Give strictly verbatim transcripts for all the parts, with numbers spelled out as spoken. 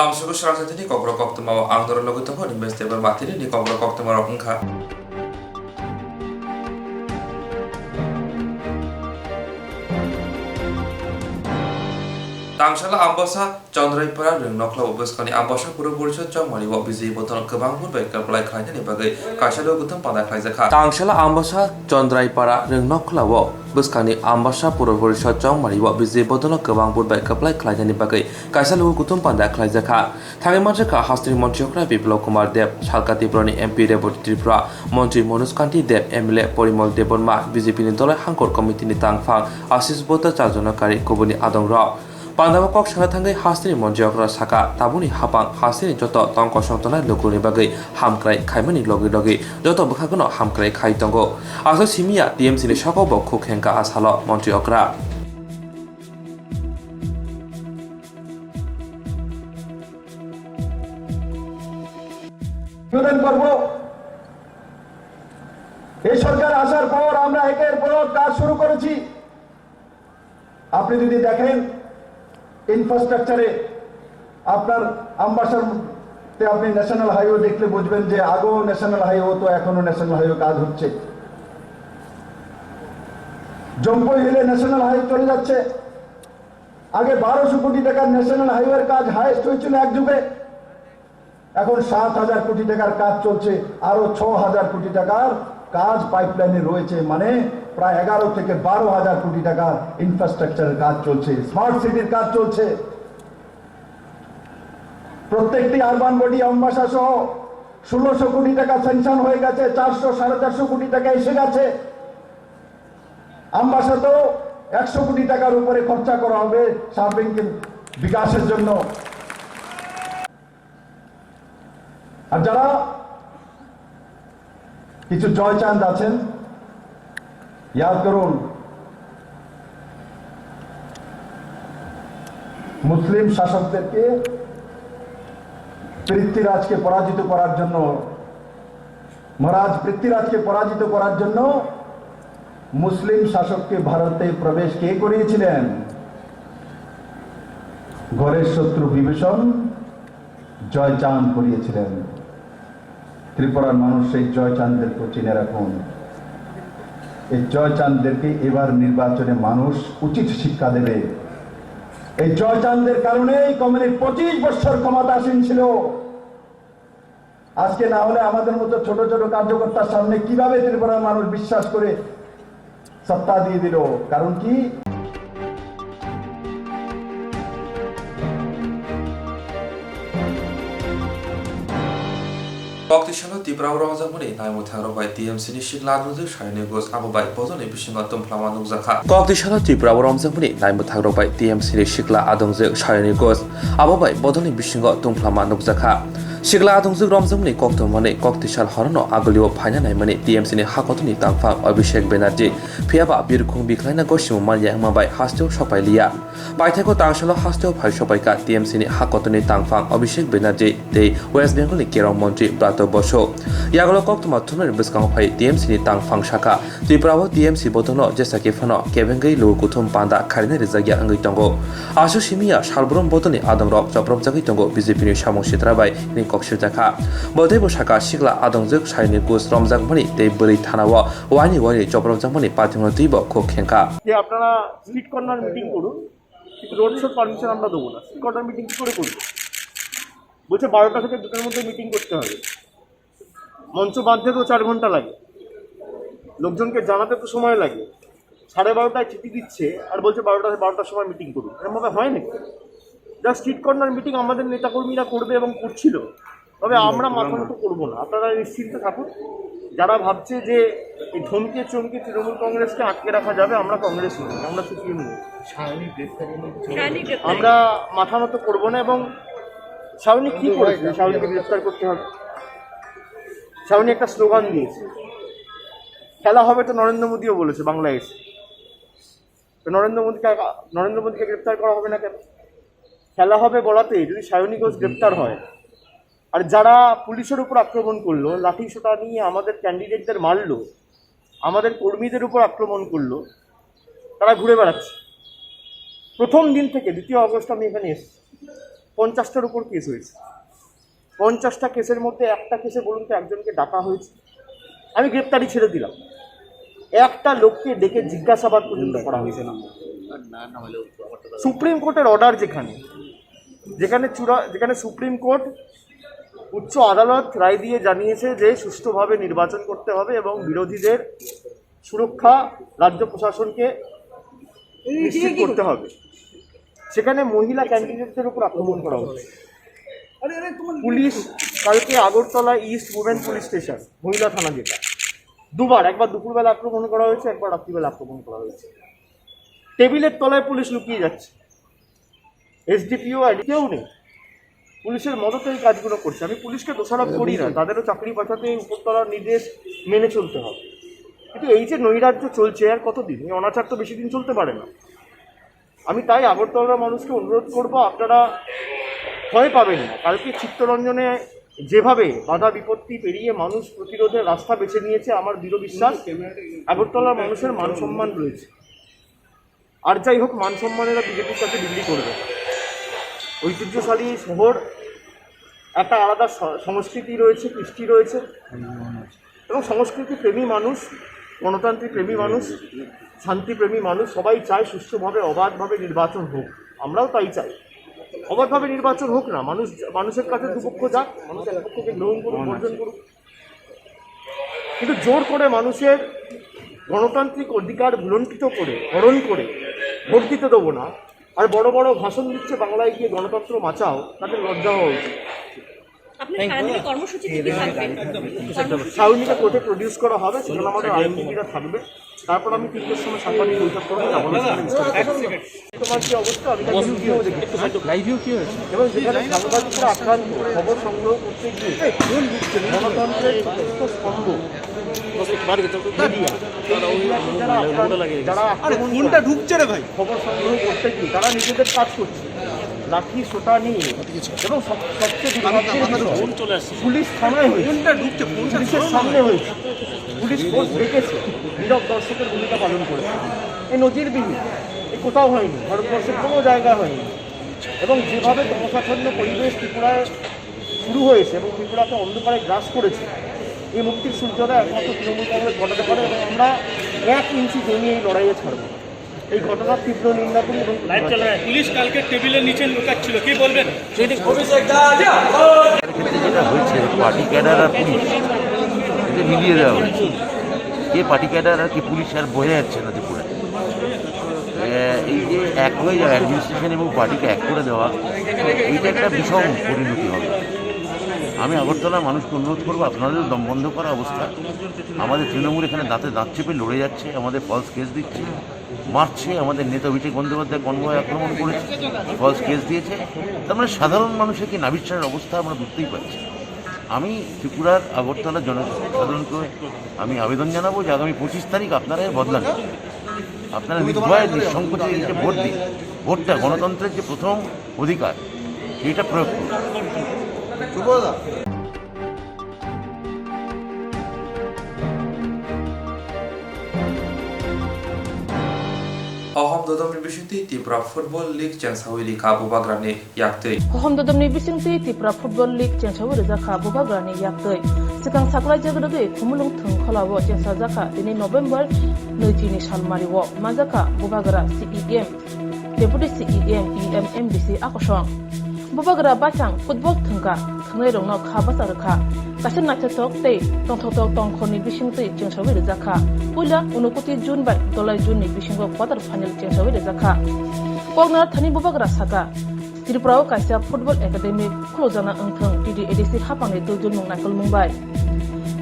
Tamsugo srangsa tini kokrok koktwmao ang norok logi tongo, Nimesh Debbarma tini ni kokrok koktwma rok wngkha. Tangsala Ambasa Chandraipara Rwngnokhlao bwskangni Ambasa Puro Porishod Chongmari o B J P bodol kwbang vote bai kwplai khlainani bagwi kaisa logo kuthum panda khlaijakha. Tangsala Ambasa Chandraipara Rwngnokhlao bwskangni Ambasa Puro Porishod Chongmari o B J P bodol kwbang vote bai kwplai khlainani bagwi kaisa logo kuthum panda khlaijakha. Thangwi manjakha hasteni montri okra Biplab Kumar Deb, salka Tiprani M P Reboti Tripura, montri Manoj Kanti Deb, M L A Porimol Debbarma, B J P ni dolai hangkor committee ni tangphang Ashish Bhattacharya no kari kubuni adongrok. Pandao kok sana thangwi hasteni montri okra saka, tabukni hapang hasteni joto tong kosong tongnai lukuni bagwi hamkrai khaimani logi logi joto bwkhagono hamkrai khai tongo. Aswk simiya T M C ni soko bo khuk hengka a salo montri okra. উদ্বোধন করব। এই সরকার আসার পর আমরা একের পর এক কাজ শুরু করেছি। আপনি যদি দেখেন ইনফ্রাস্ট্রাকচারে আপনার আমবাসাতে আপনি ন্যাশনাল হাইওয়ে দেখলে বুঝবেন যে আগেও ন্যাশনাল হাইওয়ে হতো, এখনো ন্যাশনাল হাইওয়ে কাজ হচ্ছে। জম্পই হিলে ন্যাশনাল হাইওয়ে চলে যাচ্ছে। আগে বারোশো কোটি টাকার ন্যাশনাল হাইওয়ের কাজ হায়েস্ট হয়েছিল এক যুগে, এখন সাত হাজার কোটি টাকার কাজ চলছে, আরো ছ হাজার কোটি টাকার কাজ পাইপলাইনে রয়েছে, মানে প্রায় এগারো থেকে বারো হাজার কোটি টাকা ইনফ্রাস্ট্রাকচারের কাজ চলছে, স্মার্ট সিটির কাজ চলছে। প্রত্যেকটি আরবান বডি আমবাসা সহ ষোলোশো কোটি টাকা স্যাংশন হয়ে গেছে, চারশো সাড়ে চারশো কোটি টাকা এসে গেছে। আমবাসাতেও একশো কোটি টাকার উপরে খরচা করা হবে সার্বিক বিকাশের জন্য। আর যারা কিছু জয়চাঁদ আছেন, ইয়াদ করুন, মুসলিম শাসকদেরকে পৃথ্বীরাজকে পরাজিত করার জন্য, মহারাজ পৃথ্বীরাজকে পরাজিত করার জন্য মুসলিম শাসককে ভারতে প্রবেশ কে করিয়েছিলেন? ঘরের শত্রু বিভীষণ জয়চাঁদ করিয়েছিলেন। ত্রিপুরার মানুষ সেই জয়চাঁদদেরকে চিনে রাখুন। এই জয়চাঁদদেরকে এবার নির্বাচনে মানুষ উচিত শিক্ষা দেবে। এই জয়চাঁদদের কারণেই কমিউনিস্ট পঁচিশ বছর ক্ষমতাসীন ছিল। আজকে না হলে আমাদের মতো ছোট ছোট কার্যকর্তার সামনে কিভাবে ত্রিপুরার মানুষ বিশ্বাস করে সত্তা দিয়ে দিল? কারণ কি? Koktisalo Tripura o romjakmani naimwthangrok bai T M C ni sikla adongjwk Sayoni Ghosh abo bai bodolni bisingo tongphlama nukjakha. Koktisalo Tripura o romjakmani naimwthangrok bai T M C ni sikla adongjwk Sayoni Ghosh abo bai bodolni bisingo tongphlama nukjakha. Sikla adongjwk romjakmani koktwmani koktisal horono agulio phaina naimani T M C ni hakotoni tangphang Abhishek Banerjee, phiyaba birkhung bikhlaina gosimung manya wngma bai hasteo sokpai liya. Paithakgo tangsalo hasteo phai sokpaikha T M C ni hakotoni tangphang Abhishek Banerjee tei West Bengal ni kerong montri Pratap Basu. Yagulo koktwma thumnani bwskango phai T M C ni tangphang sakha, Tripura o T M C bodolno jesa khe phano kebengwi luku kuthum panda kharinai rijak ya wngwi tongo. Aswk simi ya salbrum bodolni adongrok chopropjagwi tongo B J P ni samung sitra bai hwnwi kok sirjakha. Bo teibo sakha sikla adongjwk Sayoni Ghosh romjakmani tei bwrwi thana o waini waini chopropjakmani pathwngno twibo khuk khengkha. যে আপনারা street corner meeting করুন, কিন্তু রোড শোর পারমিশন আমরা দেবো না। Street corner meeting কী করে করবো? বলছে বারোটা থেকে দুটোর মধ্যে মিটিং করতে হবে। মঞ্চ বাঁধতে তো চার ঘন্টা লাগে, লোকজনকে জানাতে তো সময় লাগে। সাড়ে বারোটায় চিঠি দিচ্ছে আর বলছে বারোটা, বারোটার সময় মিটিং করুন, এরকমভাবে হয় নাকি? যা স্ট্রিট কর্নার মিটিং আমাদের নেতাকর্মীরা করবে এবং করছিল, তবে আমরা মাথা নত করবো না। আপনারা নিশ্চিন্তে থাকুন। যারা ভাবছে যে এই ধমকে চমকে তৃণমূল কংগ্রেসকে আটকে রাখা যাবে, আমরা কংগ্রেস নই, আমরা সিপিএম নই। আমরা মাথা নত করবো না এবং শাওনি কি করেছে? শাওনিকে গ্রেফতার করতে হবে। শাওনি একটা স্লোগান দিয়েছে, "খেলা হবে।" তো নরেন্দ্র মোদীও বলেছে বাংলায় এসে। তো নরেন্দ্র মোদীকে, নরেন্দ্র মোদীকে গ্রেফতার করা হবে না কেন? খেলা হবে বলাতে যদি শাওনি ঘোষ গ্রেফতার হয়, আর যারা পুলিশের উপর আক্রমণ করলো, লাঠি সোটা নিয়ে আমাদের ক্যান্ডিডেটদের মারলো, আমাদের কর্মীদের উপর আক্রমণ করলো, তারা ঘুরে বেড়াচ্ছে। প্রথম দিন থেকে, দ্বিতীয় আগস্ট আমি এখানে এসেছি, পঞ্চাশটার উপর কেস হয়েছে। পঞ্চাশটা কেসের মধ্যে একটা কেসে বলুন তো একজনকে ডাকা হয়েছে? আমি গ্রেপ্তারি ছেড়ে দিলাম, একটা লোককে ডেকে জিজ্ঞাসাবাদ পর্যন্ত করা হয়েছে না। সুপ্রিম কোর্টের অর্ডার যেখানে, যেখানে চূড়া যেখানে সুপ্রিম কোর্ট, উচ্চ আদালত রায় দিয়ে জানিয়েছে যে সুষ্ঠুভাবে নির্বাচন করতে হবে এবং বিরোধীদের সুরক্ষা রাজ্য প্রশাসনকে নিশ্চিত করতে হবে, সেখানে মহিলা ক্যান্ডিডেটদের উপর আক্রমণ করা হচ্ছে। পুলিশ কালকে Agartala east women police station, মহিলা থানা যেটা, দুবার, একবার দুপুরবেলা আক্রমণ করা হয়েছে, একবার রাত্রিবেলা আক্রমণ করা হয়েছে। টেবিলের তলায় পুলিশ লুকিয়ে যাচ্ছে, এসডিপিও আর কেউ নেই, পুলিশের মদতে এই কাজগুলো করছে। আমি পুলিশকে দোষারোপ করি না, তাদেরও চাকরি বাঁচাতে উপরতলার নির্দেশ মেনে চলতে হবে। কিন্তু এই যে নৈরাজ্য চলছে, আর কতদিন? এই অনাচার তো বেশি দিন চলতে পারে না। আমি তাই আগরতলার মানুষকে অনুরোধ করব, আপনারা ভয় পাবেন না। কালকে চিত্তরঞ্জনে যেভাবে বাধা বিপত্তি পেরিয়ে মানুষ প্রতিরোধের রাস্তা বেছে নিয়েছে, আমার দৃঢ় বিশ্বাস আগরতলার মানুষের মান সম্মান রয়েছে। আর যাই হোক, মান সম্মানেরা বিজেপির সাথে দিল্লি করবে। ঐতিহ্যশালী শহর, একটা আলাদা স-, সংস্কৃতি রয়েছে, কৃষ্টি রয়েছে, এবং সংস্কৃতি প্রেমী মানুষ, গণতান্ত্রিক প্রেমী মানুষ, শান্তিপ্রেমী মানুষ, সবাই চায় সুষ্ঠুভাবে, অবাধভাবে নির্বাচন হোক। আমরাও তাই চাই, অবাধভাবে নির্বাচন হোক না। মানুষ, মানুষের কাছে দুপক্ষ যাক, মানুষ এক পক্ষকে গ্রহণ করুক, বর্জন করুক, কিন্তু জোর করে মানুষের গণতান্ত্রিক অধিকার লুণ্ঠিত করে, হরণ করে ভোট দিতে দেবো না। আর বড় বড় ভাষণ দিচ্ছে, "বাংলায় গিয়ে গণতন্ত্র বাঁচাও", তাদের লজ্জা হওয়া উচিত। আপনার সারাদিনের কর্মসূচিতে কি থাকবে? কর্মসূচি ছাউনিটা কোর্টে প্রডিউস করা হবে, সেখানে আমাদের আইনজীবীরা থাকবে। তারপর আমি তিনটের সময় সাংবাদিক বৈঠক করবো, যা বলার সেটা নিশ্চয়ই করবো। তোমার কি অবস্থা? আমি কালকে ভিডিও দেখেছি। লাইভেও কি হয়েছে? এবং যেখানে সাংবাদিকরা আক্রান্ত, খবর সংগ্রহ করতে গিয়ে গণতন্ত্রের চতুর্থ স্তম্ভ মিডিয়া, এই মিডিয়াকে যারা আক্রান্ত, যারা আক্রমণ করে, ফোনটা ঢুকছে রে ভাই। খবর সংগ্রহ করতে গিয়ে তারা নিজেদের কাজ করছে, লাঠি সোটা নিয়ে। এবং সব-, সবচেয়ে দুর্ভাগ্যের বিষয়, পুলিশ থানায় হয়েছে। ফোনটা ঢুকছে, ফোনটা পুলিশের সামনে হয়েছে, পুলিশ ফোর্স ডেকেছে, নীরব দর্শকের ভূমিকা পালন করেছে। এই নজিরবিহীন, এই কোথাও হয়নি, ভারতবর্ষের কোনো জায়গায় হয়নি। এবং যেভাবে তমসাচ্ছন্ন পরিবেশ ত্রিপুরায় শুরু হয়েছে এবং ত্রিপুরাকে অন্ধকারে গ্রাস করেছে, এই মুক্তির সূর্যোদয় একমাত্র তৃণমূল কংগ্রেস ঘটাতে পারে এবং আমরা এক ইঞ্চি জমি এই লড়াইয়ে ছাড়ব না। এই ঘটনার তীব্র নিন্দা করি এবং লাইভ চলে। পুলিশ কালকে টেবিলের নিচে লুকাচ্ছিল, কি বলবেন? ক্ষেত্রে যেটা হয়েছে, পার্টি ক্যাডার আর পুলিশ, এটা মিলিয়ে দেওয়া হয়েছে। কে পার্টি ক্যাডার আর কি পুলিশ আর বোঝা যাচ্ছে না ত্রিপুরায়। এ, এই যে এক হয়ে যাওয়া, অ্যাডমিনিস্ট্রেশন এবং পার্টিকে এক করে দেওয়া, এইটা একটা বিষম পরিণতি হবে। আমি আগরতলার মানুষকে অনুরোধ করবো, আপনাদেরও দম বন্ধ করা অবস্থা। আমাদের তৃণমূল এখানে দাঁতে দাঁত চেপে লড়ে যাচ্ছে, আমাদের ফলস কেস দিচ্ছে, মারছে, আমাদের নেতা অভিষেক বন্দ্যোপাধ্যায় কনভয় আক্রমণ করেছে, ফলস কেস দিয়েছে। তার মানে সাধারণ মানুষের কি নাভিশ্বাসের অবস্থা আমরা বুঝতেই পারছি। আমি ত্রিপুরার আগরতলা জনসাধারণকে আমি আবেদন জানাবো যে আগামী পঁচিশ তারিখ আপনারা এর বদলা নিন। আপনারা নির্ভয়ে নিঃসংকোচে এই যে ভোট দিন, ভোটটা গণতন্ত্রের যে প্রথম অধিকার, সেইটা প্রয়োগ করুন। Hohom dodomni bisingtwi Tipra Football League chengsaui rikha bubagrani yaktwi. Hohom dodomni bisingtwi Tipra Football League chengsaui rijak kha bubagrani yaktwi. Swkang saklaijak rwgwi Khumulwng thwng kholao chengsajak kha tini November nwi chini salmario manjak kha bubagra C E M, Deputy C E M, E M, M D C akosong. Bubagra baithang football thwngkha, thwngnairokno kha bacha rwkha. Kaisa naithothok tei tongthoktok tongkhorni bisingtwi chengsaui rijak kha. Puila unokoti June bai dolai June ni bisingo quarter final chengsaui rijak kha. Koknathani bubagra saka, Tripura o kaisa football academy khulukjakna wngthwng T T A D C haphangni twijlmung naikolmung bai.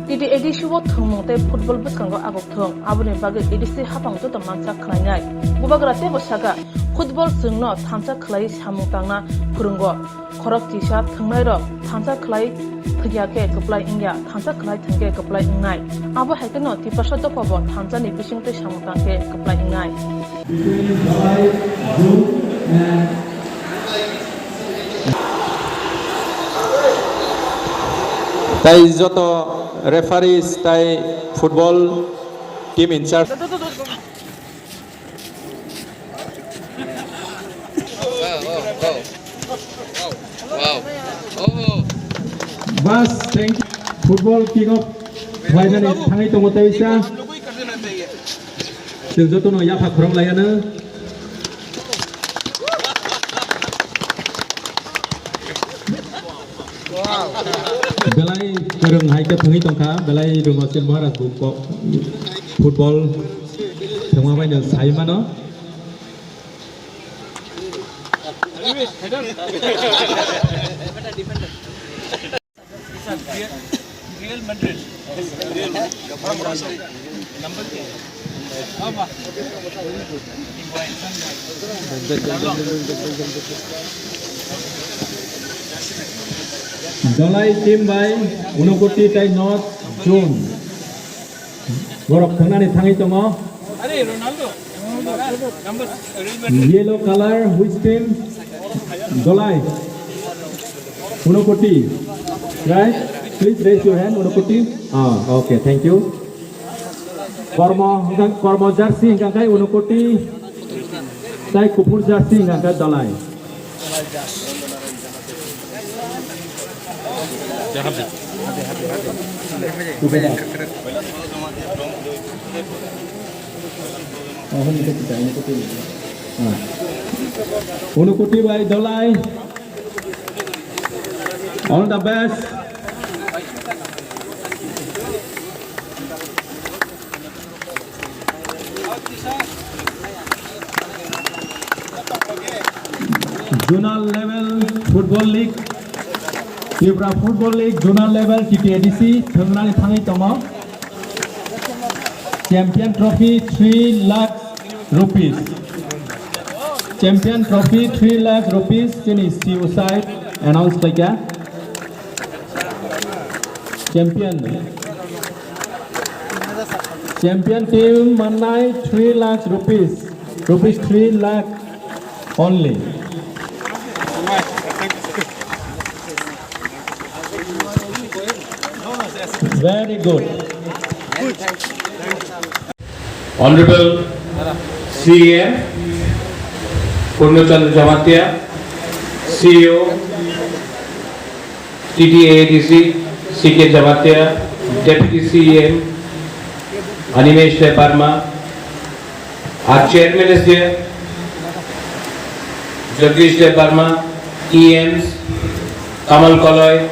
T T A D C o thwngmung tei football bwskango agokthwng, aboni bagwi A D C haphang joto mansa khwlainai. Bubagra teibo saka, football chwngno thansa khwlai samung tangna phwrwngo. Khorok chisa thwngnairok thansa khwlai thwngya khe kwplai wngya, thansa khwlai thwngkhe kwplai wngnai. Abo hai kheno Tiprasa dophabo thansani bisingtwi samung tangkhe kwplai wngnai. Tai joto referees tai football team in charge. Bas, thank you. Football kick off khlainani thangwi tongo teisa. Chwng jotono yapha khorang laiano. Belai kwrwng hai khe thangwi tongkha, belai rwngno Chel Maharaj bo ko-, football thwngma baino sai mano. Real Madrid. Number क्या है? Dolai team by Unakoti tai North Zone. Borok thwngnani thangwi tongo. Yellow color, which team? Dolai. Unakoti. Right? Please raise your hand, Unakoti. Ah, okay, thank you. Kormo, kormo jersey hingka khe Unakoti. Tai kuphur jersey hingka khe Dolai. Unakoti by Dolai. All the best. Zonal level football league, Tripura football league zonal level T T A D C thwngnani thangwi tongo. Champion trophy three lakh rupees. Champion trophy three lakh rupees chini C O side announce khlaikha. Champion. Champion team mannai three lakh rupees. Rupees three lakh only. Very good. Honorable C E M Purno Chandra Jamatia, C E O, T T A A D C, C K Jamatia, Deputy C E M Animesh Debbarma, our chairman is there, Jagdish Debbarma, E Ms, Kamal Koloi,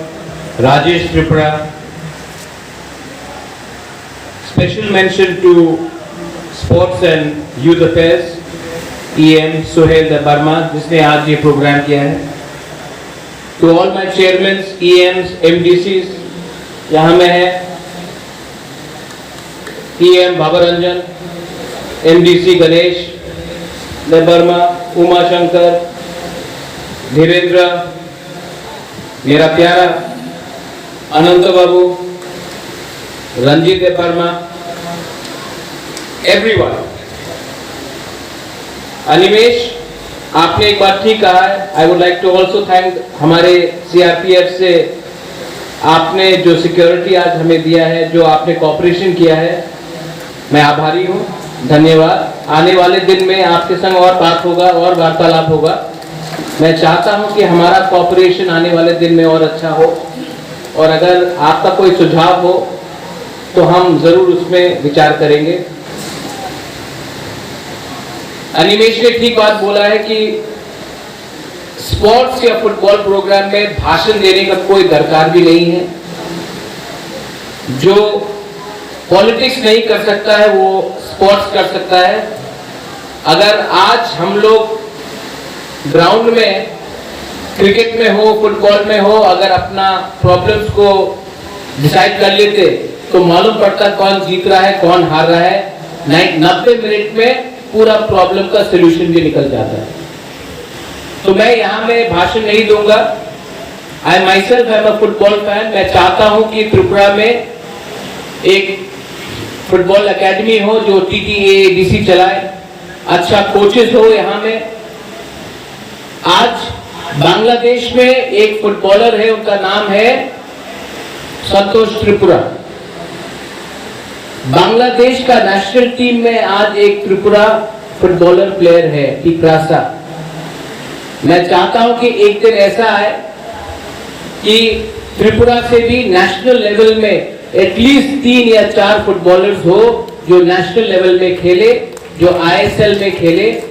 Rajesh Tripura, Special mention to Sports and Youth Affairs, E M Suhel Debbarma, जिसने आज ये प्रोग्राम किया है। To all my chairmans, E Ms, M D Cs, यहाँ में है, E M Baba Ranjan, M D C Ganesh Debbarma, Uma Shankar, Dhirendra, मेरा प्यारा अनंत बाबू, रंजीत देव वर्मा, everyone। अनिमेश, आपने एक बात ठीक कहा है। I would like to also thank हमारे C R P F से, आपने जो सिक्योरिटी आज हमें दिया है, जो आपने कोऑपरेशन किया है, मैं आभारी हूँ। धन्यवाद। आने वाले दिन में आपके संग और बात होगा और वार्तालाप होगा। मैं चाहता हूं कि हमारा कोऑपरेशन आने वाले दिन में और अच्छा हो, और अगर आपका कोई सुझाव हो तो हम जरूर उसमें विचार करेंगे। अनिमेश ने ठीक बात बोला है कि स्पोर्ट्स या फुटबॉल प्रोग्राम में भाषण देने का कोई दरकार भी नहीं है। जो पॉलिटिक्स नहीं कर सकता है, वो स्पोर्ट्स कर सकता है। अगर आज हम लोग ग्राउंड में, क्रिकेट में हो, फुटबॉल में हो, अगर अपना प्रॉब्लम्स को डिसाइड कर लेते, तो मालूम पड़ता कौन जीत रहा है, कौन हार रहा है। नाइन-, नब्बे मिनट में पूरा प्रॉब्लम का सॉल्यूशन भी निकल जाता है। तो मैं यहाँ में भाषण नहीं दूंगा। I myself am a football fan। मैं चाहता हूँ कि त्रिपुरा में एक फुटबॉल एकेडमी हो जो टीटीएडीसी चलाए, अच्छा कोचेस हो यहाँ में। आज बांग्लादेश में एक फुटबॉलर है, उनका नाम है संतोष त्रिपुरा। बांग्लादेश का नेशनल टीम में आज एक त्रिपुरा फुटबॉलर प्लेयर है, तिप्रासा। मैं चाहता हूं कि एक दिन ऐसा आए कि त्रिपुरा से भी नेशनल लेवल में एटलीस्ट तीन या चार फुटबॉलर्स हो जो नेशनल लेवल में खेले, जो आईएसएल में खेले।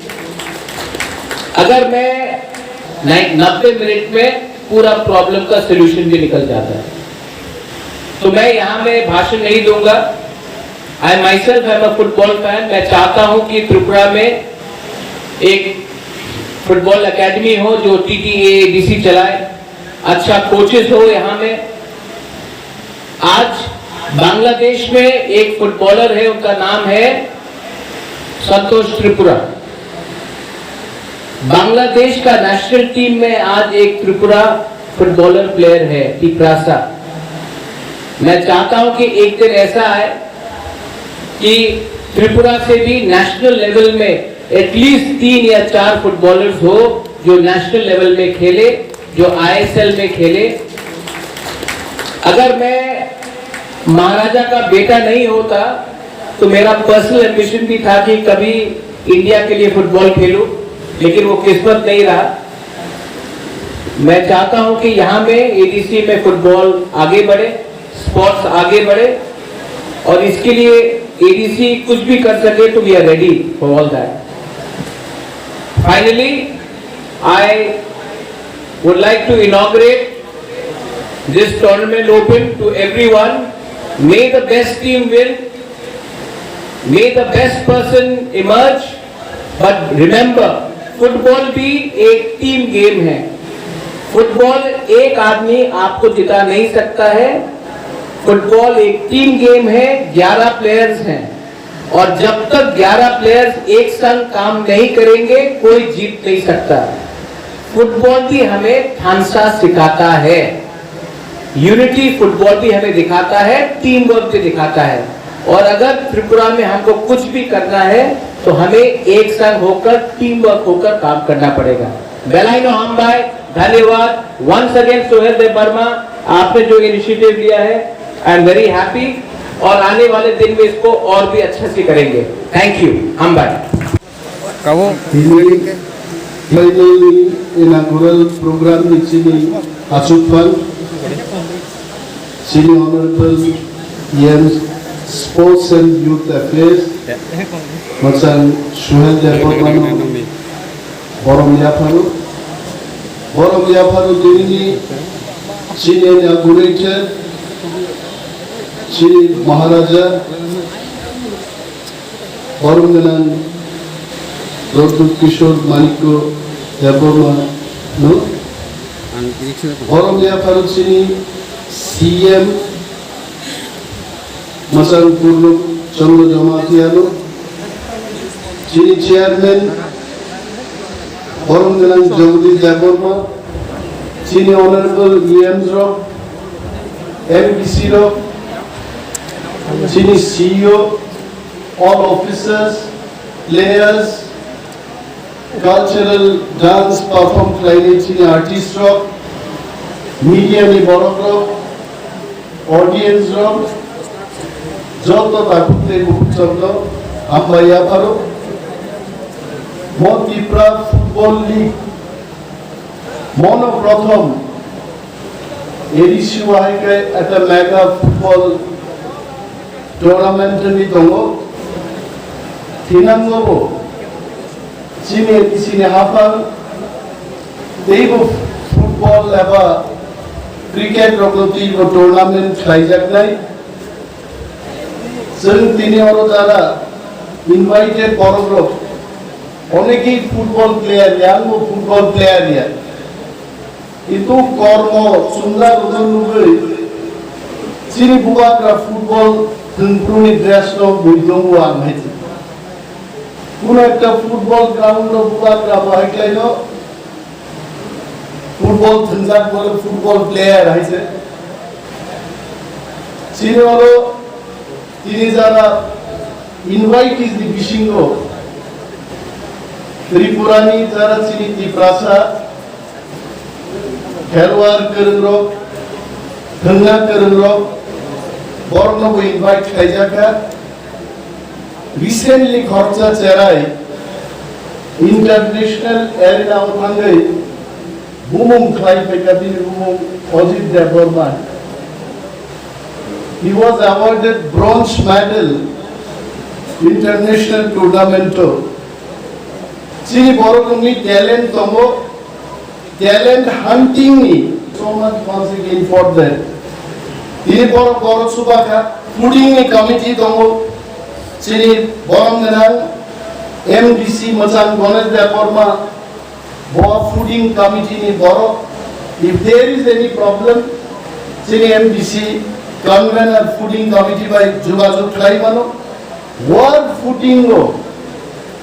अगर मैं नाइ- नब्बे मिनट में पूरा प्रॉब्लम का सॉल्यूशन भी निकल जाता है। तो मैं यहाँ में भाषण नहीं दूंगा। I myself am a football fan। मैं चाहता हूँ कि त्रिपुरा में एक फुटबॉल एकेडमी हो जो टीटीए एडीसी चलाए, अच्छा कोचेस हो यहाँ में। आज बांग्लादेश में एक फुटबॉलर है, उनका नाम है संतोष त्रिपुरा। बांग्लादेश का नेशनल टीम में आज एक त्रिपुरा फुटबॉलर प्लेयर है, तिप्रासा। मैं चाहता हूं कि एक दिन ऐसा आए कि त्रिपुरा से भी नेशनल लेवल में एटलीस्ट तीन या चार फुटबॉलर्स हो जो नेशनल लेवल में खेले, जो आईएसएल में खेले। अगर मैं महाराजा का बेटा नहीं होता तो मेरा पर्सनल एम्बिशन भी था कि कभी इंडिया के लिए फुटबॉल खेलूं, लेकिन वो किस्मत नहीं रहा। मैं चाहता हूं कि यहाँ में एडीसी में फुटबॉल आगे बढ़े, स्पोर्ट्स आगे बढ़े, और इसके लिए एडीसी कुछ भी कर सके तो we are ready for all that। Finally, I would like to inaugurate this tournament open to everyone। May the best team win। May the best person emerge। But remember, football भी एक टीम गेम है। फुटबॉल एक आदमी आपको जिता नहीं सकता है। फुटबॉल एक टीम गेम है, ग्यारह प्लेयर्स हैं, और जब तक ग्यारह प्लेयर्स एक संग काम नहीं करेंगे, कोई जीत नहीं सकता। फुटबॉल भी हमें थानसा सिखाता है, यूनिटी फुटबॉल भी हमें दिखाता है, टीम वर्क भी दिखाता है। और अगर त्रिपुरा में हमको कुछ भी करना है तो हमें एक संग होकर, टीम वर्क होकर काम करना पड़ेगा। Belai no hambai, dhanyawad। Once again, Sohel Debbarma, आपने जो इनिशिएटिव लिया है, I am very happy। और आने वाले दिन में इसको और भी अच्छा से करेंगे। Thank you। Hambai। Kabo. Tini final ni inaugural program ni chini achukphang, chini Honorable E M Sports and Youth Affairs, Machang Suhel Debbarma no borom yapharo, borom yapharo tini ni chini inaugurator, chini Maharaja, Borom gwnang Pradyut Kishore Manikya Debbarma no. Ang election. Borom yapharo chini C M Machang Purno Chandra Jamatia no. Chini chairman borom gwnang Jagadish Debbarma. Chini honorable E M rok, M D C rok, chini C E O, all officers, players, cultural dance perform khlainai chini artist rok, media ni borok rok, audience rok, joto takhuk tei bukhuk joto hambai yapharo. Mo Tipra Football League mono prothom A D C wahai khe eta mega football tournament wngwi tongo. Thinango bo chini A D C ni haphang teibo football eba cricket rokno teibo tournament khlaijaknai. Chwng tini oro jara invited borok rok onekei football player ya, angbo football player ya. Kintu kormo chumjak rokno nugwi chini bubagra football thwngphuruni dress no bui tongo ang hai se. Kuno ekta football ground o bubagra bo hai khlaino football thwngjak bo football player hai se. Chini oro tini jara invitees ni bisingo Tripura ni jara chini Tiprasa khelwar kwrwngrok, thwngna kwrwngrok, borokno bo invite khaijakha. Recently khoroksa cherai international arena o thangwi bumung khlai phaikha, bini bumung Ajit Debbarma. He was awarded bronze medal international tournament o. Chini borok ni talent tongo, talent hunting ni. So much once again for that. Tini borok borok subakha, fooding ni committee tongo. Chini borom gwnang M D C Mwchang Ganesh Debbarma, bo fooding committee ni borok. If there is any problem, chini M D C convener fooding committee bai jogajog khlai mano. War footing o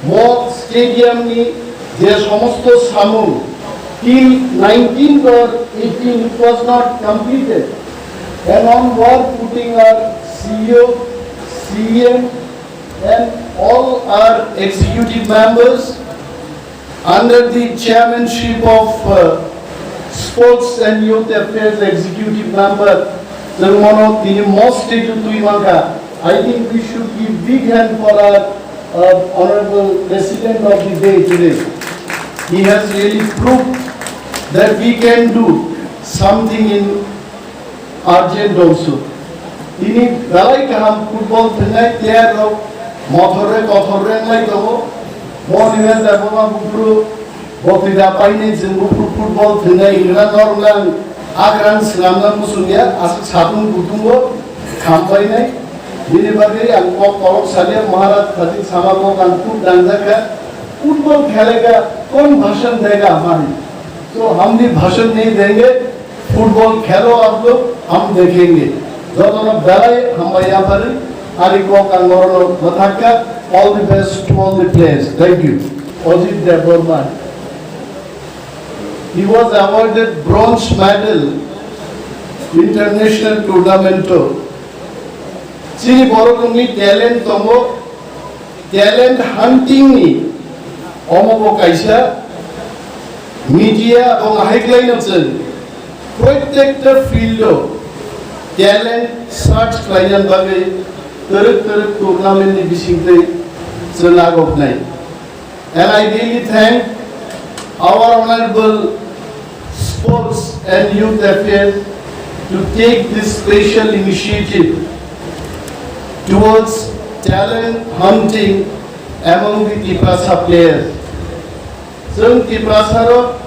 mo stadium ni je somosto samung till nineteenth or eighteenth it was not completed. And on war footing are C E O, C E M and all are executive members. Under the chairmanship of uh, Sports and Youth Affairs Executive Member, chwng bono tini most to twi mankha. I think we should give big hand for our uh, Honorable President of the day today. He has really proved that we can do something in urgent also. Tini belai kaham football thwngnai player rok mothor re kothor re wnglai tongo. Bo ni mel da bo ma buphuru bo twi da painai chwng buphuru football thwngnai ingra norok lang akrang swnamna muchungya aswk satung kutungo khampainai. Bini bagwi ang kok kolok salia Maharaj Khatik sama kok ang kuk dangjak kha. Football khelega kon bhashan dega hamari. To hum bhi bhashan nahi denge. Football khelo aap log, hum dekhenge. Jotono belai hambai yapharwi ari kok ang orono mwthakha. All the best to all the players. Thank you. Ajit Debbarma. He was awarded bronze medal international tournament o. Chini borok ni talent tongo. Talent hunting ni omo bo kaisa media bo ahai khlai no chwng protekta field o talent search khlaina bagwi twrwk twrwk tournament ni bisingtwi chwng agoknai. And I really thank our honorable Sports and Youth Affairs to take this special initiative towards talent hunting among the Tiprasa players. Chwng Tiprasa rok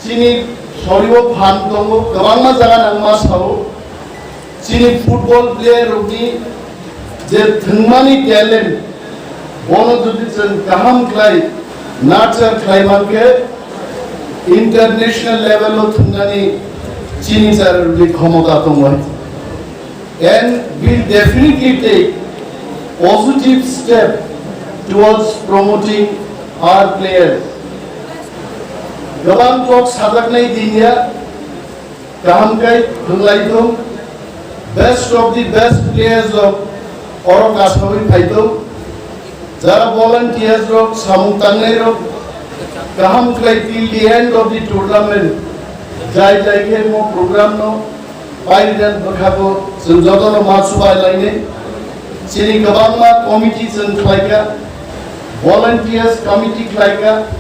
chini sorio phan tongo, kwbangma jaga nangma sao. Chini football player rokni je thwngmani talent, bono jodi chwng kaham khlai nurture khlai mankhe, international level o thwngnani chini chara rokni khomota tongo. And will definitely take positive step towards promoting our players. Kwbang kok sajaknai dinya, kaham khe thwnglai thung. Best of the best players rok oro kasawi phai thung. Jara volunteers rok, samung tangnai rok, kaham khlai till the end of the tournament. Jai jai khe mo program no pairidan bwkhago chwng jotono ma chubai lainai. Chini kwbangma committee chwng khlaikha, volunteers committee khlaikha.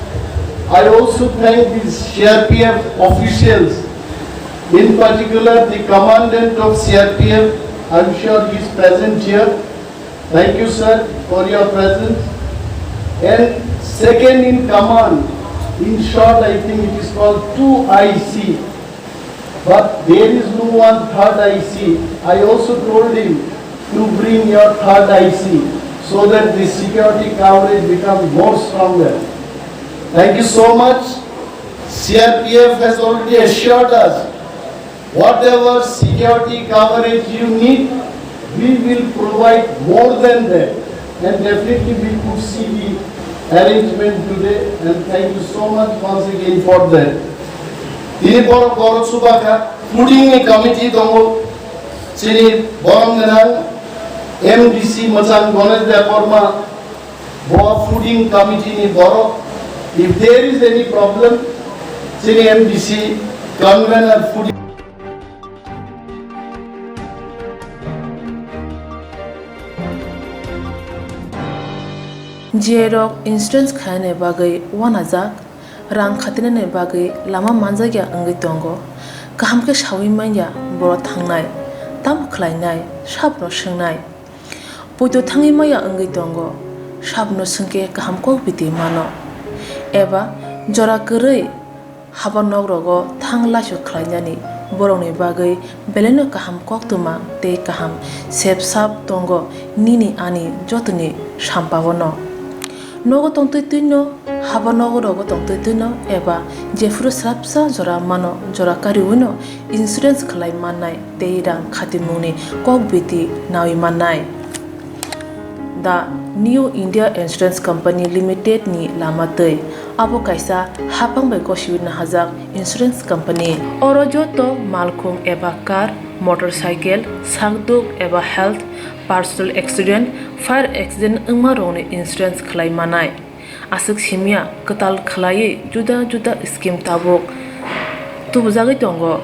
I also thank the C R P F officials, in particular the commandant of C R P F. I'm sure he is present here. Thank you, sir, for your presence. And second in command, in short, I think it is called two I C. But there is no one third I C. I also told him to bring your third I C so that the security coverage becomes more stronger. Thank you so much. C R P F has already assured us whatever security coverage you need, we will provide more than that. And definitely we could see the arrangement today. And thank you so much once again for that. Tini borok borok subakha, fooding ni committee tongo, chini borom gwnang M D C Mwchang Ganesh Debbarma, bo fooding committee ni borok. If there is any problem, chini M D C convener fooding. G I rok insurance khainani bagwi uanajak, rang khatinani bagwi lama manjakya wngwi tongo. Kaham khe saui manya borok thangnai, tamo khlainai, sabono swngnai. Poito thangwi maya wngwi tongo, sabono swngkhe kaham kok biti mano. Eba jora kwrwi haba nok rogo thang laisu khlainani borokni bagwi belaino kaham koktwma tei kaham sep sap tongo nini ani jotoni sampaono. Nogo tongtwi twino, haba nogo rogo tongtwi twino eba jephuru swrapsa jora mano, jora kariwino insurance khlai mannai tei rang khatimungni kok biti naui mannai. The New India Insurance Company Limited ni lama twi. Abo kaisa haphang bai gosiwi nahajak insurance company. Oro joto malkhung eba car, motorcycle, sakduk eba health, personal accident, fire accident wngma rokni insurance khlai manai. Aswk simya kwtal khlaiwi juda juda scheme tabuk tubujagwi tongo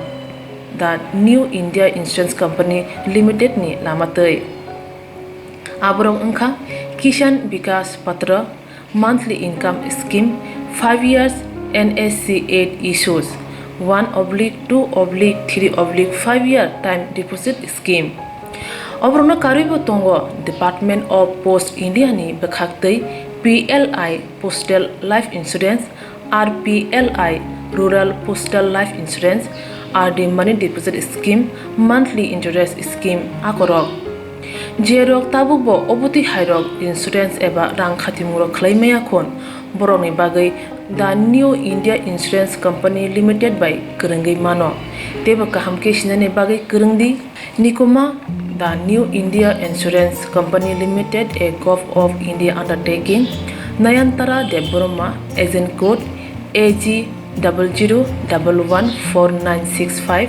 The New India Insurance Company Limited ni lama twi. Aborok wngkha Kisan Vikas Patra, monthly income scheme, five years N S C eight issues, one oblique two oblique three oblique five year time deposit scheme. Oborokno karwibo tongo Department of Post India ni bwkhaktwi P L I Postal Life Insurance, R P L I Rural Postal Life Insurance, R D Money Deposit Scheme, Monthly Interest Scheme akorok. Jerok tabukbo obotwi hairok insurance eba rang khatimungrok khlai maya khun, borokni bagwi The New India Insurance Company Limited bai kwrwngwi mano. Teibo kaham khe sinani bagwi kwrwng di. Nikuma, The New India Insurance Company Limited, a Govt of India undertaking, Nayantara Debbarma, agent code A G double zero double one four nine six five,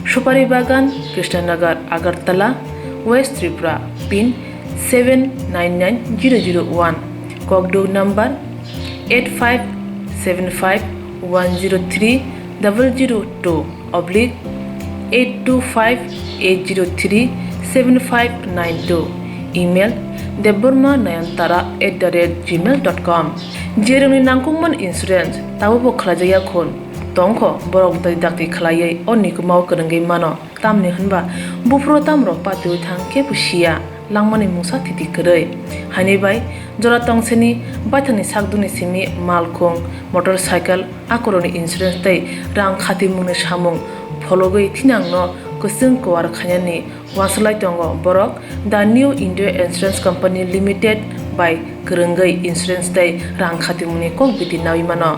Supari Bagan, Krishnanagar, Agartala, West Tripura, pin seven nine nine zero zero one, kokduk number eight five seven five one zero three double zero two oblique eight two five eight zero three seven five nine two, email debbarma nayantara at the rate gmail dot com. Jerokni nangkukmani insurance tabukbo khlaijakya khun tongkho, borok twi dakti khlaiwi o nikumao kwrwngwi mano. Tamni hwnba buphuru tamrok patiwi thang kebo siya, langmani mungsa thiti kwrwi. Haini bai jora tongseni baithangni sakdukni simi malkhung, motorcycle, akorokni insurance tei rang khatimungni samung phologwi thinangno kwchwng kuar khainani uansuk lai tongo borok The New India Insurance Company Limited bai kwrwngwi insurance tei rang khatimungni kok biti naui mano.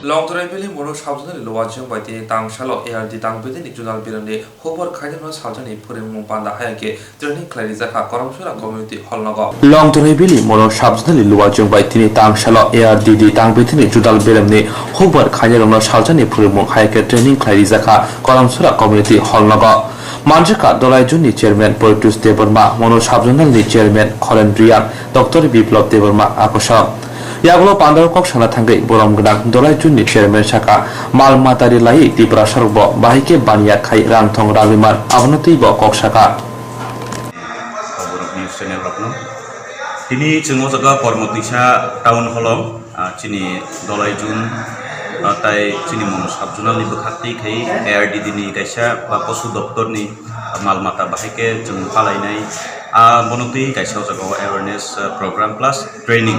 Longtrai Valley Moro Sabjani Luwajwng bai tini tangsalo A R D tang bidini judal birani hukbar khainano salsani phwrwngmung panda hayakhe training khlai rijak kha Koramsora Community Hall nogo. Longtrai Valley Moro Sabjani Luwajwng bai tini tangsalo A R D D tang bidini judal birani hukbar khainarokno salsani phwrwngmung hayakhe training khlai rijak kha Koramsora Community Hall nogo. Manjaka Dolai Jun ni Chairman Poitus Debbarma, Monu Sub-Zonal ni Chairman Khoren Riang, Doctor Biplop Debbarma akoso. Yagulo pandao kok sana thangwi borom gwnang Dolai Jun ni Chairman saka, mal mata ri lai Tiprasa rok bo bahai khe baniya khai rang thong ragwi man, abono twi bo kok saka. Khobor news channel rokno. Tini chwng o jaga Kormo Twisa town hall o, ah, chini Dolai Jun, ah, tai chini Monu Sub-Zonal ni bwkhak twi khai A R D D ni kaisa ba posu doptor ni, ah, mal mata bahai khe chwng palainai. Ah, bono twi kaisa o jaga o awareness, ah, program plus training.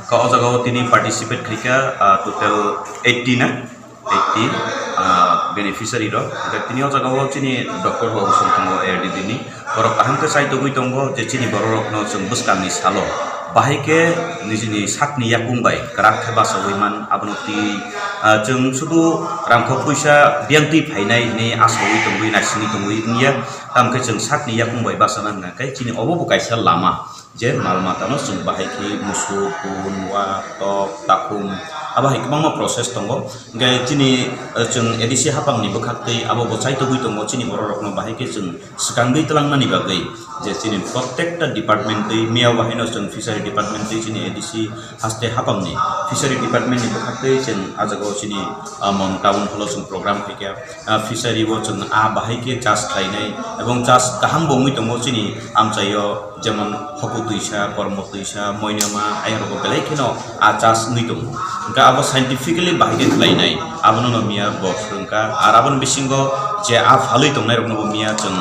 Ka o jaga o tini participate khaikha, ah, total eighty na? Eighty, ah, beneficiary rok. Hingkhe tini o jaga o chini doctor bo usung tongo A R D D ni. Borok kaham khe chai togwi tongo je chini borok rokno chwng bwskangni salo bahai khe nijini sakni yakung bai kwrak khe bachaui man. Abono twi, ah, chwng sudu rangkhok puisa biyang twi phainai hinwi asaui tongwi naisingwi tongwi wngya. Tamo khe chwng sakni yakung bai bachana hwnkha khe chini obo bo kaisa lama. Je mal matano chwng bahai khe musuk, kun, wa, tok, takhum, abo hai kwbangma process tongo. Hingkhe chini, eh, chwng A D C haphangni bwkhak twi abo bo chaitogwi tongo, chini bororokno bahai khe chwng swkangwi twlangnani bagwi. Je chini protekta department twi, miyao bahaino chwng fishery department twi chini A D C haste haphangni fishery department ni bwkhak twi chwng ah jaga Chini, ah, Mon town hall o chwng program khaikha, ah, fishery o chwng ah bahai khe chas khlainai, ebong chas kaham bo wngwi tongo chini amchaio, jemon Hoku twisa, Kormo twisa, Moinama, ayang rogo belai kheno ah chas wngwi tongo. Hwnkhe abo scientifically bahai khe khlainai, abono no miya bo phwrwngkha, ar aboni bisingo je ah phalwi tongnai rokno bo miya chwng,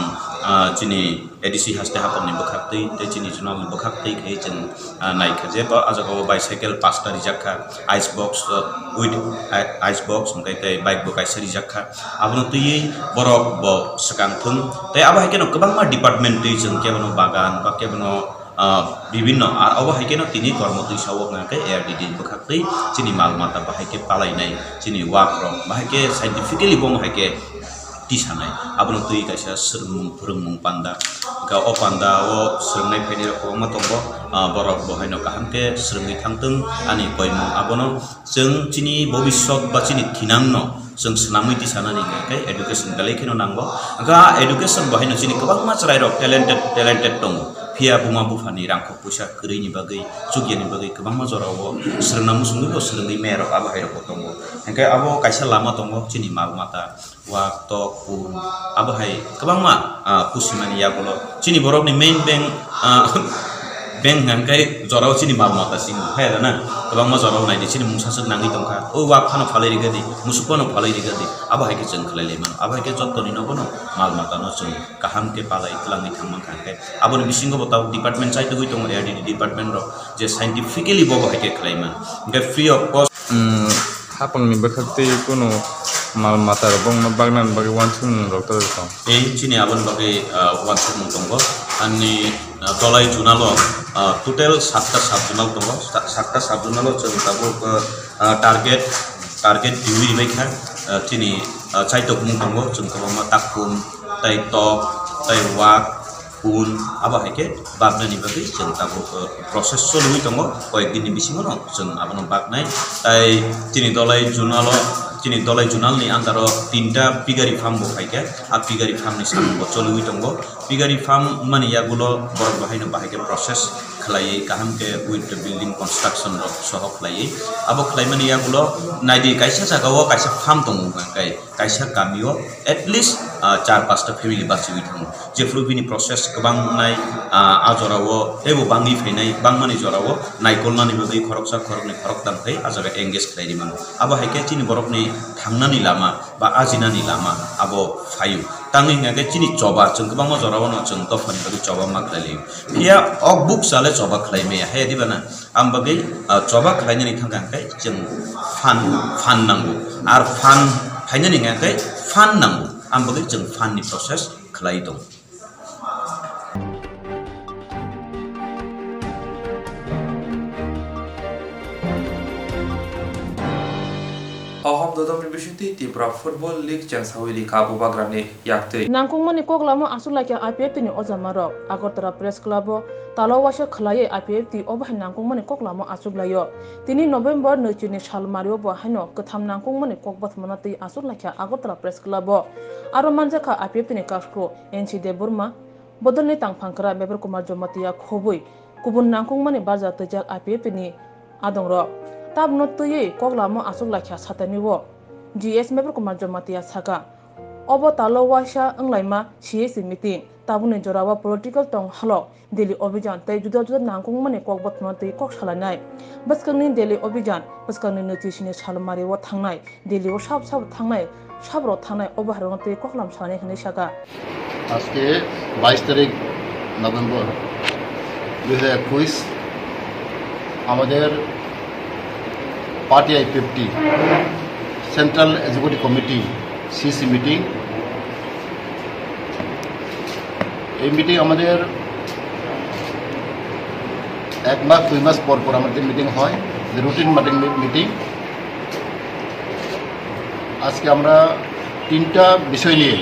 ah, chini A D C haste hapor ni bwkhak twi tei chini zonal ni bwkhak twi khai chwng, ah, naikha je bo ah jaga o bicycle pasta rijak kha, ice box, ah, with, ah, ice box hwnkhe tei bike bo kaisa rijak kha. Abono twiwi borok bo swkang thung tei abo hai kheno kwbangma department twi chwng kebono bagan ba kebono, ah, bibinno ar obo hai kheno tini kormo twi sao hwnkhe A R D D ni bwkhak twi chini mal mata bahai khe palainai chini wak rok bahai khe scientifically bo hai khe tisanai. Abono twi kaisa swrwngmung phwrwngmung panda. Hwnkhe o panda o swrwngnai phainai rok kwbangma tongo. Ah, borok bo haino kaham khe swrwngwi thangtwng ani koimung. Abono chwng chini bobiswt ba chini thinangno chwng swnamwi tisanani hwnkhe education belai kheno nango. Hwnkhe a education bo haino chini kwbangma chwrairok talented, talented tongo. Phiya buma buphani rangkhok puisa kwrwini bagwi, chukyani bagwi kwbangma jorao swrwngna muchungwi bo swrwngwi mayarok abo hairokbo tongo. Hwnkhe abo kaisa lama tongo chini mal mata. Wak, tok, pun, abo hai kwbangma, ah, pusimani yagulo. Chini borokni main bank, ah, bank hwnkhe jorao chini mal mata simi phai rwna. Kwbangma jorao naidi chini mungsa swk nangwi tongkha. O wak phano phalwi rigadi, musuk phano phalwi rigadi. Abo hai khe chwng khlai lai mano. Abo hai khe jottoni nogono mal matano chwng kaham khe palai twlangwi thang mankha hwnkhe. Aboni bisingo bo tabuk department chaitugwi tongo, A R D D department rok, je scientifically bo bo hai khe khlai man. Hwnkhe free of cost. Hapangni bwkhak tei kunu mal mata rok bongno bagnani bagwi uansukmung rok torjak tong. Tei chini aboni bagwi, ah, uansukmung tongo. Ani, ah, Dolai zonal o, ah, total satta sub zonal tongo. Sa-, satta sub zonal o chwng tabuk, ah, target, target diwi bai kha, ah, chini, ah, chaitokmung tongo. Chwng kwbangma takhum, tei tok, tei wak, pun, abo hai khe baknani bagwi chwng tabuk, uh, process choliwi tongo, koyek dinni bisingono chwng abono baknai. Tai chini Dolai zonal o, chini Dolai zonal ni under o tinta piggery farm bo khaikha, a piggery farm ni samung bo choliwi tongo. Piggery farm wngmani yagulo borok bo haino bahai khe process khlaiwi kaham khe with the building construction rok soho khlaiwi. Abo khlaimani yagulo naidi kaisa jaga o kaisa farm tongo hwnkhe. Kaisa kami o at least, ah, char pasta family bachiwi thango. Jephru bini process kwbang wngnai, ah, a jora o teibo bangwi phainai, bangmani jora o naikolnani bagwi khoroksa khoroknwi khoroktham khai a jaga engage khlai ri mano. Abo hai khe chini borokni thangnani lama ba ajinani lama abo phaio. Tangwi hwnkhe chini choba chwng kwbangma jora o no chwng dophani bagwi choba ma khlai laio. Phiya ok bukcha le choba khlai maya, hai diba na? Ang bagwi, ah, choba khlainani thangkha hwnkhe chwng phan, phan nango. Ar phan phainani hwnkhe phan nango. Ang bagwi chwng phan ni process khlai tongo. Ahom dodom ni bisingtwi Tipra Football League chengsawi rikha bubagrani yaktwi. Nangkukmani koklamo aswk laikha I P F T ni ojamarok. Agartala Press Club o talo waisa khwlaiwi I P F T obo hai nangkukmani koklamo aswk laio. Tini November nwichini sal mario bo haino kwtham nangkukmani kok bwthmano twi aswk laikha Agartala Press Club o. Aro manjakha I P F T ni kasku N C Debbarma, bodolni tangphangkra Bebor Kumar Jamatia khobwi kubun nangkukmani barja twijak I P F T ni adongrok. Tabukno twiwi koklamo aswk laikha satani o G S Mebor Kumar Jamatia saka. Obo talo waisa wnglaima C A C meeting. Tabukni jorao political tong halok, Delhi Obhijan tei juda juda nangkukmani kok bwthwngno twi kok salainai. Bwskangni Delhi Obhijan, bwskangni nwichi sini salmario thangnai. Delhi o sab sab thangnai, sabrok thangnai obo hai rokno twi koklam sanani hinwi saka. আজকে বাইশ তারিখ নভেম্বর দুই হাজার একুশ, আমাদের party IPFT central executive committee CC meeting. এই মিটিং আমাদের এক মাস দুই মাস পর পর আমাদের মিটিং হয়, রুটিন মিটিং। আজকে আমরা তিনটা বিষয় নিয়ে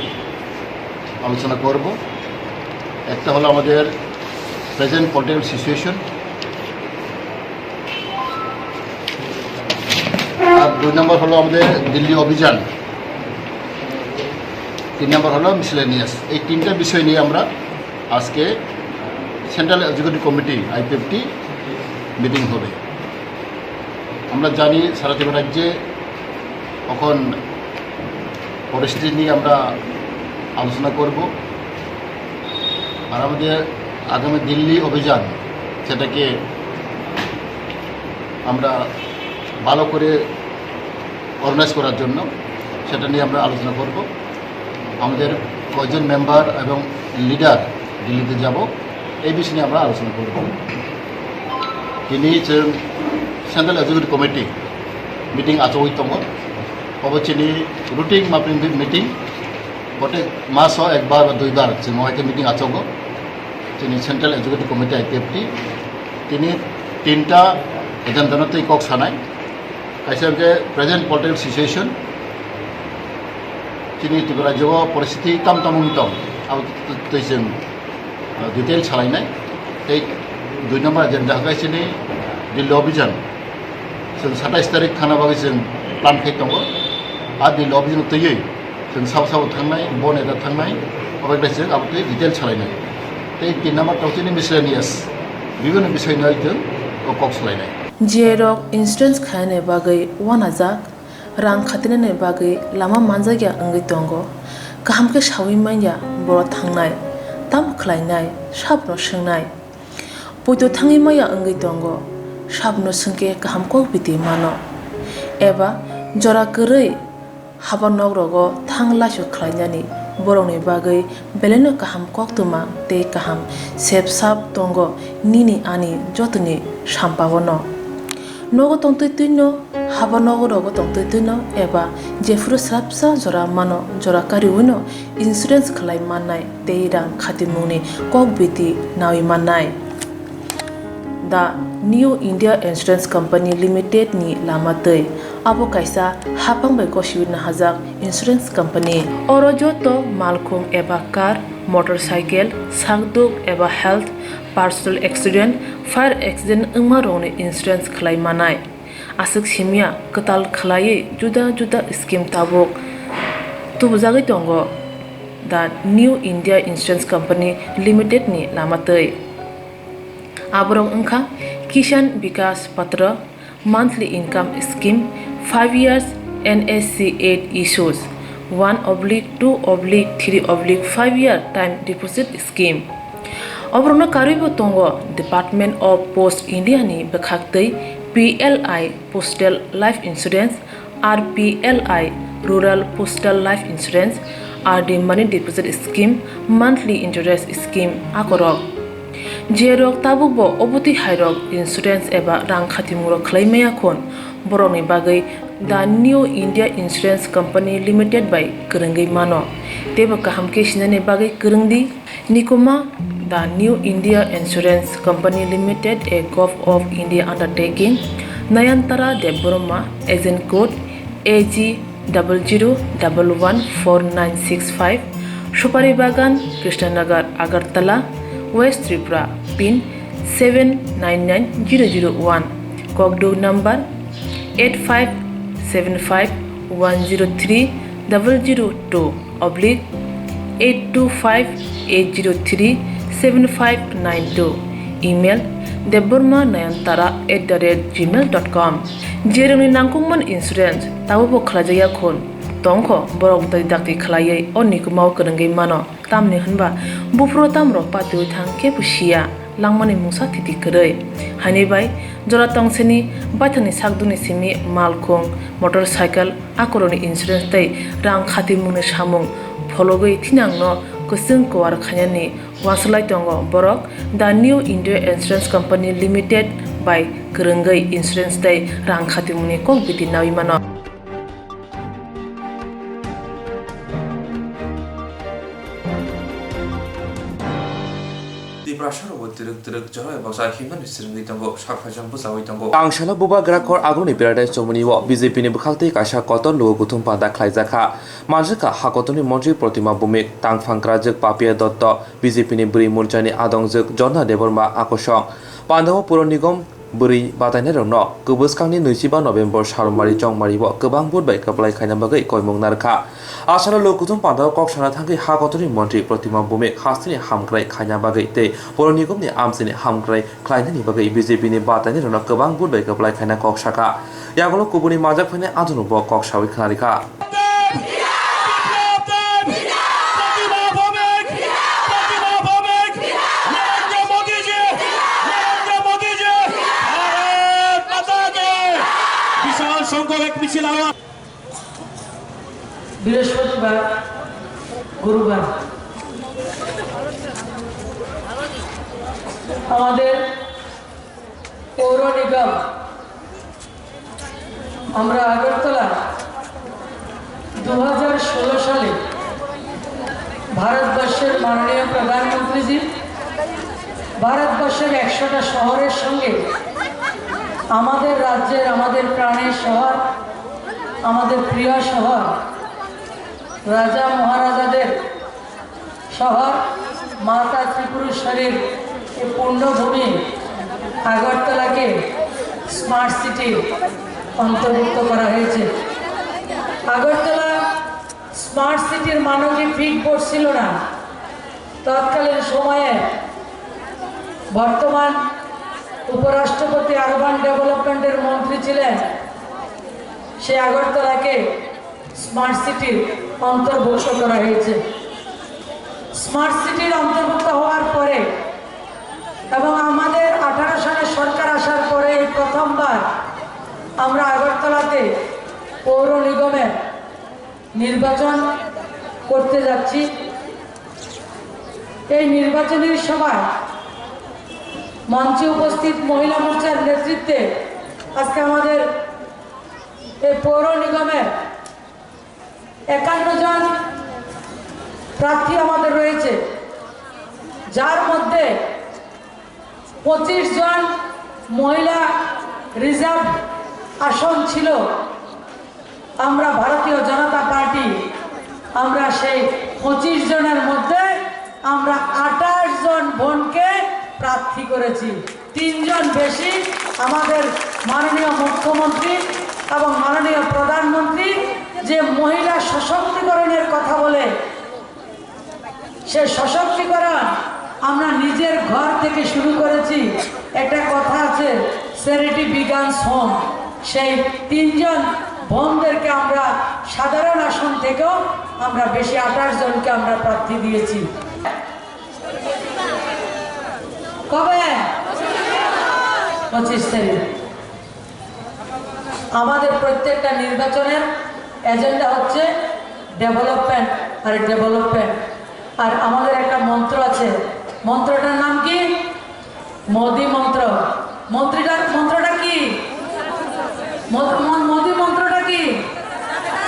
আলোচনা করব। একটা হলো আমাদের প্রেজেন্ট পলিটিক্যাল সিচুয়েশন, আর দুই নম্বর হলো আমাদের দিল্লি অভিযান, তিন নম্বর হলো মিসেলেনিয়াস। এই তিনটা বিষয় নিয়ে আমরা আজকে central executive committee, IPFT, meeting হবে। আমরা জানি সারা ত্রিপুরা রাজ্যে তখন পরিস্থিতি নিয়ে আমরা আলোচনা করব। আর আমাদের আগামী দিল্লি অভিযান, সেটাকে আমরা ভালো করে অর্গানাইজ করার জন্য, সেটা নিয়ে আমরা আলোচনা করব। আমাদের কয়জন মেম্বার এবং লিডার দিল্লিতে যাব, এই বিষয় নিয়ে আমরা আলোচনা করব। Tini chwng Central Executive Committee meeting achogwi tongo. Obo chini routine mapni meeting. Bote maso ekbar ba duibar chwng ohaikhe meeting achogo. Chini Central Executive Committee, I P F T. Tini tinta agenda no twi kok sanai. Kaisa hwnkhe present political situation. Chini Tripura rajyo o poristiti tam tam wng tong. Abo twi chwng ah, detail salainai. Tei dui number agenda hwnkhe chini Delhi Obhijan. Chwng satais tarik thana bagwi chwng plan khai tongo. A Delhi Obhijan twiwi chwng sabo sabo thangnai, bo neta thangnai, obo khe chwng abo twi detail salainai. Tei tin number tong chini miscellaneous. Bibhinno bisoi noi chwng o kok salainai. J rok insurance khainani bagwi uanajak. Rang khatinani bagwi lama manjakya wngwi tongo. Kaham khe saui manya borok thangnai, tamo khlainai, sabono swngnai. Poito thangwi maya wngwi tongo, sabono swngkhe kaham kok biti mano. Eba jora kwrwi haba nok rogo thang laisu khlainani borokni bagwi belaino kaham koktwma tei kaham sep sap tongo nini ani jotoni sampaono. Nogo tongtwi twino, haba nogo rogo tongtwi twino eba jephuru swrapsa jora mano, jora kariwino insurance khlai mannai tei rang khatimungni kok biti naui mannai. The New India Insurance Company Limited ni lama twi abo kaisa hapang bai gosiwi nahajak insurance company. Oro joto malkhung eba car, motorcycle, sakduk eba health, personal accident, fire accident wngma rokni insurance khlai manai. Aswk simya kwtal khlaiwi juda juda scheme tabuk tubujagwi tongo the New India Insurance Company Limited ni lama twi. Aborok wngkha Kisan Vikas Patra, monthly income scheme, five years N S C eight issues, one oblique two oblique three oblique five year time deposit scheme. Oborokno karwibo tongo Department of Post India ni bwkhaktwi P L I Postal Life Insurance, R P L I Rural Postal Life Insurance, R D Money Deposit Scheme, Monthly Interest Scheme akorok. Jerok tabukbo obotwi hairok insurance eba rang khatimungrok khlai maya khun, borokni bagwi The New India Insurance Company Limited bai kwrwngwi mano. Teibo kaham khe sinani bagwi kwrwng di. Nikuma, The New India Insurance Company Limited, a Govt of India undertaking, Nayantara Debbarma, agent code A G double zero double one four nine six five, Supari Bagan, Krishnanagar, Agartala, West Tripura, pin seven nine nine zero zero one, Kokduk number eight five seven five one zero three double zero two oblique eight two five eight zero three seven five nine two, email debbarma nayantara at the rate gmail dot com. Jerokni nangkukmani insurance tabukbo khlaijakya khun tongkho, borok bwtwi dakti khlaiwi o nikumao kwrwngwi mano. Tamni hwnba buphuru tamrok patiwi thang kebo siya, langmani mungsa thiti kwrwi. Haini bai jora tongseni baithangni sakdukni simi malkhung, motorcycle, akorokni insurance tei rang khatimungni samung phologwi thinangno kwchwng kwar khainani uansuk lai tongo borok The New India Insurance Company Limited bai kwrwngwi insurance tei rang khatimungni kok biti naui mano. Tiprasa rokbo twrwk twrwk jora baksa himnani swrwngwi tongo, sak phaijak bwchaui tongo. Tangsala bubagra khor agroni paradise chomoni o B J P ni bwkhak tei kaisa kotor lugo kuthum panda khlaijakha. Manjakha hakotorni montri Protima Bhumik, tangphang kwrajwk Papia Dotto, B J P ni bwrwi morchani adongjwk Jonna Debbarma akosong. Pandao Puro Nigom Bwrwi batainairokno kwbwskangni nwichiba November salmari chongmario kwbang vote bai kwplai khaina bagwi koimung narwkha. Asano lok kuthum pandao kok sana thangwi ha kotorni montri Protima Bhumik hasteni hamkrai khaina bagwi tei Poro Nigomni amchaini hamkrai khlainani bagwi B J P ni batainairokno kwbang vote bai kwplai khaina kok sakha. Yagulo kubuni majak phainai adongo bo kok sawi khwnarikha. Biplab দেব! বিপ্লব দেব! প্রতিমা ভৌমিক! প্রতিমা ভৌমিক! নরেন্দ্র মোদীজি! নরেন্দ্র মোদীজি! ভারত মাতা কি! বিশাল সংখ্যক এক মিছিল আহ্বান। বৃহস্পতিবার, গুরুবার আমাদের পৌর নিগম, আমরা আগরতলা দু হাজার ষোলো সালে ভারতবর্ষের মাননীয় প্রধানমন্ত্রীজি ভারতবর্ষের একশোটা শহরের সঙ্গে আমাদের রাজ্যের, আমাদের প্রাণের শহর, আমাদের প্রিয় শহর, রাজা মহারাজাদের শহর মাতা ত্রিপুরেশ্বরীর এই পুণ্যভূমি আগরতলাকে স্মার্ট সিটির অন্তর্ভুক্ত করা হয়েছে। আগরতলা স্মার্ট সিটির মানকে ফিট পড়ছিল না। তৎকালীন সময়ে বর্তমান উপরাষ্ট্রপতি আরবান ডেভেলপমেন্টের মন্ত্রী ছিলেন, সে আগরতলাকে স্মার্ট সিটির অন্তর্ভুক্ত করা হয়েছে। স্মার্ট সিটির অন্তর্ভুক্ত হওয়ার পরে এবং আমাদের আঠারো সালের সরকার আসার পরে এই প্রথমবার আমরা আগরতলাতে পৌর নিগমের নির্বাচন করতে যাচ্ছি। এই নির্বাচনী সভায় মঞ্চে উপস্থিত মহিলা মোর্চার নেতৃত্বে আজকে আমাদের এই পৌর নিগমের একান্ন জন প্রার্থী আমাদের রয়েছে, যার মধ্যে পঁচিশ জন মহিলা রিজার্ভ আসন ছিল। আমরা ভারতীয় জনতা পার্টি, আমরা সেই পঁচিশ জনের মধ্যে আমরা আঠাশ জন বোনকে প্রার্থী করেছি। তিনজন বেশি। আমাদের মাননীয় মুখ্যমন্ত্রী এবং মাননীয় প্রধানমন্ত্রী যে মহিলা সশক্তিকরণের কথা বলে, সে সশক্তিকরণ আমরা নিজের ঘর থেকে শুরু করেছি। একটা কথা আছে, charity begins home। সেই তিনজন বোনদেরকে আমরা সাধারণ আসন থেকেও আমরা বেশি আঠাশ জনকে আমরা প্রার্থী দিয়েছি। কবে? পঁচিশ তারিখ। আমাদের প্রত্যেকটা নির্বাচনের এজেন্ডা হচ্ছে ডেভেলপমেন্ট আর ডেভেলপমেন্ট। আর আমাদের একটা মন্ত্র আছে, মন্ত্রটার নাম কি? মোদি মন্ত্র। মন্ত্রীটার মন্ত্রটা কি? মন- মন- মোদি মন্ত্রটা কি?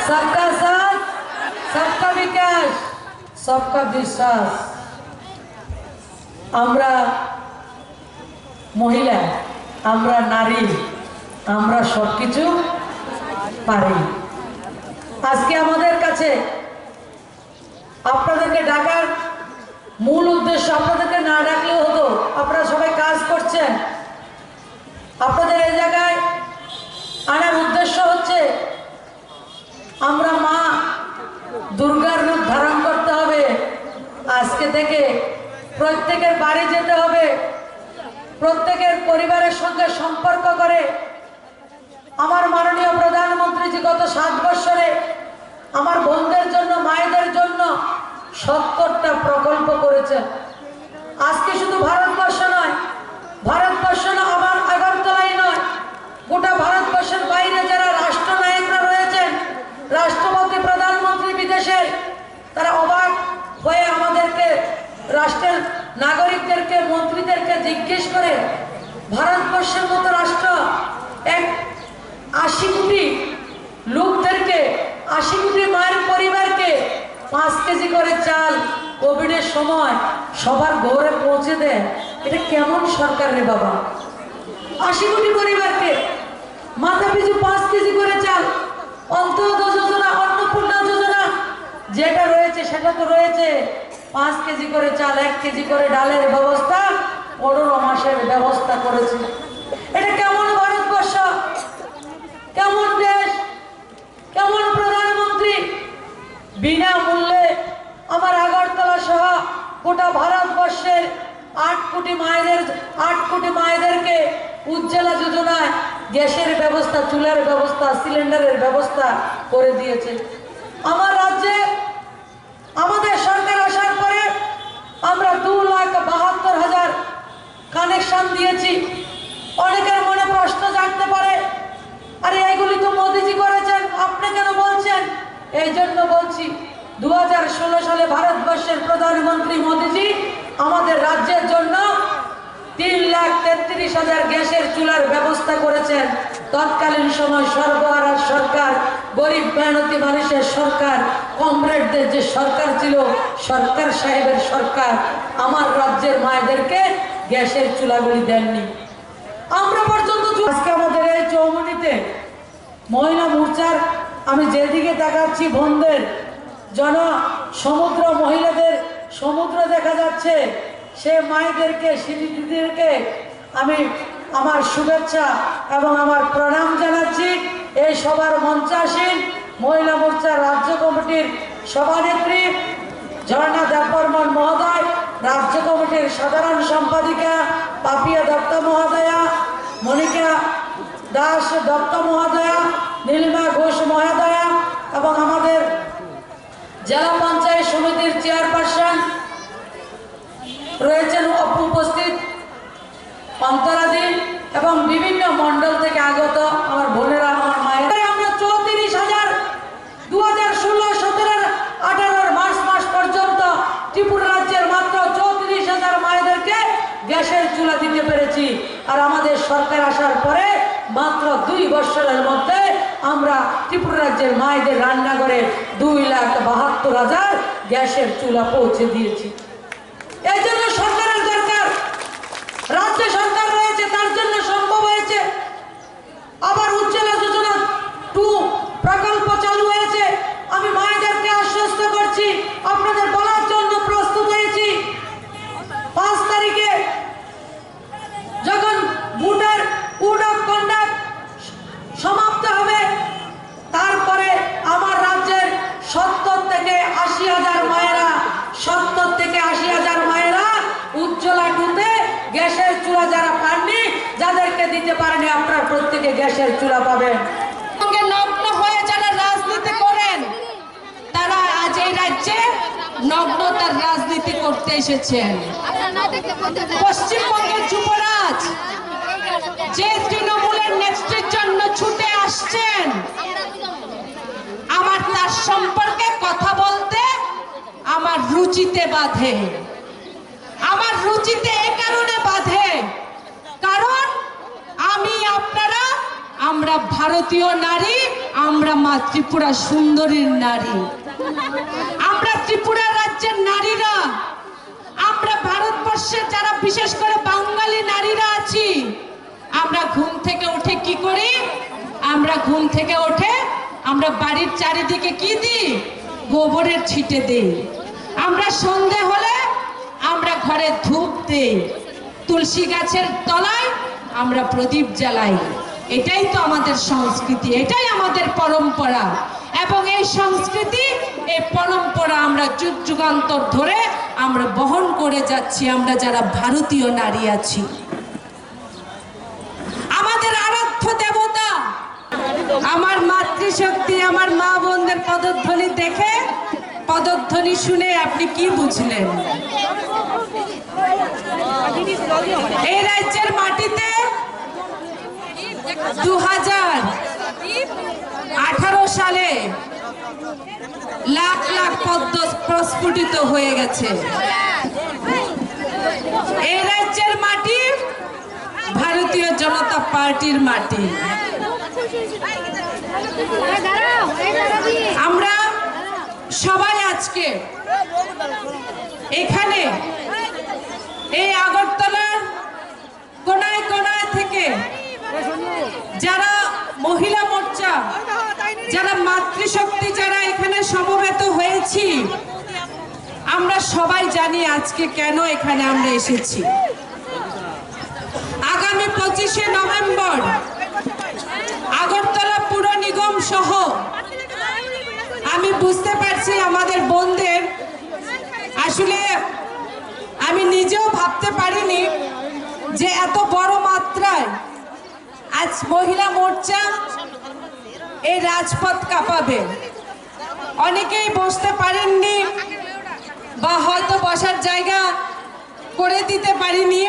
সবকা সাথ, সবকা বিকাশ, সবকা বিশ্বাস। আমরা মহিলা, আমরা নারী, আমরা সবকিছু পারি। আজকে আমাদের কাছে আপনাদেরকে ডাকার মূল উদ্দেশ্য, আপনাদেরকে না ডাকলেও হতো, আপনারা সবাই কাজ করছেন। আপনাদের এই জায়গায় আনার উদ্দেশ্য হচ্ছে আমরা মা দুর্গার রূপ ধারণ করতে হবে। আজকে থেকে প্রত্যেকের বাড়ি যেতে হবে, প্রত্যেকের পরিবারের সঙ্গে সম্পর্ক করে। আমার মাননীয় প্রধানমন্ত্রী জি গত সাত বছরে আমার বোনদের জন্য, মায়েদের জন্য সত্তরটা প্রকল্প করেছেন। আজকে শুধু ভারতবর্ষ নয়, ভারতবর্ষ না, আমার আগরতলাই নয়, গোটা ভারতবর্ষের বাইরে যারা রাষ্ট্রনায়করা রয়েছেন, রাষ্ট্রপতি, প্রধানমন্ত্রী বিদেশে, তারা অবাক হয়ে আমাদেরকে, রাষ্ট্রের নাগরিকদেরকে, মন্ত্রীদেরকে জিজ্ঞেস করে, ভারতবর্ষের মতো রাষ্ট্র এক আশি কোটি লোকদেরকে, আশি কোটি মায়ের পরিবারকে পাঁচ কেজি করে চাল কোভিডের সময় সবার ঘরে পৌঁছে দেয়, এটা কেমন সরকার রে বাবা? আশি কোটি পরিবারকে মাথা পিছু পাঁচ কেজি করে চাল, অন্তোদয় যোজনা, অন্নপূর্ণা যোজনা যেটা রয়েছে সেটা তো রয়েছে, পাঁচ কেজি করে চাল, এক কেজি করে ডালের ব্যবস্থা, পনেরো মাসের ব্যবস্থা করেছে। এটা কেমন ভারতবর্ষ, কেমন দেশ, কেমন প্রধানমন্ত্রী? বিনামূল্যে আমার আগরতলা সহ গোটা ভারতবর্ষের আট কোটি মায়েদের, আট কোটি মায়েদেরকে উজ্জ্বলা যোজনায় গ্যাসের ব্যবস্থা, চুলার ব্যবস্থা, সিলিন্ডারের ব্যবস্থা করে দিয়েছে। আমার রাজ্যে আমাদের সরকার আসার পরে আমরা দু লাখ বাহাত্তর হাজার কানেকশন দিয়েছি। অনেকের মনে প্রশ্ন জাগতে পারে, "আরে, এগুলি তো মোদিজি করেছেন, আপনি কেন বলছেন?" এই জন্য বলছি, দু হাজার ষোলো সালে ভারতবর্ষের প্রধানমন্ত্রী মোদিজি আমাদের রাজ্যের জন্য তিন লাখ তেত্রিশ হাজার গ্যাসের চুলার ব্যবস্থা করেছেন। তৎকালীন সময় সর্বহারার সরকার, গরিব মেহনতি মানুষের সরকার, কমরেডদের যে সরকার ছিল, সরকার সাহেবের সরকার, আমার রাজ্যের মায়েদেরকে গ্যাসের চুলাগুলি দেননি। আমরা পর্যন্ত চু-, আজকে আমাদের এই চৌমুহনীতে মহিলা মোর্চার আমি যেদিকে তাকাচ্ছি, বোনদের জন সমুদ্র, মহিলাদের সমুদ্র দেখা যাচ্ছে। সে মায়েদেরকে, সে দিদিদেরকে আমি আমার শুভেচ্ছা এবং আমার প্রণাম জানাচ্ছি। এই সভার মঞ্চাসীন মহিলা মোর্চার রাজ্য কমিটির সভানেত্রী ঝর্ণা দেববর্মন মহোদয়, রাজ্য কমিটির সাধারণ সম্পাদিকা পাপিয়া দত্ত মহোদয়া, মনিকা দাস দত্ত মহোদয়া, নীলিমা ঘোষ মহোদয়া এবং আমাদের জেলা পঞ্চায়েত সমিতির চেয়ারপারসন রয়েছেন উপ-, উপস্থিত অন্তরাদি এবং বিভিন্ন মণ্ডল থেকে আগত আমার বোনেরা, আমার মায়েরা। আমরা চৌত্রিশ হাজার দু হাজার ষোলো সতেরোর আঠারোর মার্চ মাস পর্যন্ত ত্রিপুরা রাজ্যের মাত্র চৌত্রিশ হাজার মায়েদেরকে গ্যাসের চুলা দিতে পেরেছি। আর আমাদের সরকার আসার পরে মাত্র দুই বছরের মধ্যে আমরা ত্রিপুরা রাজ্যের মায়েদের রান্নাঘরে দুই লাখ বাহাত্তর হাজার গ্যাসের চুলা পৌঁছে দিয়েছি। এই জন্য সরকারের দরকার, রাজ্য সরকার রয়েছে, তার জন্য সম্ভব হয়েছে। আবার উজ্জ্বলা যোজনা টু প্রকল্প চালু হয়েছে। আমি মায়েদেরকে আশ্বস্ত করছি, আপনাদের বলার জন্য প্রস্তুত হয়েছি। পাঁচ তারিখে যখন ভোটার কোড অফ কন্ডাক্ট সমাপ্ত হবে, তারপরে আমার রাজ্যের সত্তর থেকে আশি হাজার মায়েরা, সত্তর থেকে আশি হাজার মায়েরা উজ্জ্বলা টুতে গ্যাসের চুলা যারা পাননি, যাদেরকে দিতে পারেনি, আপনারা প্রত্যেকে গ্যাসের চুলা পাবেন। সঙ্গে নগ্ন হয়ে যারা রাজনীতি করেন, তারা আজ এই রাজ্যে নগ্নতার রাজনীতি করতে এসেছেন। পশ্চিমবঙ্গের যুবরাজ যে তৃণমূলের নেত্রীর জন্য ছুটে আসছেন, আমার তার সম্পর্কে কথা বলতে আমার রুচিতে বাধে, আমার রুচিতে এ কারণে বাধে, কারণ আমি, আপনারা, আমরা ভারতীয় নারী, আমরা মা ত্রিপুরা সুন্দরীর নারী, আমরা ত্রিপুরা রাজ্যের নারীরা, আমরা ভারতবর্ষের যারা বিশেষ করে বাঙালি নারীরা আছি, আমরা ঘুম থেকে উঠে কি করি? আমরা ঘুম থেকে উঠে আমরা বাড়ির চারিদিকে কি দিই? গোবরের ছিটে দিই। আমরা সন্ধে হলে আমরা ঘরে ধূপ দিই, তুলসী গাছের তলায় আমরা প্রদীপ জ্বালাই। এটাই তো আমাদের সংস্কৃতি, এটাই আমাদের পরম্পরা। এবং এই সংস্কৃতি, এই পরম্পরা আমরা যুগ যুগান্তর ধরে আমরা বহন করে যাচ্ছি, আমরা যারা ভারতীয় নারী আছি। আমাদের আরাধ্য দেবতা, আমার মাতৃশক্তি, আমার মা বোনদের পদধ্বনি দেখে, পদধ্বনি শুনে আপনি কি বুঝলেন? এই রাজ্যের মাটিতে দু হাজার আঠারো সালে লাখ লাখ পদ্ম প্রস্ফুটিত হয়ে গেছে। এই রাজ্যের মাটি ভারতীয় জনতা পার্টির মাটি। আমরা সবাই আজকে এখানে এই আগরতলার কোনায় কোনায় থেকে যারা মহিলা মোর্চা, যারা মাতৃশক্তি, যারা এখানে সমবেত হয়েছি, আমরা সবাই জানি আজকে কেন এখানে আমরা এসেছি। আগামী পঁচিশ পঁচিশে নভেম্বর আগরতলা পুর নিগম সহ আমি বুঝতে পারছি আমাদের বোনদের, আসলে আমি নিজেও ভাবতে পারিনি যে এত বড় মাত্রায় আজ মহিলা মোর্চা এই রাজপথ কাঁপাবে। অনেকেই বসতে পারেননি বা হয়তো বসার জায়গা করে দিতে পারিনি,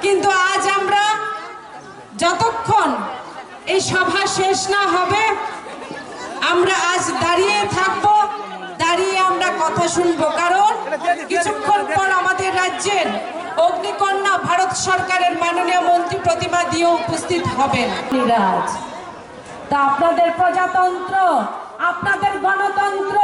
কিন্তু আজ আমরা যতক্ষণ এই সভা শেষ না হবে, আমরা আজ দাঁড়িয়ে থাকব, দাঁড়িয়ে আমরা কথা শুনবো। কারণ কিছুক্ষণ পর আমাদের রাজ্যের অগ্নিকন্যা ভারত সরকারের মাননীয় মন্ত্রী প্রতিমা দিয়েও উপস্থিত হবেন। রাজ, তা আপনাদের প্রজাতন্ত্র, আপনাদের গণতন্ত্র,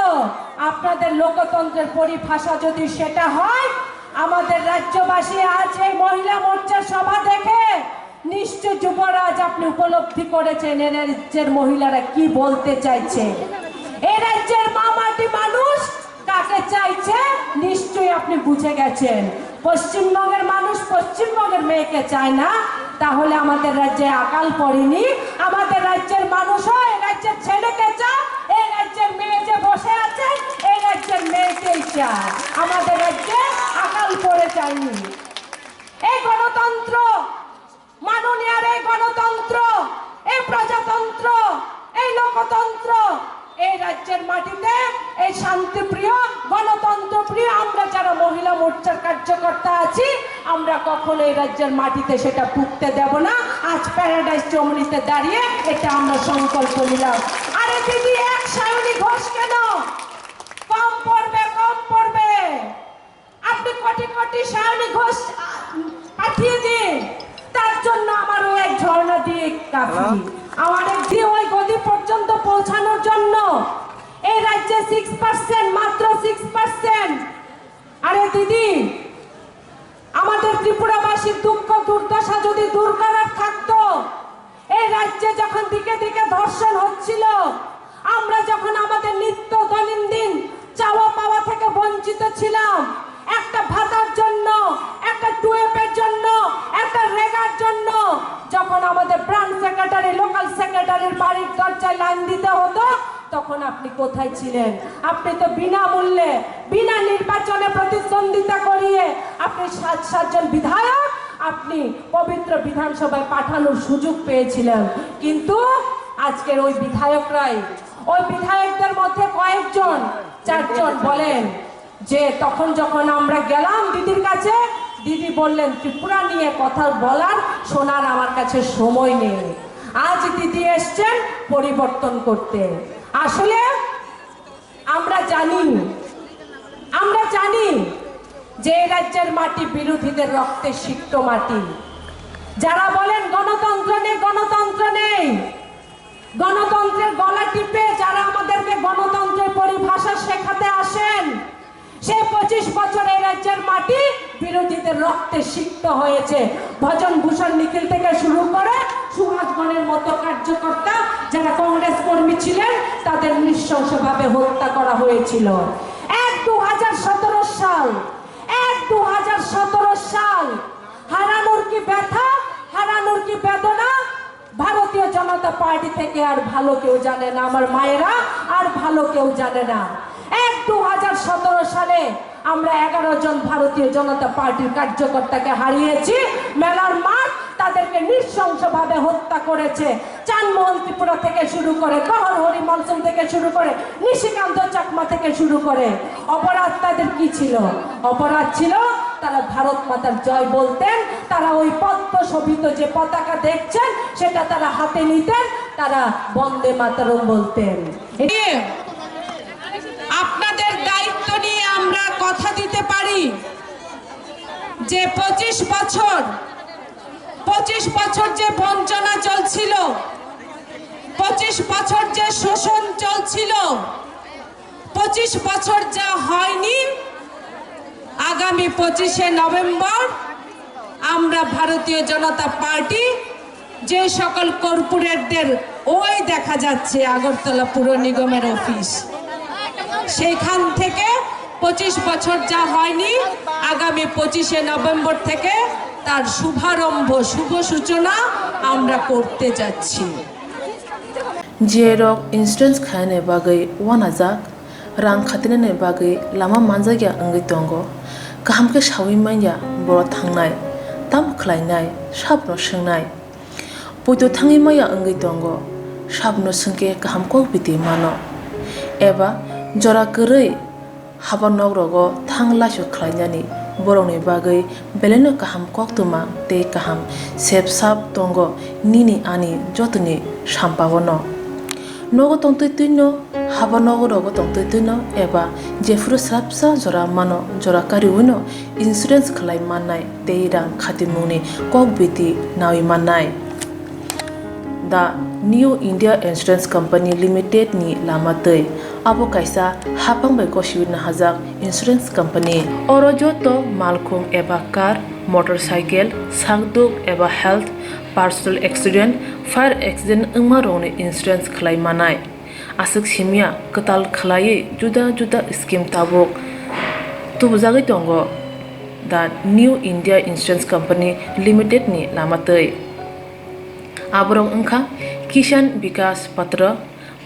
আপনাদের লোকতন্ত্রের পরিভাষা যদি সেটা হয়, আমাদের রাজ্যবাসী আজ এই মহিলা মোর্চার সভা দেখে নিশ্চয় যুবরাজ আপনি উপলব্ধি করেছেন এ রাজ্যের মহিলারা কি বলতে চাইছে। এ রাজ্যের মা মাটি মানুষ কাকে চাইছে নিশ্চয়ই আপনি বুঝে গেছেন। পশ্চিমবঙ্গের মানুষ পশ্চিমবঙ্গের মেয়েকে চায় না, তাহলে আমাদের রাজ্যে আকাল পড়েনি। আমাদের রাজ্যের মানুষও এই রাজ্যের ছেলেকে চায়, এই রাজ্যের মেয়ে যে বসে আছে এই রাজ্যের মেয়েকেই চায়। আমাদের রাজ্যে আকাল পড়ে যায়নি। এই গণতন্ত্র, মাননীয়ার এই গণতন্ত্র, এই প্রজাতন্ত্র, এই লোকতন্ত্র, এই রাজ্যের মাটিতে এই শান্তিপ্রিয়, গণতন্ত্রপ্রিয় আমরা যারা মহিলা মোর্চার কার্যকর্তা আছি, আমরা কখনো এই রাজ্যের মাটিতে সেটা ফুটতে দেব না। আজ প্যারাডাইস চৌমুহনীতে দাঁড়িয়ে এটা আমরা সংকল্প নিলাম। আরে দিদি, এক সায়নী ঘোষ কেন? কম পড়বে, কম পড়বে। আপনি কোটি কোটি সায়নী ঘোষ, আ, পাঠিয়ে দিন, তার জন্য আমার ওই এক ঝর্ণা দিয়ে কাফি। হ্যালো? আমার এক দিয়ে ওই গদি পর্যন্ত পৌঁছানোর জন্য এই রাজ্যে সিক্স পার্সেন্ট, মাত্র সিক্স পার্সেন্ট। আরে দিদি, আমাদের ত্রিপুরাবাসীর দুঃখ দুর্দশা যদি দূর করার থাকতো, এই রাজ্যে যখন দিকে দিকে ধর্ষণ হচ্ছিল, আমরা যখন আমাদের নিত্য দৈনন্দিন চাওয়া পাওয়া থেকে বঞ্চিত ছিলাম, একটা ভাতার জন্য, একটা টুয়েপের জন্য, একটা রেগার জন্য, যখন আমাদের ব্রাঞ্চ সেক্রেটারি, লোকাল সেক্রেটারির বাড়ির দরজায় লাইন দিতে হতো, তখন আপনি কোথায় ছিলেন? আপনি তো বিনামূল্যে, বিনা নির্বাচনে প্রতিদ্বন্দ্বিতা করিয়ে আপনি সাত সাতজন বিধায়ক আপনি পবিত্র বিধানসভায় পাঠানোর সুযোগ পেয়েছিলেন। কিন্তু আজকের ওই বিধায়করাই, ওই বিধায়কদের মধ্যে কয়েকজন, চারজন বলেন যে তখন যখন আমরা গেলাম দিদির কাছে, দিদি বললেন, "ত্রিপুরা নিয়ে কথা বলার, শোনার আমার কাছে সময় নেই।" আজ দিদি এসছেন পরিবর্তন করতে। আসলে আমরা জানি, আমরা জানি যে এই রাজ্যের মাটি বিরোধীদের রক্তে সিক্ত মাটি। যারা বলেন গণতন্ত্র নেই, গণতন্ত্র নেই, গণতন্ত্রের গলা টিপে যারা আমাদেরকে গণতন্ত্রের পরিভাষা শেখাতে আসেন, সেই পঁচিশ বছর এই রাজ্যের মাটি বিরোধীদের রক্তে সিক্ত হয়েছে। ভজন ভূষণ নিখিল থেকে শুরু করে সুভাষ গণের মতো কার্যকর্তা যারা কংগ্রেস কর্মী ছিলেন, তাদের নৃশংসভাবে হত্যা করা হয়েছিল। এক দু হাজার সতেরো সাল, এক দু হাজার সতেরো সাল, হারানোর কি ব্যথা, হারানোর কি বেদনা, ভারতীয় জনতা পার্টি থেকে আর ভালো কেউ জানে না, আমার মায়েরা আর ভালো কেউ জানে না। এক দু হাজার সতেরো সালে আমরা এগারো জন ভারতীয় জনতা পার্টির কার্যকর্তাকে হারিয়েছি। মেলার মাঠ, তাদেরকে নৃশংসভাবে হত্যা করেছে। চানমোহন ত্রিপুরা থেকে শুরু করে, গহর হরি মনসুম থেকে শুরু করে, নিশিকান্ত চাকমা থেকে শুরু করে, অপরাধ তাদের কি ছিল? অপরাধ ছিল তারা ভারত মাতার জয় বলতেন, তারা ওই পদ্ম শোভিত যে পতাকা দেখছেন সেটা তারা হাতে নিতেন, তারা বন্দে মাতরম বলতেন। এ-, আপনাদের দায়িত্ব নিয়ে আমরা কথা দিতে পারি যে পঁচিশ বছর, পঁচিশ বছর যে বঞ্চনা চলছিল, পঁচিশ বছর যে শোষণ চলছিল, পঁচিশ বছর যা হয়নি, আগামী পঁচিশে নভেম্বর আমরা ভারতীয় জনতা পার্টি যে সকল কর্পোরেটদের, ওই দেখা যাচ্ছে আগরতলা পুর নিগমের অফিস, সেখান থেকে পঁচিশ বছর যা হয়নি, আগামী পঁচিশে নভেম্বর থেকে তার শুভারম্ভ, শুভ সূচনা আমরা করতে যাচ্ছি। Jerok insurance khainani bagwi uanajak, rang khatinani bagwi lama manjakya wngwi tongo. Kaham khe saui manya borok thangnai, tamo khlainai, sabono swngnai. Poito thangwi maya wngwi tongo, sabono swngkhe kaham kok biti mano. Eba jora kwrwi haba nok rogo thang laisok khlainani borokni bagwi belaino kaham koktwma tei kaham sep sap tongo nini ani jotoni sampao no. Nogo tongtwi twino, haba nogo rogo tongtwi twino eba jephuru swrapsa jora mano, jora kariwino insurance khlai mannai tei rang khatimungni kok biti nawi mannai. The New India Insurance Company Limited ni lama twi. Abo kaisa haphang bai gosiwi nahajak insurance company. Oro joto malkhung eba car, motorcycle, sakduk eba health, personal accident, fire accident wngma rokni insurance khlai manai. Aswk simya kwtal khlaiwi juda juda scheme tabuk tubujagwi tongo The New India Insurance Company Limited ni lama twi. Aborok wngkha Kisan Vikas Patra,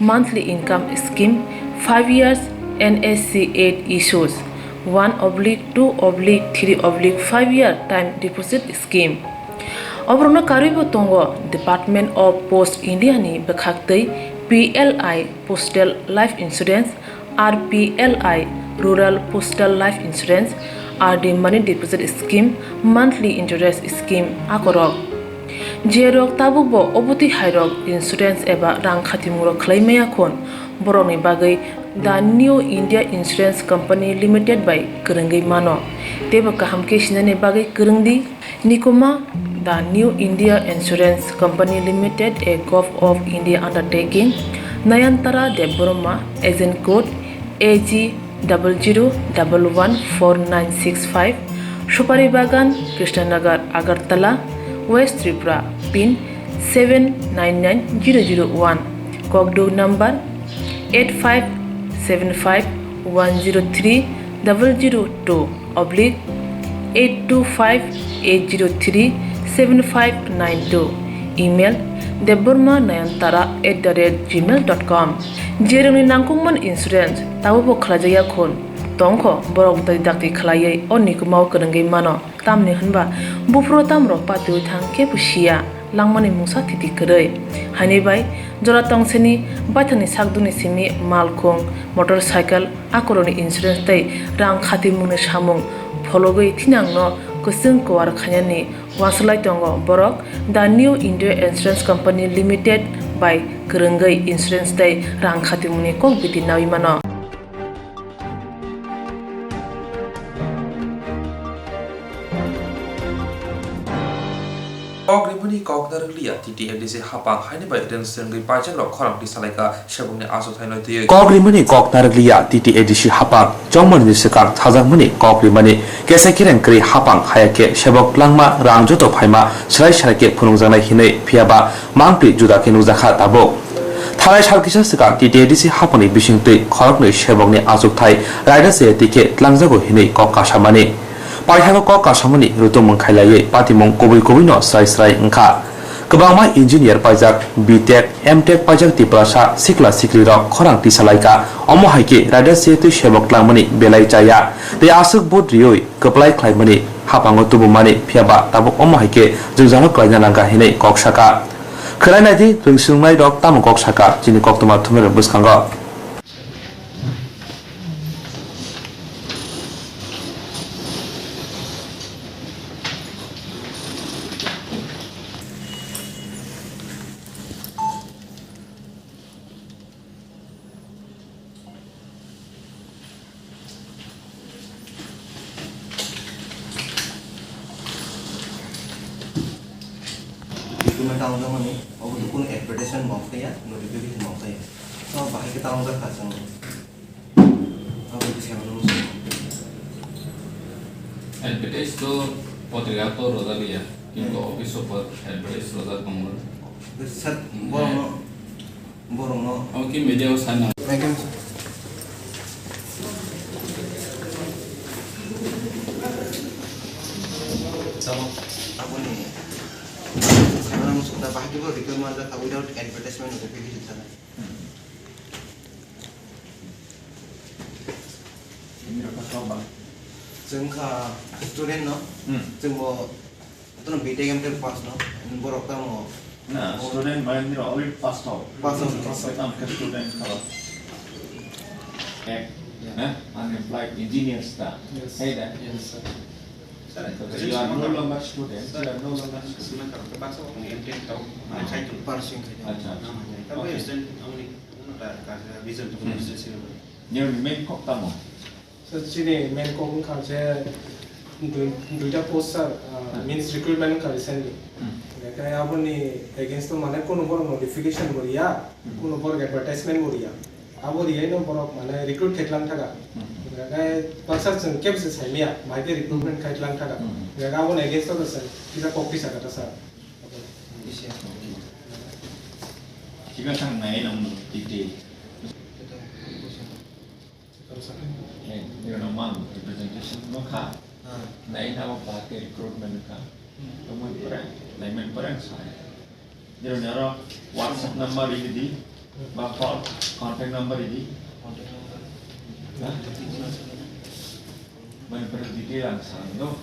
monthly income scheme, five years N S C eight issues, one oblique two oblique three oblique five year time deposit scheme. Oborokno karwibo tongo Department of Post India ni bwkhaktwi P L I Postal Life Insurance, R P L I Rural Postal Life Insurance, R D Money Deposit Scheme, Monthly Interest Scheme akorok. Jerok tabukbo obotwi hairok insurance eba rang khatimungrok khlai maya khun, borokni bagwi The New India Insurance Company Limited bai kwrwngwi mano. Teibo kaham khe sinani bagwi kwrwng di. Nikuma, The New India Insurance Company Limited, a Govt of India undertaking, Nayantara Debbarma, agent code A G double zero double one four nine six five, Supari Bagan, Krishnanagar, Agartala, West Tripura, pin seven nine nine zero zero one, Kokduk number eight five seven five one zero three double zero two oblique eight two five eight zero three seven five nine two, email debbarma nayantara at the rate gmail dot com. Jerokni nangkukmani insurance tabukbo khlaijakya khun tongkho, borok bwtwi dakti khlaiwi o nikumao kwrwngwi mano. Tamni hwnba buphuru tamrok patiwi thang kebo siya, langmani mungsa thiti kwrwi. Haini bai jora tongseni baithangni sakdukni simi malkhung, motorcycle, akorokni insurance tei rang khatimungni samung phologwi thinangno kwchwng kwar khainani uansuk lai tongo borok The New India Insurance Company Limited bai kwrwngwi insurance tei rang khatimungni kok biti nawi mano. Kok rimani kok narwkliya T T A D C hapang haini bai rwng swrwngwi paijakrok khorang tisalaikha sebokni achukthai noi twiwi. Kok rimani kok narwkliya T T A D C hapang chongmani ni swkang sajakmani kok rimani kesa kereng kwrwi hapang haya khe sebok langma rang joto phaima swrai swrai khe phunukjaknai hinwi, phiyaba mangpli juda khe nukjakha tabuk. Thalai sal kisa swkang T T A D C hapangni bisingtwi khoroknwi sebokni achukthai raida chaya twi khe tlangjago hinwi kok kasamani. Paithago kok kasamani rutung mwng khailaiwi patimung kubui kubuino srai srai wngkha. Kwbangma engineer paijak, B Tech, M Tech paijak Tiprasa sikla siklirok khorang tisalaikha. Omo hai khe raida chaya twi sebok tlangmani belai chaya tei aswk vote riwi kwplai khlaimani haphango tubumani, phiyaba tabuk omo hai khe jwngjalo kwlaina nangkha hinwi kok sakha. Khwlai naidi, rwngswrwngnairok tamo kok sakha chini koktwma thumairok bwskango. Document tangjakmani, obo to kunu advertisement mangkha ya, notification mangkha ya. So, bahai khe tangjak kha chwng. Abo khe se ano. Advertise to potrika to rojak ya, kintu office o advertise rojak tongo. Sir, borokno Borokno. Omo khe media o sana. Megan. Chalo. Da bahai khe bo recruitment without advertisement notification sana. Ini apa coba? Chwng kha student no, Hmm. chwng bo tono B Tech M Tech pass no, borok tamo Na, student bai nira already pass out. Pass out. Pass out. Ang ke student khala. Eh, Yeah. eh, unemployed engineers ta. Yes. Hey, da. Yes, sir. Sir, You are no longer student. Sir, You are no longer student. Sir, baksa ko M Tech tau, Ah. khai tu. Parsing khai tu. Acha, acha. Nama hai. Tahu Okay. student, ang ni, ano ta, ka, vision tu, Hmm. vision sini. Your main kok tamo? Sir, chini main kok wngkha je dui-, duita post, sir, uh, Hmm. means recruitment wngkha recently. Hmm. Hingkhe aboni against o mane kunu borok notification bo riya, Hmm. kunu borok advertisement bo riya. Abo riyai no borok mane recruit khai tlang thaga. Hmm. Hingkhe baksa chwng kebo se saimaya, bai khe recruitment khai tlang thaga. Hmm. Hingkhe aboni against o chwng kisa kok tisa kata, sir. Chikon thang nai nang detail. Eh, nirano mang representation no kha. Ah. Nai na ba ke recruitment kha. Hmm. Tongmani pore, naiman pore ang sai. Nirano aro WhatsApp number ini di, ba call, contact number ini. Contact number. Ha? Mani pore detail ang sai no.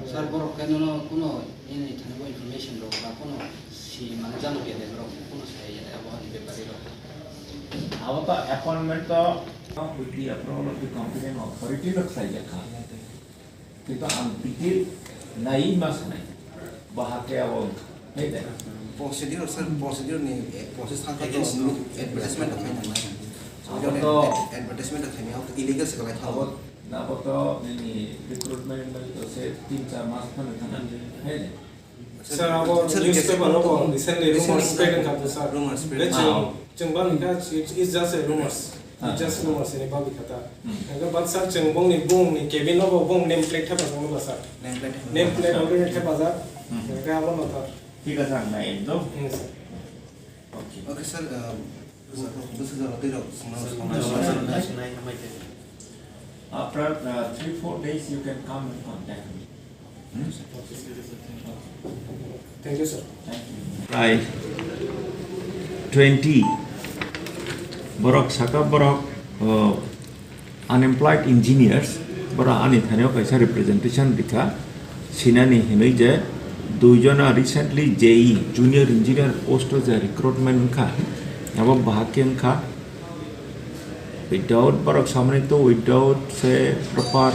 Sir, borok khe nono kuno nini thani bo information rok ba kuno si mane jano khe de borok kuno sai ya abo ni bepari rok. Abo to appointment to with the approval of the competent authority lok sai ya kha. Kintu ang detail nai ma sanai. Bahake abo Hey, dai. Procedure, sir, procedure ni, eh, process thang kha to Against advertisement khai nang nai. So, Abo jodi to advertisement khai nai, abo to illegal se kalai thango. Abo, abo to nini recruitment bai to se tin char mas phano thang nai. Hey, dai. Sir, abo sir, newspaper o bo recently recently rumors spread wngkha to, sir. Rumors spread. Be chwng, Ah. chwng bang kha, it's, it's just a rumors. Ah. It's just rumors ni bagwi kha ta. Hmm. Hingkhe but sir, chwng bongni, bongni cabin o bo bong name plate thepajak nukha, sir. Name plate. Name plate already thepajak. Hmm. Hingkhe abo no ta. Thik ache, ang nai ekdom. Hmm, sir. Okay. Okay, sir, um, bwswk jora twi rok swngna Sir, swngna sir, sir. Sir, sir. After, uh, three, four days, you can come and contact me. Hmm? Thank you, sir. Thank you. Prai twenty borok saka borok, uh, unemployed engineers, borok ani thani o kaisa representation rikha, sinani hinwi je dui jona recently J E, junior engineer post o je recruitment wngkha, abo bahak khe wngkha without borok samani to without se proper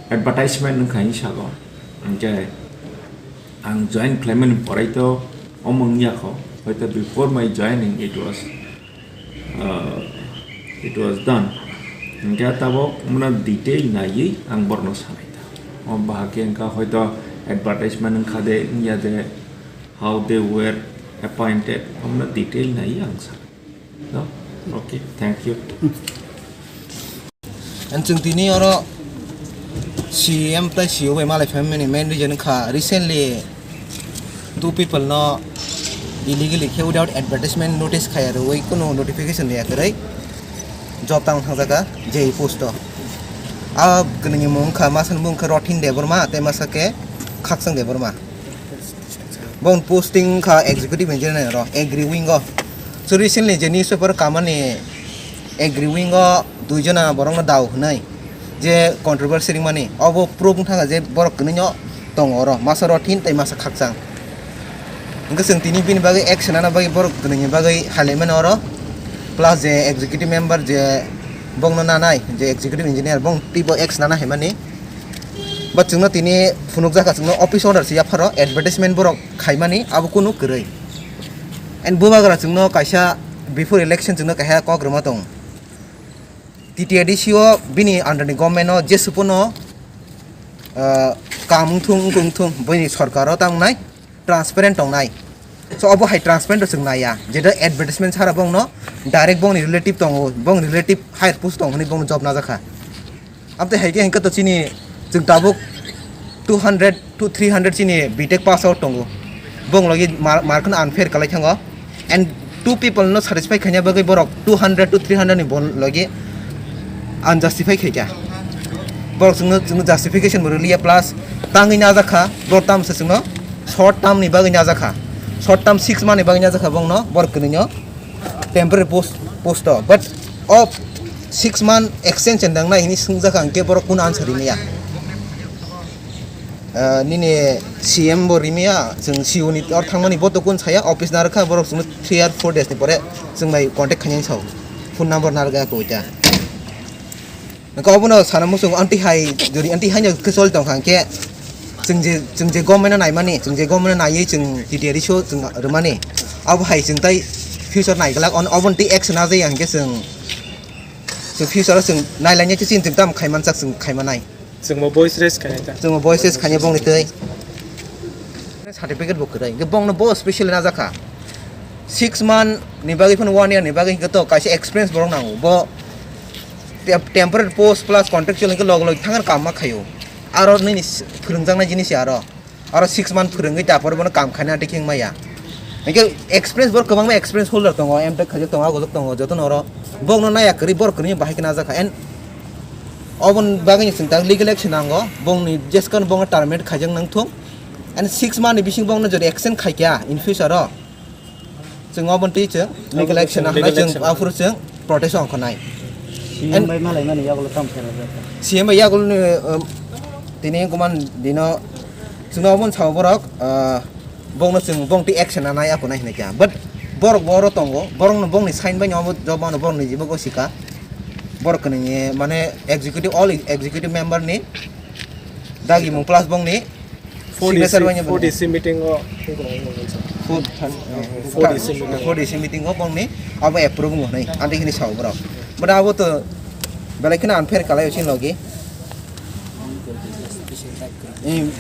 advertisement wngkha hinwi sago. Hingkhe ang join khlaimani porai to omo wngya kho, hoito before my joining it was uh, it was done. Hingkhe tabok muna detail naiwi ang borokno sanai ta. O bahai khe wngkha hoito advertisement wngkha de, wngya de, how they were appointed, omno detail naiwi ang sanai. No? Okay, thank you. And chwng tini oro C M tei C O bai malai phaimani main reason wngkha recently two people no illegally khe without advertisement notice khaya rwui kunu notification riya kwrwi job tang thangjakha J E post o. A kwnwini mung wngkha masa ni mung wngkha Rothin Debbarma tei masa khe Khakchang Debbarma. Bong posting wngkha executive engineer ro agri wing o. So recently je newspaper kamani agri wing o dui jona borok no dao hwnwi je controversy ringmani obo proof wngkha je borok kwnwi no tongo oro masa Rothin tei masa Khakchang. Hwnkhe chwng tini bini bagwi action nana bagwi borok kwnwi ni bagwi hailaimani oro plus je executive member je bongno nanai je executive engineer bong teibo action nana haimani. But chwngno tini phunukjakha chwngno office order se yapharo advertisement borok khaimani abo kunu kwrwi. And bubagra chwngno kaisa before election chwngno kaisa kok rwma tong. T T A D C o bini under ni government o jesupono, ah, kam wngthung wngthung wngthung bini sorkar o tangnai transparent tongnai. So obo hai transparent o chwng naiya. Jeto advertisement sara bongno direct bongni relative tongo, bongni relative higher post tong hwnwi bongno job najakha. Amtwi hai khe hwnkhe to chini chwng tabuk two hundred to three hundred chini B Tech pass out tongo. Bong logi mar-, mark no unfair kalai thango. And two people no satisfy khaina bagwi borok two hundred to three hundred ni bol logi unjustify khaikha. Borok chwngno, chwngno justification bo rwliya plus tangwi najakha borok tamsa chwngno Short term ni bagwi najakha, short term six month ni bagwi najakha bongno borok kwnwino temporary post, post o, but of six month extension dang nai hini swngjakha, hwnkhe borok kunu answer rimaya. Ah, nini C M bo rimaya, chwng C O ni or thangmani bo to kun saya, office narwkha, borok chwngno three or four days ni pore chwng bai contact khainai sao, phone number narwkha koita. Nokha obono sana muchung, anti hai, jori anti hai no khe choli tongkha, hwnkhe chwng je, chwng je government no naimani, chwng je government no naiwi chwng T T R so chwng rwmani, abo hai chwng tai future naiglak, on, oboni tei action najaya hwnkhe chwng, chwng future o chwng nailainai khe chini chwng tamo khaimansak chwng khaimanai. Chwngbo voice raise khainai ta. Chwngbo voice raise khainai bongni twi. Certificate bo kwrwi. Hwnkhe bongno bo special najakha. Six month ni bagwi phano one year ni bagwi hwnkhe to kaisa experience borok nango. Bo tem-, temporary post plus contractual hwnkhe log log thangna kam ma khaio. Aro nini s-, phwrwngjaknai jinis ya aro. Aro six month phwrwngwi tapor bono kam khaina tei kheng maya. Hwnkhe experience borok kwbangma experience holder tongo, M tech khaijak tongo, agojak tongo, jotono oro bongno naya kwrwi borok kwrwini bahai khe najakha. And oboni bagwi chwng tak legal action nango, bongni jeskano bongno terminate khaijak nang thung. And six month ni bising bongno jodi extend khaikha in future o, chwng oboni twi chwng legal action legal hwnai, chwng action. Aphuru chwng protest ongkha nai. C M bai malaimani yagulo tamo khe rwjak kha. C M bai yagulni, um, tini kuman dino chwngno oboni sao borok, ah, bongno chwng bong twi action nanai aphunai hinwi kha. But borok bo oro tongo, borokno bongni sign bai no obo job mano borokni jibo go sika. Borok kwnwi mane executive, all executive member ni dagi mung plus bongni Four D C, signature bai no four D C meeting o, four, four D C meeting. Four D C meeting o bongni abo approve wngmo hwnwi, ante hini sao borok. But abo to belai kheno unfair kalai o chini logi. Em.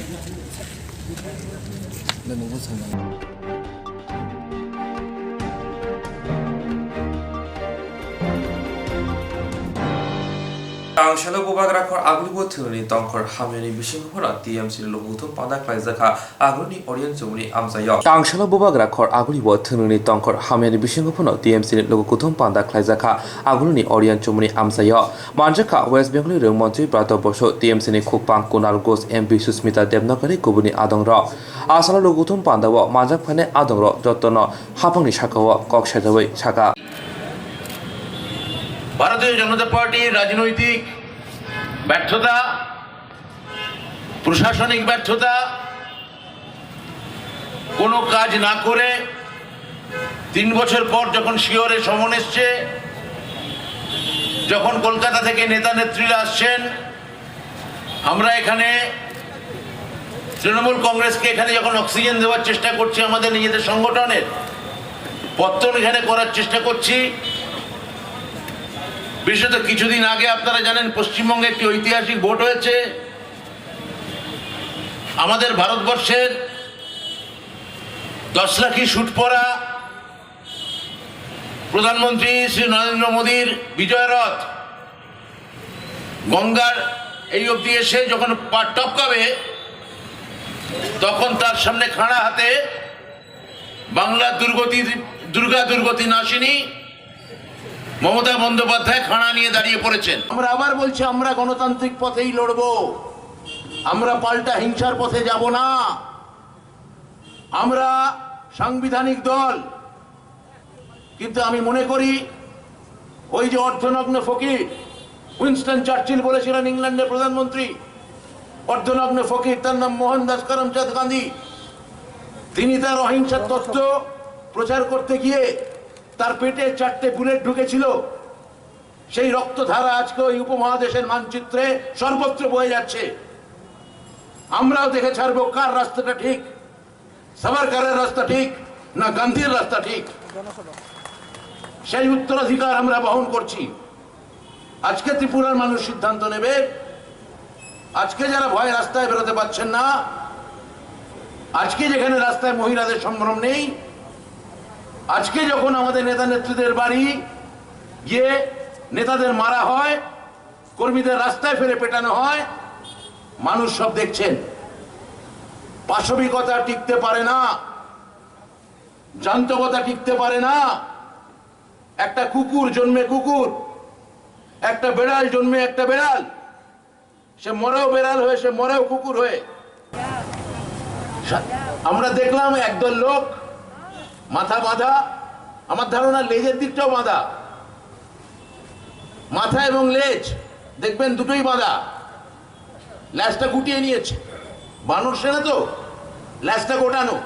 Tangsalo bubagra khor aguli bo thwngnani tongkhor hamyani bisingo phano T M C ni lukuthum panda khlaijak kha agulini audience chumuni amchaio. Tangsalo bubagra khor aguli bo thwngnani tongkhor hamyani bisingo phano T M C ni lukuthum panda khlaijak kha agulini audience chumuni amchaio. Manjak kha West Bengal ni rwng montri Brata Bosu, T M C ni khukpang Kunal Ghosh, M P Susmita Debnagar tei kubuni adongrok. Asalo lukuthum pandao manjak phainai adongrok jotono haphangni sakao kok sajawi sakha. ভারতীয় জনতা পার্টির রাজনৈতিক ব্যর্থতা, প্রশাসনিক ব্যর্থতা, কোনো কাজ না করে তিন বছর পর যখন শিয়রে সমন এসছে, যখন কলকাতা থেকে নেতা নেত্রীরা আসছেন, আমরা এখানে তৃণমূল কংগ্রেসকে এখানে যখন অক্সিজেন দেওয়ার চেষ্টা করছি আমাদের নিজেদের সংগঠনের, পত্তন এখানে করার চেষ্টা করছি। বিশেষত কিছুদিন আগে আপনারা জানেন পশ্চিমবঙ্গে একটি ঐতিহাসিক ভোট হয়েছে। আমাদের ভারতবর্ষের দশ লাখি স্যুট পরা প্রধানমন্ত্রী শ্রী নরেন্দ্র মোদীর বিজয় রথ গঙ্গার এই অবধি এসে যখন পা টপকাবে, তখন তার সামনে খাড়া হাতে বাংলার দুর্গতি, দুর্গা দুর্গতি নাশিনী মমতা বন্দ্যোপাধ্যায় খাড়া নিয়ে দাঁড়িয়ে পড়েছেন। আমরা আবার বলছি, আমরা গণতান্ত্রিক পথেই লড়ব, আমরা পাল্টা হিংসার পথে যাব না। আমরা সাংবিধানিক দল, কিন্তু আমি মনে করি ওই যে অর্ধনগ্ন ফকির, উইনস্টন চার্চিল বলেছিলেন, ইংল্যান্ডের প্রধানমন্ত্রী, অর্ধনগ্ন ফকির, তার নাম মোহনদাস করমচাঁদ গান্ধী, তিনি তার অহিংসার তত্ত্ব প্রচার করতে গিয়ে তার পেটে চারটে বুলেট ঢুকেছিল। সেই রক্তধারা আজকে ওই উপমহাদেশের মানচিত্রে সর্বত্র বয়ে যাচ্ছে। আমরাও দেখে ছাড়বো কার রাস্তাটা ঠিক, সাভারকারের রাস্তা ঠিক না গান্ধীর রাস্তা ঠিক। সেই উত্তরাধিকার আমরা বহন করছি। আজকে ত্রিপুরার মানুষ সিদ্ধান্ত নেবে। আজকে যারা ভয়ে রাস্তায় বেরোতে পারছেন না, আজকে যেখানে রাস্তায় মহিলাদের সম্ভ্রম নেই, আজকে যখন আমাদের নেতা নেত্রীদের বাড়ি গিয়ে নেতাদের মারা হয়, কর্মীদের রাস্তায় ফেলে পেটানো হয়, মানুষ সব দেখছেন। পাশবিকতা টিকতে পারে না, জান্তকতা টিকতে পারে না। একটা কুকুর জন্মে কুকুর, একটা বেড়াল জন্মে একটা বেড়াল। সে মরেও বেড়াল হয়ে, সে মরেও কুকুর হয়ে। আমরা দেখলাম একদল লোক মাথা বাঁধা, আমার ধারণা লেজের দিকটাও বাঁধা, মাথা এবং লেজ দেখবেন দুটোই বাঁধা, লেজটা গুটিয়ে নিয়েছে। বানর সেনা তো, লেজটা গোটানো।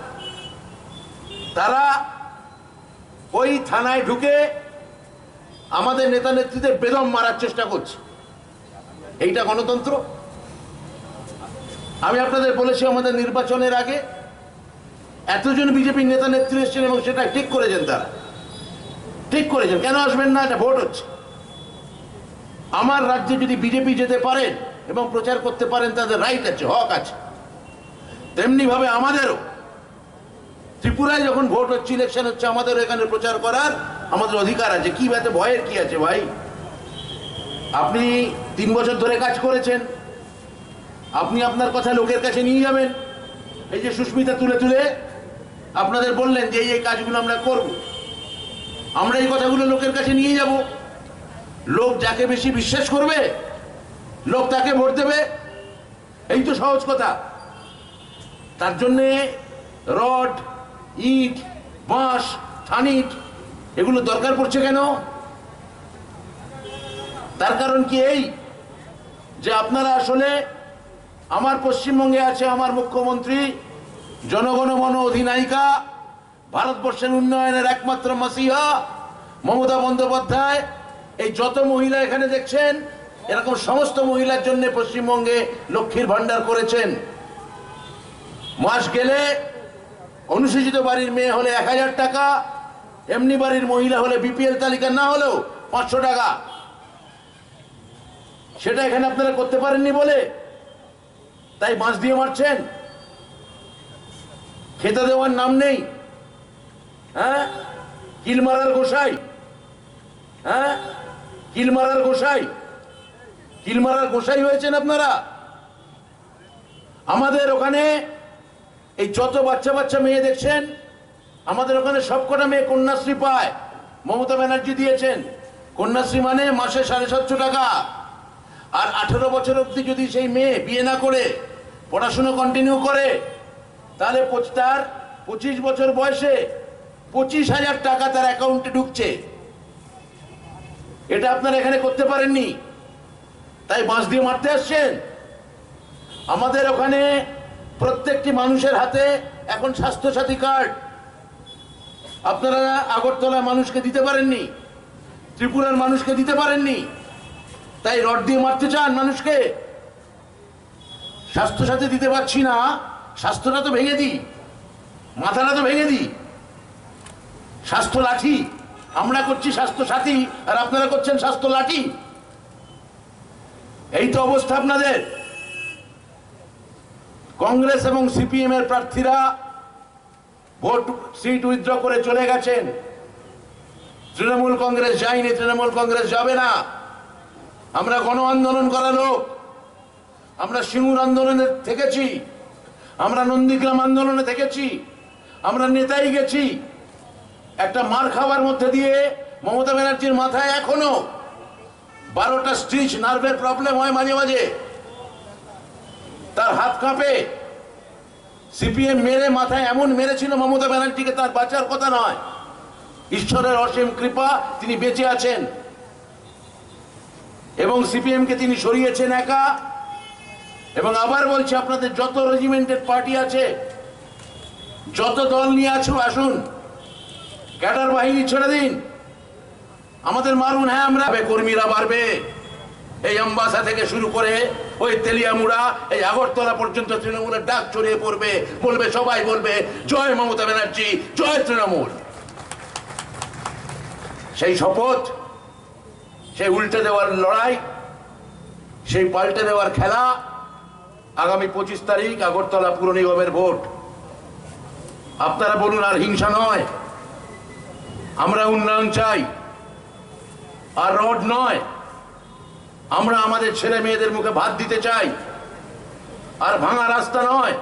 তারা ওই থানায় ঢুকে আমাদের নেতা নেত্রীদের বেদম মারার চেষ্টা করছে। এইটা গণতন্ত্র? আমি আপনাদের বলেছি, আমাদের নির্বাচনের আগে এতজন বিজেপির নেতা নেত্রী এসেছেন এবং সেটা ঠিক করেছেন তারা, ঠিক করেছেন। কেন আসবেন না? এটা ভোট হচ্ছে। আমার রাজ্যে যদি বিজেপি যেতে পারেন এবং প্রচার করতে পারেন, তাদের রাইট আছে, হক আছে। তেমনিভাবে আমাদেরও ত্রিপুরায় যখন ভোট হচ্ছে, ইলেকশন হচ্ছে, আমাদের এখানে প্রচার করার আমাদের অধিকার আছে। কি, এতে ভয়ের কি আছে ভাই? আপনি তিন বছর ধরে কাজ করেছেন, আপনি আপনার কথা লোকের কাছে নিয়ে যাবেন। এই যে সুস্মিতা তুলে তুলে আপনাদের বললেন যে এই এই কাজগুলো আমরা করব, আমরা এই কথাগুলো লোকের কাছে নিয়ে যাব। লোক যাকে বেশি বিশ্বাস করবে, লোক তাকে ভোট দেবে। এই তো সহজ কথা। তার জন্যে রড, ইট, বাঁশ, থানিট এগুলো দরকার পড়ছে কেন? তার কারণ কি এই যে আপনারা আসলে, আমার পশ্চিমবঙ্গে আছে আমার মুখ্যমন্ত্রী, জনগণ মন অধিনায়িকা, ভারতবর্ষের উন্নয়নের একমাত্র মাসিহা মমতা বন্দ্যোপাধ্যায়। এই যত মহিলা এখানে দেখছেন, এরকম সমস্ত মহিলার জন্য পশ্চিমবঙ্গে লক্ষ্মীর ভাণ্ডার করেছেন। মাস গেলে অনুসূচিত বাড়ির মেয়ে হলে এক হাজার টাকা, এমনি বাড়ির মহিলা হলে, বিপিএল তালিকা না হলেও, পাঁচশো টাকা। সেটা এখানে আপনারা করতে পারেননি বলে তাই বাঁশ দিয়ে মারছেন, খেতে দেওয়ার নাম নেই। হ্যাঁ, কিলমারার গোসাই, হ্যাঁ, কিলমারার গোসাই, কিলমারার গোসাই হয়েছেন আপনারা। আমাদের ওখানে এই যত বাচ্চা বাচ্চা মেয়ে দেখছেন, আমাদের ওখানে সবকটা মেয়ে কন্যাশ্রী পায়, মমতা ব্যানার্জি দিয়েছেন। কন্যাশ্রী মানে মাসে সাড়ে সাতশো টাকা। আর আঠারো বছর অবধি যদি সেই মেয়ে বিয়ে না করে পড়াশোনা কন্টিনিউ করে, তাহলে পঁচ- তার পঁচিশ বছর বয়সে পঁচিশ হাজার টাকা তার অ্যাকাউন্টে ঢুকছে। এটা আপনারা এখানে করতে পারেননি, তাই বাঁশ দিয়ে মারতে আসছেন। আমাদের ওখানে প্রত্যেকটি মানুষের হাতে এখন স্বাস্থ্যসাথী কার্ড। আপনারা আগরতলা মানুষকে দিতে পারেননি, ত্রিপুরার মানুষকে দিতে পারেননি, তাই রড দিয়ে মারতে চান মানুষকে। স্বাস্থ্যসাথী দিতে পারছি না, স্বাস্থ্যটা তো ভেঙে দিই, মাথাটা তো ভেঙে দিই। স্বাস্থ্য লাঠি, আমরা করছি স্বাস্থ্যসাথী আর আপনারা করছেন স্বাস্থ্য লাঠি। এই তো অবস্থা আপনাদের। কংগ্রেস এবং সিপিএম এর প্রার্থীরা ভোট, সিট উইথড্র করে চলে গেছেন। তৃণমূল কংগ্রেস যায়নি, তৃণমূল কংগ্রেস যাবে না। আমরা গণ আন্দোলন করা লোক, আমরা সিঙ্গুর আন্দোলনে থেকেছি, আমরা নন্দীগ্রাম আন্দোলনে থেকেছি, আমরা নেতাই গেছি। একটা মার খাওয়ার মধ্যে দিয়ে মমতা ব্যানার্জির মাথায় এখনো বারোটা স্টিচ, নার্ভের প্রবলেম হয় মাঝে মাঝে, তার হাত কাঁপে। সিপিএম মেরে মাথায় এমন মেরেছিল মমতা ব্যানার্জিকে, তার বাঁচার কথা নয়। ঈশ্বরের অসীম কৃপা, তিনি বেঁচে আছেন এবং সিপিএম কে তিনি সরিয়েছেন একা। এবং আবার বলছি, আপনাদের যত রেজিমেন্টেড পার্টি আছে, যত দল নিয়ে আছো, আসুন, ক্যাডার বাহিনী ছেড়ে দিন, আমাদের মারুন। হ্যাঁ, আমরা কর্মীরা বাড়বে। এই আমবাসা থেকে শুরু করে ওই তেলিয়ামুড়া, এই আগরতলা পর্যন্ত তৃণমূলের ডাক ছড়িয়ে পড়বে, বলবে, সবাই বলবে, "জয় মমতা ব্যানার্জি, জয় তৃণমূল।" সেই শপথ, সেই উল্টে দেওয়ার লড়াই, সেই পাল্টে দেওয়ার খেলা। আগামী পঁচিশ তারিখ আগরতলা পুর নিগমের ভোট। আপনারা বলুন, আর হিংসা নয়, আমরা উন্নয়ন চাই, আর রড নয়। আমরা আমাদের ছেলে মেয়েদের মুখে ভাত দিতে চাই, আর ভাঙা রাস্তা নয়,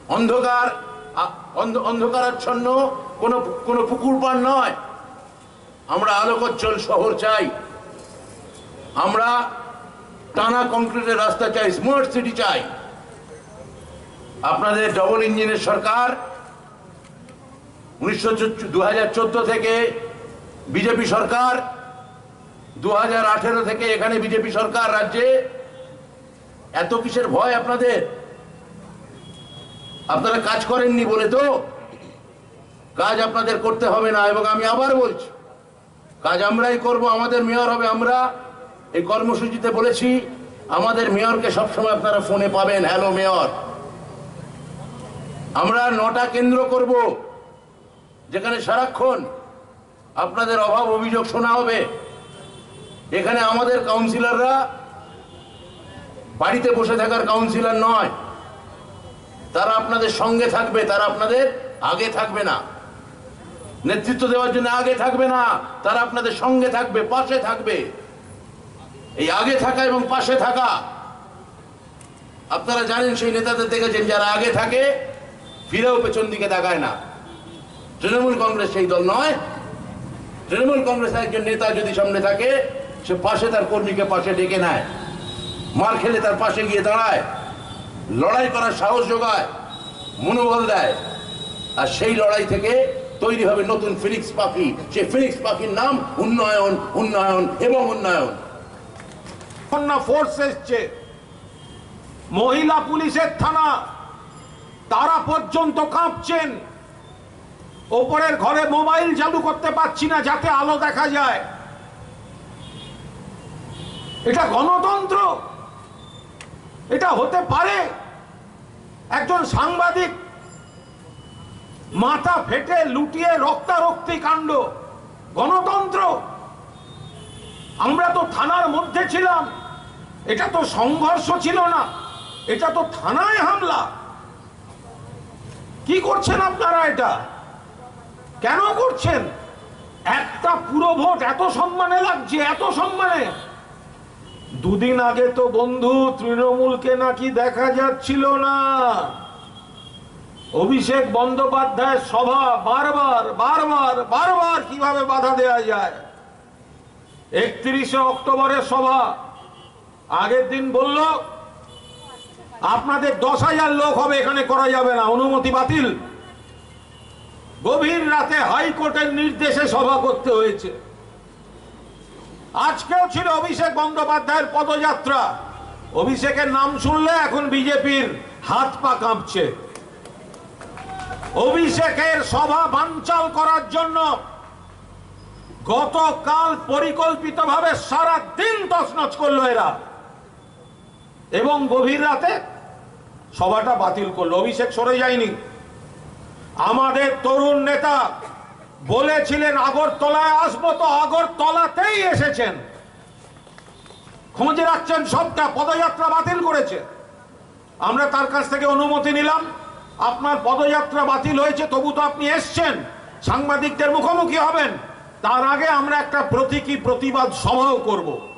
অন্ধকার, আ-, অন্ধ-, অন্ধকারাচ্ছন্ন কোনো, কোনো পুকুর পাড় নয়। আমরা আলোকোজ্জ্বল শহর চাই, আমরা টানা কংক্রিটের রাস্তা চাই, স্মার্ট সিটি চাই। আপনাদের ডাবল ইঞ্জিনের সরকার, উনিশশো দু হাজার চোদ্দ থেকে বিজেপি সরকার, দু হাজার আঠেরো থেকে এখানে বিজেপি সরকার রাজ্যে। এত কিসের ভয় আপনাদের? আপনারা কাজ করেননি বলে তো। কাজ আপনাদের করতে হবে না। এবং আমি আবার বলছি, কাজ আমরাই করব, আমাদের মেয়র হবে আমরা। এই কর্মসূচিতে বলেছি, আমাদের মেয়রকে সবসময় আপনারা ফোনে পাবেন, "হ্যালো মেয়র।" আমরা নটা কেন্দ্র করব, যেখানে সারাক্ষণ আপনাদের অভাব অভিযোগ শোনা হবে। এখানে আমাদের কাউন্সিলররা বাড়িতে বসে থাকার কাউন্সিলর নয়, তারা আপনাদের সঙ্গে থাকবে, তারা আপনাদের আগে থাকবে না। নেতৃত্ব দেওয়ার জন্য আগে থাকবে না, তারা আপনাদের সঙ্গে থাকবে, পাশে থাকবে। এই আগে থাকা এবং পাশে থাকা, আপনারা জানেন, সেই নেতাদের দেখেছেন, যারা আগে থাকে, ফিরেও পেছন দিকে তাকায় না। তৃণমূল কংগ্রেস সেই দল নয়। তৃণমূল কংগ্রেসের একজন নেতা যদি সামনে থাকে, সে পাশে তার কর্মীকে পাশে ডেকে নেয়, মার খেলে তার পাশে গিয়ে দাঁড়ায়, লড়াই করার সাহস যোগায়, মনোবল দেয়। আর সেই লড়াই থেকে তৈরি হবে নতুন ফিনিক্স পাখি। সেই ফিনিক্স পাখির নাম উন্নয়ন, উন্নয়ন এবং উন্নয়ন। কন্যা ফোর্স এসছে, মহিলা পুলিশের থানা, তারা পর্যন্ত কাঁপছেন। ওপরের ঘরে মোবাইল চালু করতে পারছি না যাতে আলো দেখা যায়। এটা গণতন্ত্র? এটা হতে পারে? একজন সাংবাদিক মাথা ফেটে লুটিয়ে রক্তারক্তি কাণ্ড, গণতন্ত্র? আমরা তো থানার মধ্যে ছিলাম, এটা তো সংঘর্ষ ছিল না, এটা তো থানায় হামলা। কি করছেন আপনারা এটা? কেন করছেন? একটা পুরভোট এত সম্মানে লাগছে, এত সম্মানে। দুদিন আগে তো বন্ধু তৃণমূলকে নাকি দেখা যাচ্ছিল না। অভিষেক বন্দ্যোপাধ্যায়ের সভা বারবার, বারবার, বারবার কিভাবে বাধা দেয়া যায়। একত্রিশে অক্টোবরের সভা, আগের দিন বলল, "আপনাদের দশ হাজার লোক হবে, এখানে করা যাবে না, অনুমতি বাতিল।" গভীর রাতে হাইকোর্টের নির্দেশে সভা করতে হয়েছে। আজকেও ছিল অভিষেক বন্দ্যোপাধ্যায়ের পদযাত্রা। অভিষেকের নাম শুনলে এখন বিজেপির হাত পা কাঁপছে। অভিষেকের সভা বানচাল করার জন্য গতকাল পরিকল্পিতভাবে সারা দিন তছনছ করলো এরা। এবং গভীর রাতে সভাটা বাতিল করলো। অভিষেক সরে যায়নি। আমাদের তরুণ নেতা বলেছিলেন, "আগরতলায় আসবো", তো আগরতলাতেই এসেছেন। খোঁজ রাখছেন সবটা, পদযাত্রা বাতিল করেছে। আমরা তার কাছ থেকে অনুমতি নিলাম, "আপনার পদযাত্রা বাতিল হয়েছে, তবু তো আপনি এসছেন, সাংবাদিকদের মুখোমুখি হবেন।" তার আগে আমরা একটা প্রতীকী প্রতিবাদ সভাও করব।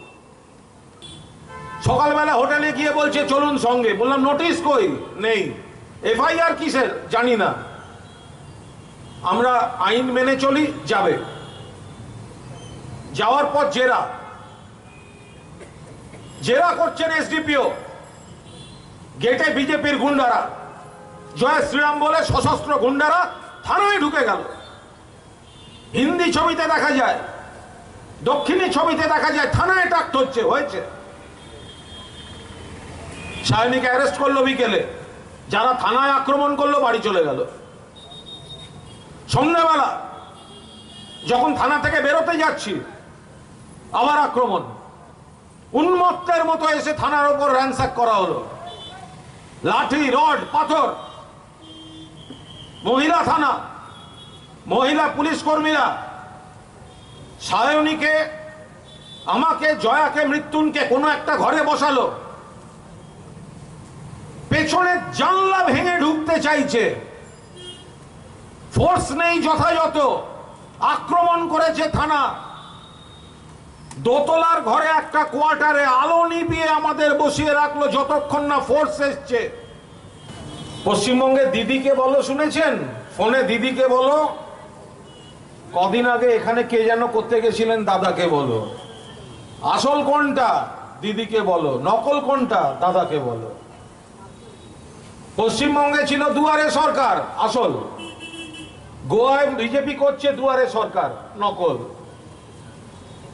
সকালবেলা হোটেলে গিয়ে বলছে, "চলুন সঙ্গে।" বললাম, "নোটিশ কই?" "নেই।" "এফআইআর কিসের?" "জানি না।" "আমরা আইন মেনে চলি।" যাবে। যাওয়ার পর জেরা, জেরা করছেন এসডিপিও। গেটে বিজেপির গুন্ডারা, "জয় শ্রীরাম" বলে সশস্ত্র গুন্ডারা থানায় ঢুকে গেল। হিন্দি ছবিতে দেখা যায়, দক্ষিণী ছবিতে দেখা যায়, থানায় অ্যাটাক হচ্ছে, হয়েছে। সায়নীকে অ্যারেস্ট করলো বিকেলে, যারা থানায় আক্রমণ করলো বাড়ি চলে গেল। সন্ধ্যাবেলা যখন থানা থেকে বেরোতে যাচ্ছি, আবার আক্রমণ। উন্মত্তের মতো এসে থানার ওপর র্যানস্যাক করা হলো, লাঠি, রড, পাথর। মহিলা থানা, মহিলা পুলিশ কর্মীরা সায়নীকে, আমাকে, জয়াকে, মৃত্যুনকে কোনো একটা ঘরে বসালো, পেছনের জানলা ভেঙে ঢুকতে চাইছে। ফোর্স নেই যথাযথ, আক্রমণ করেছে থানা। দোতলার ঘরে একটা কোয়ার্টারে আলো নিভিয়ে আমাদের বসিয়ে রাখলো যতক্ষণ না ফোর্স এসছে। পশ্চিমবঙ্গে দিদিকে বলো শুনেছেন? ফোনে দিদিকে বলো। কদিন আগে এখানে কে যেন করতে গেছিলেন, দাদাকে বলো। আসল কোনটা? দিদিকে বলো। নকল কোনটা? দাদাকে বলো। পশ্চিমবঙ্গে ছিল দুয়ারে সরকার, আসল। গোয়ায় বিজেপি করছে দুয়ারে সরকার, নকল।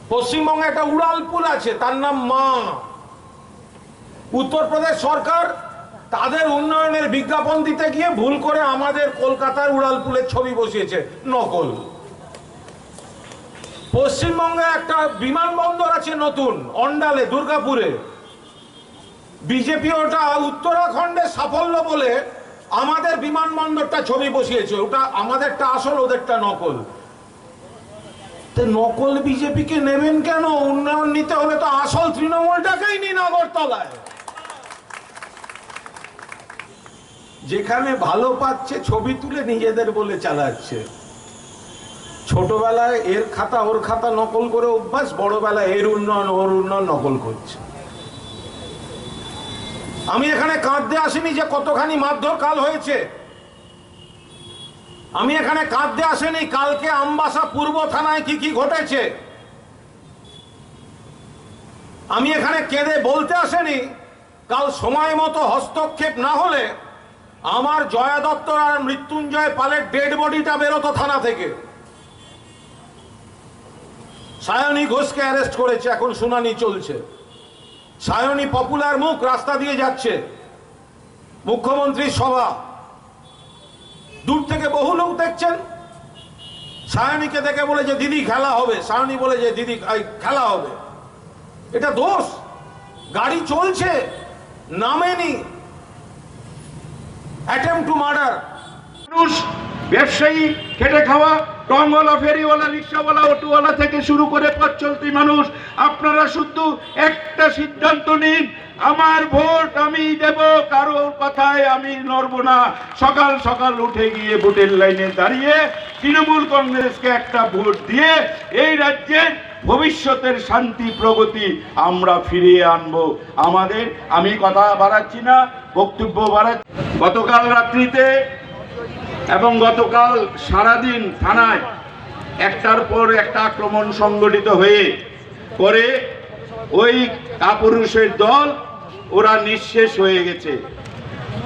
পশ্চিমবঙ্গে একটা উড়ালপুল আছে, তার নাম মা। উত্তরপ্রদেশ সরকার তাদের উন্নয়নের বিজ্ঞাপন দিতে গিয়ে ভুল করে আমাদের কলকাতার উড়ালপুলের ছবি বসিয়েছে, নকল। পশ্চিমবঙ্গে একটা বিমানবন্দর আছে নতুন, অন্ডালে, দুর্গাপুরে। বিজেপি ওটা উত্তরাখণ্ডের সাফল্য বলে আমাদের বিমানবন্দরটা ছবি বসিয়েছে, ওটা আমাদেরটা আসল, ওদেরটা নকল। তো নকল বিজেপিকে নেবেন কেন? উন্নয়ন নিতে হলে তো আসল তৃণমূলটাকেই নিন আগরতলায়। যেখানে ভালো পাচ্ছে ছবি তুলে নিজেদের বলে চালাচ্ছে। ছোটবেলায় এর খাতা ওর খাতা নকল করে অভ্যাস, বড়বেলায় এর উন্নয়ন ওর উন্নয়ন নকল করছে। আমি এখানে কাঁদতে আসিনি যে কতখানি মারধর কাল হয়েছে। আমি এখানে কাঁদতে আসিনি কালকে আমবাসা পূর্ব থানায় কি কি ঘটেছে। আমি এখানে কেঁদে বলতে আসিনি কাল সময় মতো হস্তক্ষেপ না হলে আমার জয়া দত্তর আর মৃত্যুঞ্জয় পালের ডেড বডিটা বেরোতো থানা থেকে। সায়নী ঘোষকে অ্যারেস্ট করেছে, এখন শুনানি চলছে। সায়নী পপুলার মুখ, রাস্তা দিয়ে যাচ্ছে, মুখ্যমন্ত্রীর সভা, দূর থেকে বহু লোক দেখছেন। সায়নীকে দেখে বলে যে, "দিদি, খেলা হবে।" সায়নী বলে যে, "দিদি, এই খেলা হবে।" এটা দোষ। গাড়ি চলছে, নামেনি, অ্যাটেম্প টু মার্ডার। মানুষ, ব্যবসায়ী, খেটে খাওয়া, টঙওয়ালা, ফেরিওয়ালা, রিক্সাওয়ালা, অটোওয়ালা থেকে শুরু করে পথ চলতি মানুষ, আপনারা শুধু একটা সিদ্ধান্ত নিন, আমার ভোট আমি দেব, কারোর কথায় আমি নড়ব না। সকাল সকাল উঠে গিয়ে ভোটের লাইনে দাঁড়িয়ে তৃণমূল কংগ্রেসকে একটা ভোট দিয়ে এই রাজ্যের ভবিষ্যতের শান্তি প্রগতি আমরা ফিরিয়ে আনব। আমাদের, আমি কথা বাড়াচ্ছি না, বক্তব্য বাড়াচ্ছি। গতকাল রাত্রিতে এবং গতকাল সারাদিন থানায় একটার পর একটা আক্রমণ সংগঠিত হয়ে পরে ওই কাপুরুষের দল, ওরা নিঃশেষ হয়ে গেছে,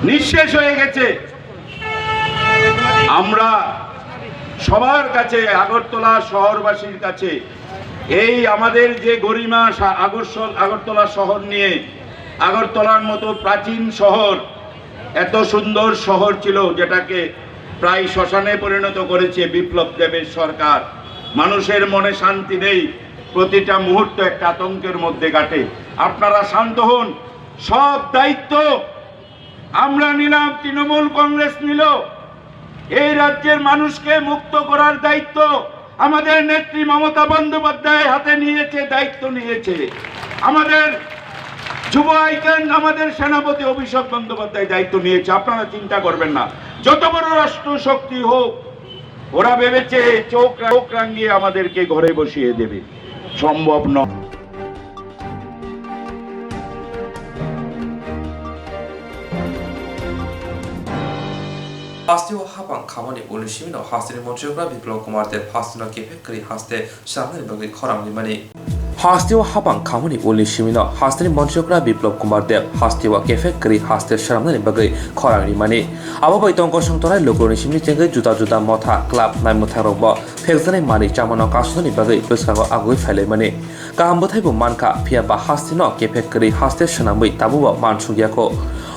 নিঃশেষ হয়ে গেছে। আমরা সবার কাছে, আগরতলা শহরবাসীর কাছে, এই আমাদের যে গরিমা সা-, আগরসল-, আগরতলা শহর নিয়ে, আগরতলার মতো প্রাচীন শহর, এত সুন্দর শহর ছিল, যেটাকে প্রায় শ্মশানে পরিণত করেছে বিপ্লব দেবের সরকার। মানুষের মনে শান্তি নেই, প্রতিটা মুহূর্ত একটা আতঙ্কের মধ্যে কাটে। আপনারা শান্ত হন, সব দায়িত্ব আমরা নিলাম, তৃণমূল কংগ্রেস নিল। এই রাজ্যের মানুষকে মুক্ত করার দায়িত্ব আমাদের নেত্রী মমতা বন্দ্যোপাধ্যায় হাতে নিয়েছে, দায়িত্ব নিয়েছে। আমাদের যুব আইকন, আমাদের সেনাপতি অভিষেক বন্দ্যোপাধ্যায় দায়িত্ব নিয়েছে। আপনারা চিন্তা করবেন না, যত বড় রাষ্ট্র শক্তি হোক, ওরা ভেবেছে চোখ রা-, চোখ রাঙিয়ে আমাদেরকে ঘরে বসিয়ে দেবে, সম্ভব নয়। Hasteo hapang khamani ulni simino hasteni montriyokra Biplop Kumar Deb hasteno kephek kwrwi haste swnamnani bagwi khorang rimani. Hasteo hapang khamani ulni simino hasteni montriyokra Biplop Kumar Deb hasteo kephek kwrwi haste swnamnani bagwi khorang rimani. Abo bai tongkosong tongnai lukurokni simni chengwi juda juda motha, club, naimwthangrokbo phekjaknai manwi chamano kasonani bagwi bwskango agwi phailaimani. Kaham bwthaibo mankha, phiya ba hasteno kephek kwrwi haste swnamwi tabukbo mansukya kho.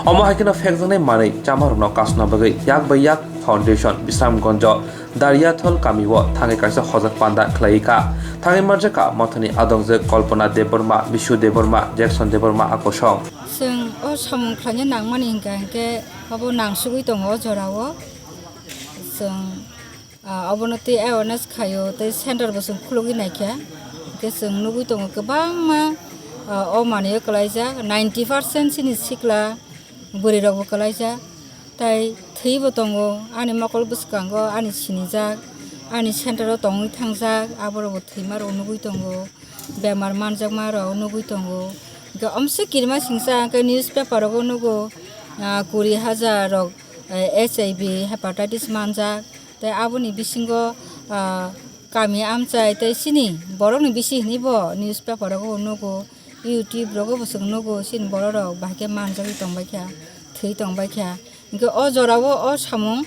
Omo hai kheno phekjaknai manwi chamarokno kasna bagwi yak bai yak foundation Bisramganjo Dariathol kamio thangwi kaisa hojak panda khlaiwi kha. Thangwi manjakha mothani adongjwk Kalpana Debbarma, Bishu Debbarma, Jackson Debbarma akosong. Chwng o samung khlaina nangmani hinkha hinkhe obo nangsugwi tongo o jorao. Chwng Ah, obono tei awareness khaio, tei center bo chwng khulugwi naikha. Hwnkhe chwng nugwi tongo kwbangma, ah, o manwio kwlaijak, ninety percent chini sikla bwrwirokbo kwlaijak. Tai thwibo tongo, ani mokol bwskango ani sinijak, ani center o tongwi thangjak, aborokbo thwimarok nugwi tongo. Bemar manjakma rok nugwi tongo. Hwnkhe omswk kirima singsa hwnkhe newspaper rogo nugo, ah, kuri hajar rok, eh, H I V hepatitis manjak. Tei aboni bisingo, ah, kami amchai tei chini borokni bisi hinwi bo newspaper rogo nugo, YouTube rogo bo chwng nugo, chini borok rok bahai khe manjagwi tongbaikha. thwi tongbai kha. Hinkhe o jorao o samung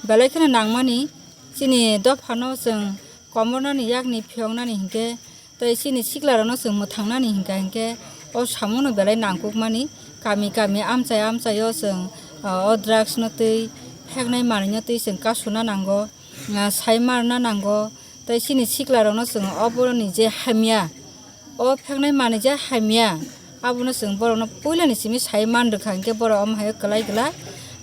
belai kheno nangmani, chini dophano chwng komornani yakni phiyoknani hinkhe, tei chini siklarokno chwng mwthangnani hinkha hinkhe o samungno belai nangkukmani. Kami kami amchai amchaio chwng, ah, o drugs no twi pheknai manwino twi chwng kasuna nango, ah, sai marna nango. Tei chini siklarokno chwng oboroni je hamya, o pheknai manwi je hamya, abono chwng borokno puilani simi sai man rwkha, hinkhe borok omo haio kwlai glak.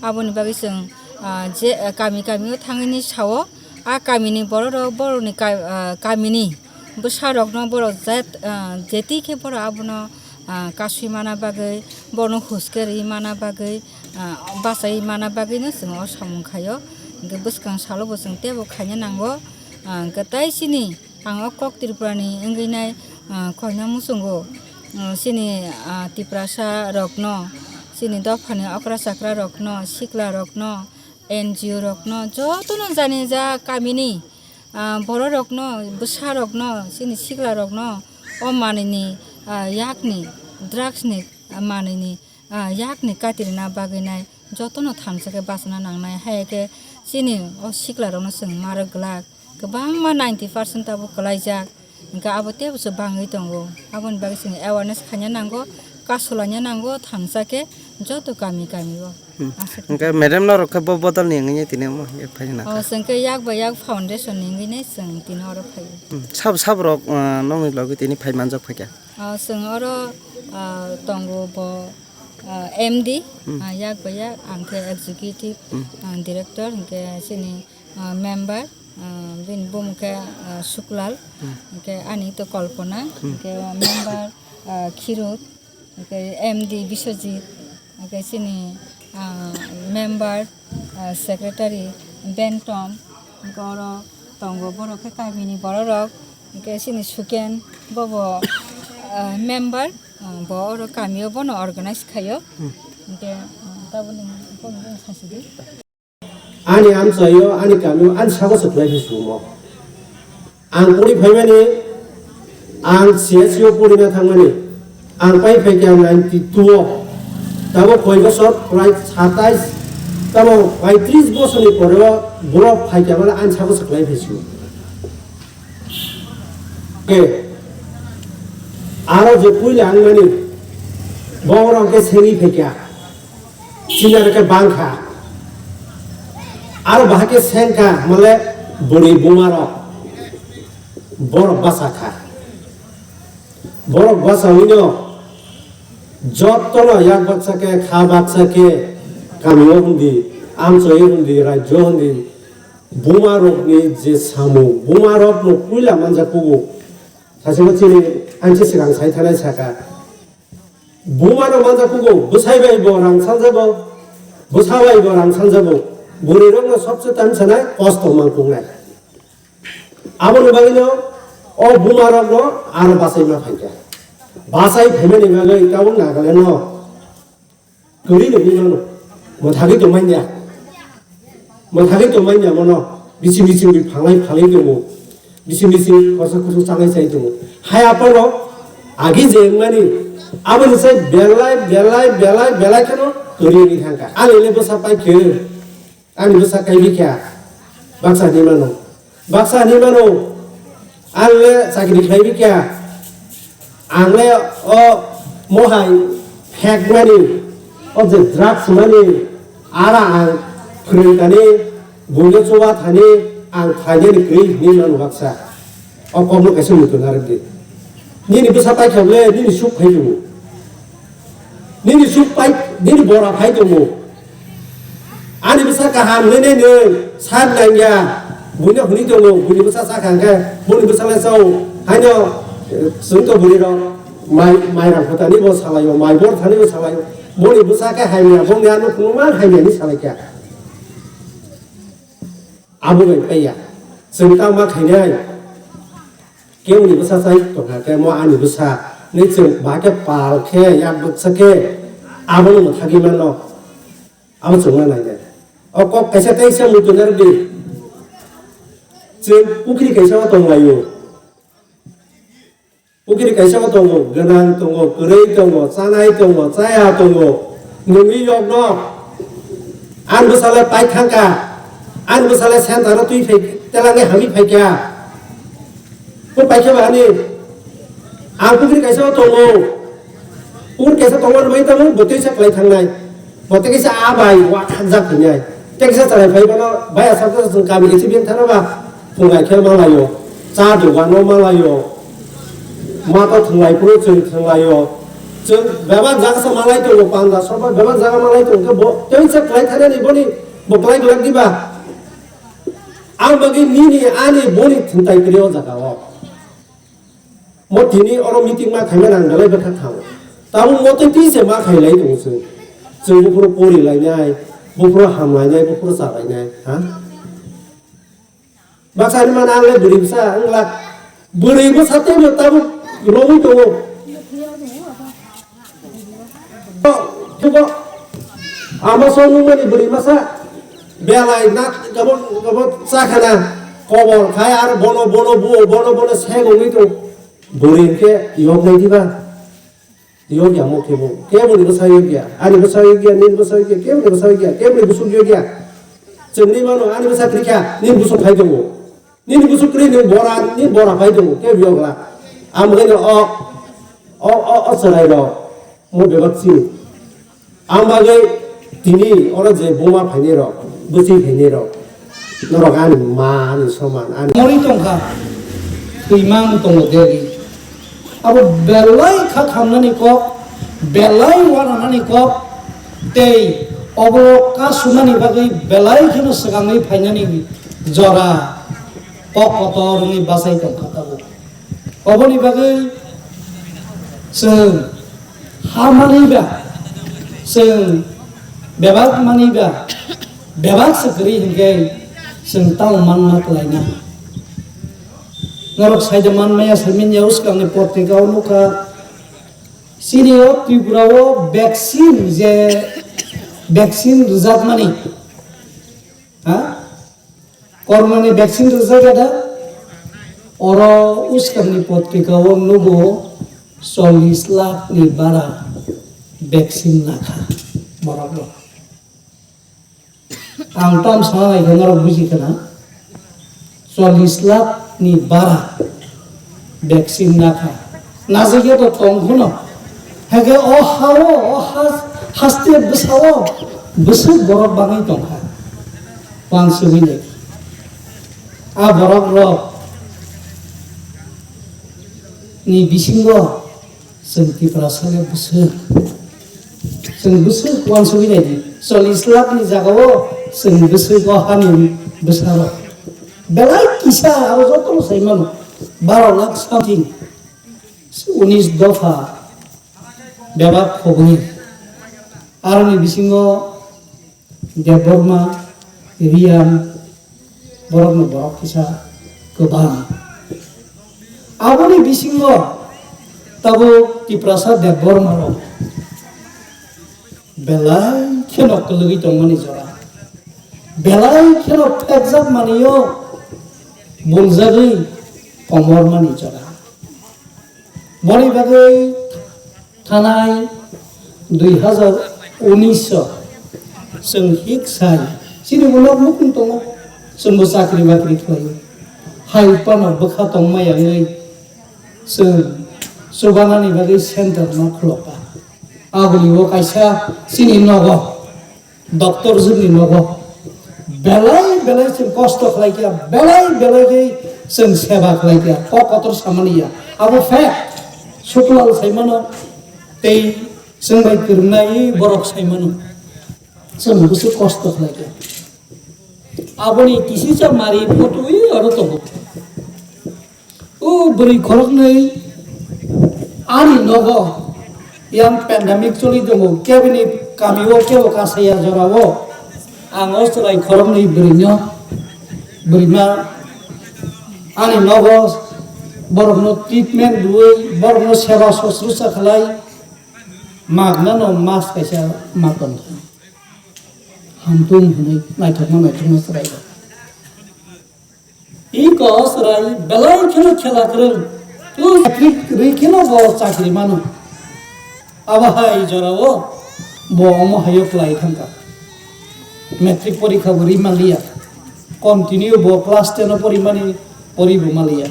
Aboni bagwi chwng, ah, je, ah, kami kamio thangwini sao, a kamini bororok borokni ka-, ah, kamini bwsarokno borok jet, ah, jeti khe borok abono, ah, kasui mana bagwi, borokno huske rwi mana bagwi, ah, bachai mana bagwino chwng o samung khaio. Hinkhe bwskang salo bo chwng teibo khaina nango. Ah, hinkhe tei chini ang o kok Tripurani wngwi nai, ah, khoina muchungo, ah, chini, ah, Tiprasa rokno, chini dophani okra chakra rokno, sikla rokno, N G O rokno, jotono jani ja kamini, ah, bororokno, bwsarokno, chini siklarokno o manwini, ah, yakni, drugs ni, ah, manwini, ah, yakni katirina bagwi nai jotono thansa khe bachana nangnai. Hai khe chini o siklarokno chwng ma rwk glak, kwbangma ninety percent tabuk kwlaijak. Hinkhe abo teibo se bangwi tongo. Aboni bagwi chwng awareness khaina nango, kasulaina nango, thansa khe joto kami kami o. Hmm. Aswk. Hinkhe madam norok khe bo bodol ni wngwi tini omo yak phai na O kha. Chwng khe yak bai yak foundation ni wngwi nai chwng tini oro phaio. Hmm. Sab sab rok, ah, nokni logi tini phai manjak phaikha. Ah, chwng oro, ah, tongo bo, ah, M D, Hmm. ah, yak bai yak ang khe executive, Hmm. ah, director, hinkhe chini, ah, member, ah, bini bumung khe, ah, Suklal, Hmm. hinkhe ani to Kalpana, Hmm. hinkhe member, ah, Khirut, hinkhe M D Biswajit, hinkhe chini, ah, member, ah, secretary Bentom, hinkhe oro tongo borok khe kamini bororok, hinkhe chini Suken bobo, ah, member, ah, bo oro kamio bono organize khaio. Hmm. Hinkhe, ah, taboni bono bono sasidi. Ani amchaio, ani kamio, ani sago se khlai phi sumo. Ang puri phaimani, ang C S C o purina thangmani, ang pai phai khe ang ninety two o, tabo koi bosor, prai satais, tamo paitris bosorni pore o borok phai khe mane ani sago se khlai phi sumo. Ke, aro je puila ang mani, borok ke sengwi phai kha. Chini aro khe bang kha. Aro bahai khe seng kha, mole bwrwi buma rok. Borok basa kha. Borok basa wino jotono yak baksa khe, kha baksa khe, kamio hundi, amchaio hundi, rajyo hundi, buma rokni je samung, buma rokno puila manjak kugo. Sasimo chini ansi swkang sai thanai saka. Buma no manja kugo, bwsai bai bo rang saljago, bwsa bai bo rang saljago. Bwrwi rok no sobse tam sanai, kosto mang kungnai. Abo ni bagwi no, o buma rok no aro bachai ma phaikha. Bachai phaimani bagwi tabuk Nagaland no kwrwi nungwi mano. Mwthagwi tongmanya. Mwthagwi tongmanya mono. Bisi bisi ri phalai phalai tongo. Bisi bisi kosa kusu chanai chai tongo. Hai aphano agi je wngmani aboni sai belai belai belai belai kheno kwrwi wngwi thangkha. Ani le bwsa paikhe. Ani bwsa kaibi kha, baksa hinwi mano. Baksa hinwi mano, ang le chakri khlaibi kha. Ang le o mohai phekmani, o je drugs mani, ara ang phwrwng thani, buino choba thani, ang khlainani kwrwi hinwi mano baksa. O kokno kaisa muitu narwk di. Nini bwsa paikha le, nini suk phai tongo. Nini suk pai, nini bora phai tongo. Ani bwsa kaham hinwi nini sak nangya. Buino hwnwi tongo, buini bwsa sakha hwnkhe, boni bwsa le chao. Haino, eh, chwng to bwrwi rok mai, mai rang phutani bo salaio, mai bor thani bo salaio. Boni bwsa khe hamya, boni ano phunukma hamya hinwi salaikha. Abo bai paiya. Chwng tamo ma khainai. Keboni bwsa chai tongkha khe mo ani bwsa hinwi chwng ba khe pal khe yak bwkcha khe abono mwthagwi mano. Abo chwngno nainai. O kok kaisa tei se muitu narwk di. Chwng pukhri kaisa o tonglaio. Pukhri kaisa o tongo, gwnang tongo, kwrwi tongo, chanai tongo, chaya tongo. Nungwi yokno, ani bwsale pai thangkha, ani bwsale sentaro twi phai, telangwi hamwi phaikha. Bo paikha ba ani, ang pukri kaisa o tongo, pukri kaisa tongo hwnwi tamo bo twi sa kwlai thangnai, bo tei kaisa a bai wa khakjak hinai, tei kaisa chwrai phai bono bai aswk khe chwng kami kaisa beng thangna ba phungai khe malaio, cha dogano malaio, ma to thwnglai phuru chwng thwnglaio, chwng bebak jaga sa malai tongo, panda sokba bebak jaga malai tongo khe bo tei sa kwlai thangnani boni bo kwlai glak diba? Ang bagwi nini ani boni thwntai kwrwi o jaga o. Mo tini oro meeting ma khaimani ang belai bwkha thango. Tabuk mo tei twi se ma khailai tongo chwng. Chwng buphuru pori lainai, buphuru ham lainai, buphuru cha lainai, ha? Baksa hinmani ang le bwrwi bwsa wng glak. Bwrwi bwsa tei bo tabuk romwi tongo. Thugo, ama song nungmani bwrwi masa belai na gabo gabo chakhana kobor khai aro bono bono buo bono bono seng wngwi tong. Bwrwi hwnkhe yok nai diba? Yok ya mo kebo. Kebo ni bwsa yok ya. Ani bwsa yok ya, nini bwsa yok ya, kebo ni bwsa yok ya, kebo ni bwswk yok ya. Chwngni mano ani bwsa kwrwi kha, nini bwswk khai tongo. Nini bwswk kwrwi nwng bora, nini bora phai tongo, kebo yokla. Ang bagwi no o, o, o, o chwrai rok, mo bebak chini. Ang bagwi tini oro je buma phainai rok, bwchwi phainai rok, norok ani ma, ani soman, ani. Mori tongkha, thwimang tongo daily. Abo belai kha khamnani kok, belai wananani kok, tei obo kasunani bagwi belai kheno swkangwi phainani jora kok kotor wngwi bachai tongkha tabuk. Oboni bagwi chwng ha manwi ba, chwng bebak manwi ba, bebak se kwrwi hinkhe chwng tamo manna kwlaina. Norok saida manmaya, saimanya uskangni potrika o nukha. Chini o Tripura o vaccine je vaccine rwjakmani, ha? Corona ni vaccine rwjak ya da? Oro uskangni potrika o nugo chollish lakh ni bara vaccine nakha borok rok. Ang tam sana nai khe norok buji khna, chollish lakh ni bara vaccine nakha. Najagya to tong kheno. Hake o hao, o has-, haste bwsao bwswk borok bangwi tongkha. Wansugwi nai. A borok rok ni bisingo chwng Tiprasa le bwswk. Chwng bwswk wansugwi nai di. Chollish lakh ni jagao chwng bwswk o hani bwsarok. Belai kisa aro jotono sai mano. Baro lakh something. Unis dopha bebak khogwi. Aroni bisingo Debbarma, Riyan, borokno borok kisa kwbang. Aboni bisingo tabuk Tiprasa Debbarma rok belai kheno kwlwgwi tongmani jora, belai kheno phekjak manio buljagwi komormani jora. Boni bagwi thanai dui hazar unis o chwng hik sai chini bo nok nukung tongo, chwngbo chakri bakri khlaio. Hai phano bwkha tongmaya wngwi chwng chubanani bagwi center no khulokha. Aboni o kaisa chini nogo. Doctor jwkni nogo belai belai chwng kosto khlai kha, belai belai khe chwng seba khlai kha, kok kotor samani ya. Abo fact, Suklal sai mano tei chwng bai kwrwngnai borok sai mano. Chwng bwswk kosto khlai kha. Aboni kisicha mari photwi aro tongo. O bwrwi khoroknwi ani nogo yang pandemic choli tongo, kebini kami o kebo kasaya jora o. Ang o chwrai khoroknwi bwrwino, bwrwima ani nogo borokno treatment rwwi, borokno seba sosrusa khlai, magnano mas kaisa ma tongkha. Hamtung hwnwi naithokma naithokma chwrai rok. Iko chwrai belai kheno khela kwrwng. Tu chakri rwi kheno bo chakri mano. Abo hai jorao Bo omo hayo kwlai thangkha. Matric porikha bo ri manliya. Continue bo class ten o porimani pori bo manliya.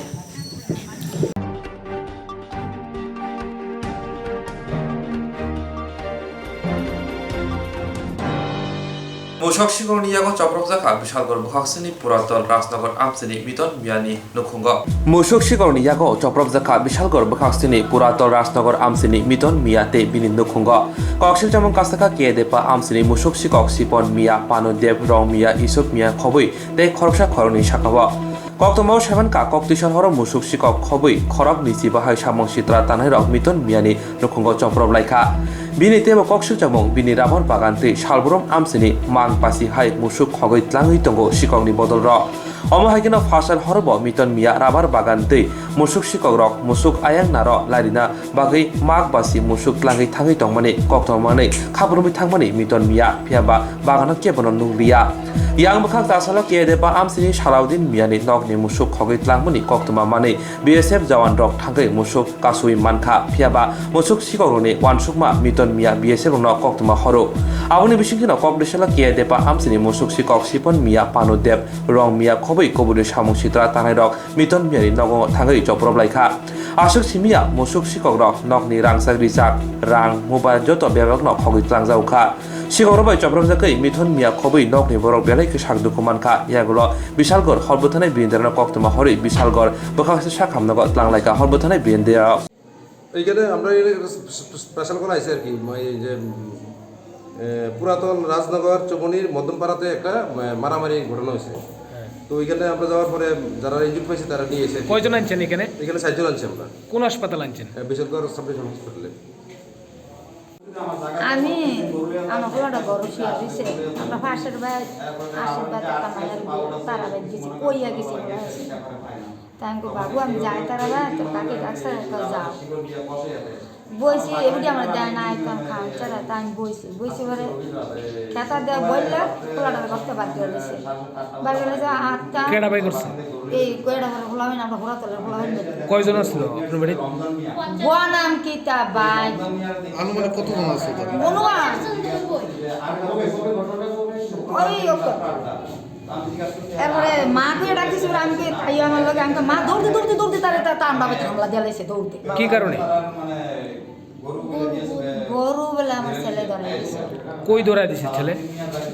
Musok sikokni yago chopropjak kha Bishalgarh bwkhaksini Puraton Rajnagar amchini Miton Miyani nukhungo. Musuk sikokni yago chopropjak kha Bishalgarh bwkhaksini Puraton Rajnagar amchini Miton Miya tei bini nukhungo. Koksilchamo kasaka K. Depa amchini musuk sikok Sipon Miya, Panu Deb, Rong Miya, Isuk Miya khobwi tei khoroksa khoroknwi sakao. Koktwmao saimankha, koktwisa horo musuk sikok khobwi khoroknwi chiba hai samung sitra tanairok Miton Miyani nukhungo choprop lai kha. Bini teibo kok sukjamung, bini rabar bagan tei salbrum amchini mang pasi hai musuk khogwi tlangwi tongo sikokni bodolrok. Omo hai kheno phasal horobo Miton Miya rabar bagan tei musuk sikokrok musuk ayang naro lairina bagwi mak basi musuk tlangwi thangwi tongmani koktwma manwi khabrumwi thangmani Miton Miya, phiyaba bagano kebono nukliya. Yang bwkhak tasalo K. Depa amchini Salaudin Miyani nokni musuk khogwi tlangmani koktwma manwi B S F jawan rok thangwi musuk kasui mankha, phiyaba musuk sikokrokni uansukma Miton Miya B S F rokno koktwma horo. Aboni bisingtwino kok bwsala K. Depa amchini musuk sikok Sipon Miya, Panu Deb, Rong Miya khobwi kubuni samung sitra tanairok Miton Miyani nogo thangwi choprop lai kha. Aswk simiya musuk sikokrok nokni rangchak rijak, rang, mobile joto bebakno khogwi tlangjao kha. Sikokrok bai chopropjagwi Miton Miya khobwi nokni borok belai khe sak dukhu mankha. Yagulo Bishalgarh hor bwthanai bini derano koktwma horwi Bishalgarh bwkhaksa sakhamnogo tlang lai kha hor bwthanai bini derao. এইখানে আমরা এই স্পেশাল করে আইসি আর কি, ওই যে, উম, এ, পুরাতন রাজনগর চৌমনির মধ্যমপাড়াতে একটা, এ, মারামারি ঘটনা হয়েছে। হ্যাঁ। তো ওইখানে আমরা যাওয়ার পরে যারা ইনজুর্ড হয়েছে তারা নিয়ে এসে কয়জন আনছেন এখানে? এখানে চারজন আনছি আমরা। কোন হাসপাতাল আনছেন? এ, বিশালগড় সাব ডিভিশন হসপিটালে। আমি, আমার পোলাটা বড় শুয়ে দিছে। আমরা পাশের ভাই আশীর্বাদ একটা মায়ের বিয়ে, তারা ভাই দিছে, কইয়া গেছে, বলা হয়েছে। তাই আমি কই, "বাবু, আমি যাই তারা ভাই, তোর কাকি ডাকছে, তো যাও।" বইছি, এমনি আমার দেয় না, একদম খাওয়ান ছাড়া, তাই আমি বইছি। বইছি পরে খেতা দেওয়া বললে, পোলাটা রক্ত বাদ দিয়ে দিছে। বাদ দিয়ে দিছে, আটটা। কেডা ভাই করছে? এই কয়টা করে খোলা হয় না, আমরা ঘোরা তোলে, খোলা হয় না। কয়জন আসলো আপনার বাড়ি? বুয়া নাম কিতা ভাই? আনুমানিক কতজন আছে তারা? অনুমান। ওই ওকে। এরপরে মা কই ডাকতেছি, আমি কই তাই আমার লগে, আমি কই, "মা, দৌড় দে, দৌড় দে, দৌড় দে, তারে তা, তার বাবা হামলা দিয়ে লাইছে, দৌড় দে।" কি কারণে? গরু, গরু বলে আমার ছেলে ধরে দিছে। কই ধরে দিছে ছেলে?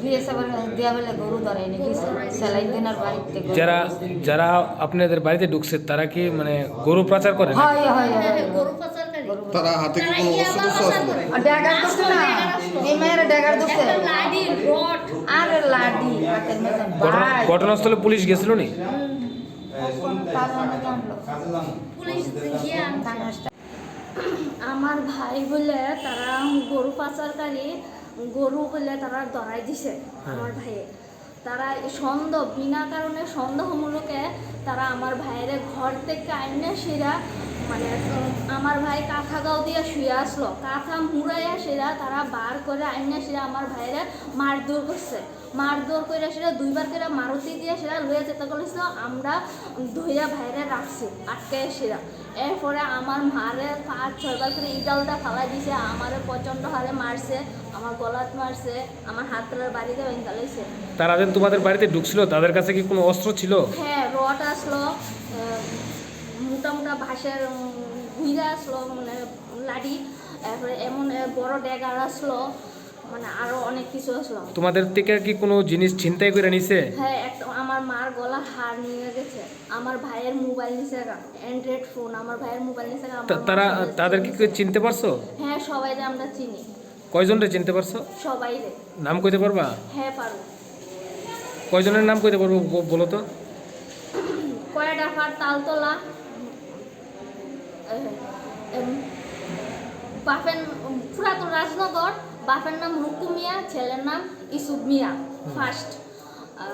বিয়ে সাবার দিয়া বলে গরু ধরে নিয়ে গেছে, সেলাই দেনার বাড়িতে গরু যারা, ধরেছে। যারা আপনাদের বাড়িতে ঢুকছে, তারা কি মানে গরু পাচার করে না? হয়, হয়, হয়। গরু পাচারকারী। তারা হাতে কি কোনো অস্ত্র টস্ত্র আসলো? আর ড্যাগার ধরছে না, এই মেয়ের ড্যাগার ধরছে। একটা লাঠি, রড। আরে লাঠি, হাতের মধ্যে ঘটনা-, ভাই। ঘটনাস্থলে পুলিশ গেছিল নি? হুম। কোনো কারণে জানলো। পুলিশ গিয়ে আনছে। আমার ভাই বলে তারা গরু পাচারকারী, গরু বলে তারা ধরাই দিছে হ্যাঁ। আমার ভাইয়ে। তারা এই সন্দেহ, বিনা কারণে সন্দেহমূলকে তারা আমার ভাইরে ঘর থেকে আইনা সেরা, মানে, উম, আমার ভাই কাঁথা গাও দিয়া শুয়ে আসলো, কাঁথা মুড়াইয়া সেরা তারা বার করে আইনা সেরা আমার ভাইরে মারধর করছে। মারধর করে সেটা দুইবার করে মারুতি দিয়ে সেটা লইয়া যেতে বলেছিল, আমরা ধইয়া বাইরে রাখছি, আটকে সেটা। এরপরে আমার মারে পাঁচ ছয়বার করে ইটালটা ফালাই দিছে, আমারে প্রচণ্ড হারে মারছে, আমার গলাত মারছে, আমার হাতটার বাড়িতে ভেঙে ফেলাইছে। তারা যে তোমাদের বাড়িতে ঢুকছিল, তাদের কাছে কি কোনো অস্ত্র ছিল? হ্যাঁ, রড আসলো, আহ, মোটা মোটা বাঁশের, উম, গুইরা আসলো, মানে লাঠি, তারপরে এমন, আহ, বড় ড্যাগার আসলো, মানে আরো অনেক কিছু আসলো। তোমাদের থেকে কি কোনো জিনিস ছিনতাই করে নিছে? হ্যাঁ, একটা আমার মার গলা হার নিয়ে গেছে, আমার ভাইয়ের মোবাইল নিছে, অ্যান্ড্রয়েড ফোন, আমার ভাইয়ের মোবাইল নিছে, আমার তা-, মা তারা, চলে তাদের কি গেছে। কেউ চিনতে পারছো? হ্যাঁ, সবাই যে আমরা চিনি। কয়জনরে চিনতে পারছো? সবাই রে। নাম কইতে পারবা? হ্যাঁ, পারবো। কয়জনের নাম কইতে পারবো, ব-, বলো তো। কয়ডাফার তালতলা, এ, এম, বাপের, পুরাতন রাজনগর, বাপের নাম রুকু মিয়া, ছেলের নাম ইসুফ মিয়া, হুম। ফার্স্ট। আহ,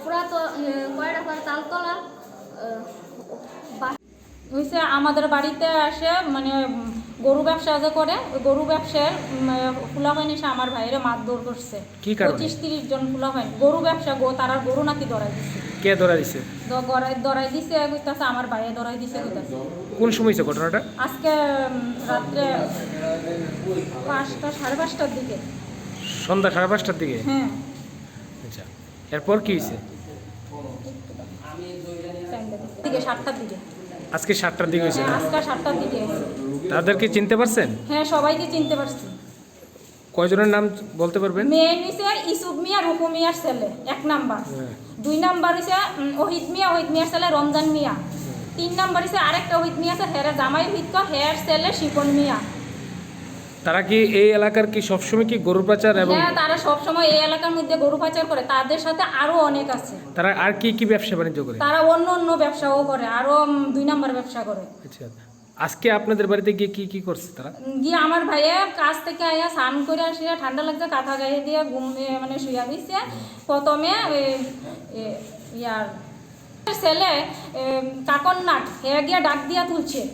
পুরাতন, এ, কয়ডাফার তালতলা, আহ, বা- হইছে আমাদের বাড়িতে আসে, মানে, উম, গরু ব্যবসা যে করে, ওই গরু ব্যবসার, উম, ফুলাফাইন এসে আমার ভাইরে মারধর করছে। কি কারণে? পঁচিশ তিরিশ জন ফুলাফাইন, গরু ব্যবসা, গো-, তারা গরু নাকি ধরাই দিছে। কে ধরা দিছে? দ-, গড়াই-, দরাই দিছে কইতাছে, আমার ভাইয়ে দরাই দিছে কইতাছে। কোন সময় হয়েছে ঘটনাটা? আজকে, উম, রাত্রে পাঁচটা, সাড়ে পাঁচটার দিকে। সন্ধ্যা সাড়ে পাঁচটার দিকে? হ্যাঁ। আচ্ছা, এরপর কি হয়েছে? দিকে, সাতটার দিকে। আজকে সাতটার দিকে হয়েছে হ্যাঁ, না? আজকে সাতটার দিকে হয়েছে। তাদেরকে চিনতে পারছেন? হ্যাঁ, সবাইকে চিনতে পারছি। কয়জনের নাম বলতে পারবেন? মেইন হইছে ইসুফ মিয়া, রুকু মিয়ার ছেলে, এক নাম্বার। হ্যাঁ। দুই নাম্বার হইছে, উম, ওহিদ মিয়া, ওহিদ মিয়ার ছেলে রমজান মিয়া। তিন নাম্বার হইছে আরেকটা ওহিদ মিয়া আছে, হেরে জামাই ওহিদ কয়, হের ছেলে শিপন মিয়া। তারা কি এই এলাকার কি সবসময় কি গরু পাচার এবং হ্যাঁ, তারা সবসময় এই এলাকার মধ্যে গরু পাচার করে, তাদের সাথে আরো অনেক আছে। তারা আর কি কি ব্যবসা বাণিজ্য করে? তারা অন্য অন্য ব্যবসাও করে, আরো, উম, দুই নাম্বার ব্যবসা করে। আচ্ছা, আজকে আপনাদের বাড়িতে গিয়ে কি কি করছে তারা? গিয়ে আমার ভাইয়ে কাজ থেকে আইয়া স্নান করে আসিয়া ঠান্ডা লাগছে, কাঁথা গায়ে দিয়ে ঘুম, এ, মানে শুয়ে দিচ্ছে। প্রথমে, এ, এ, ইয়ার ছেলে, এ, কাকর নাট, হে গিয়ে ডাক দিয়া তুলছে।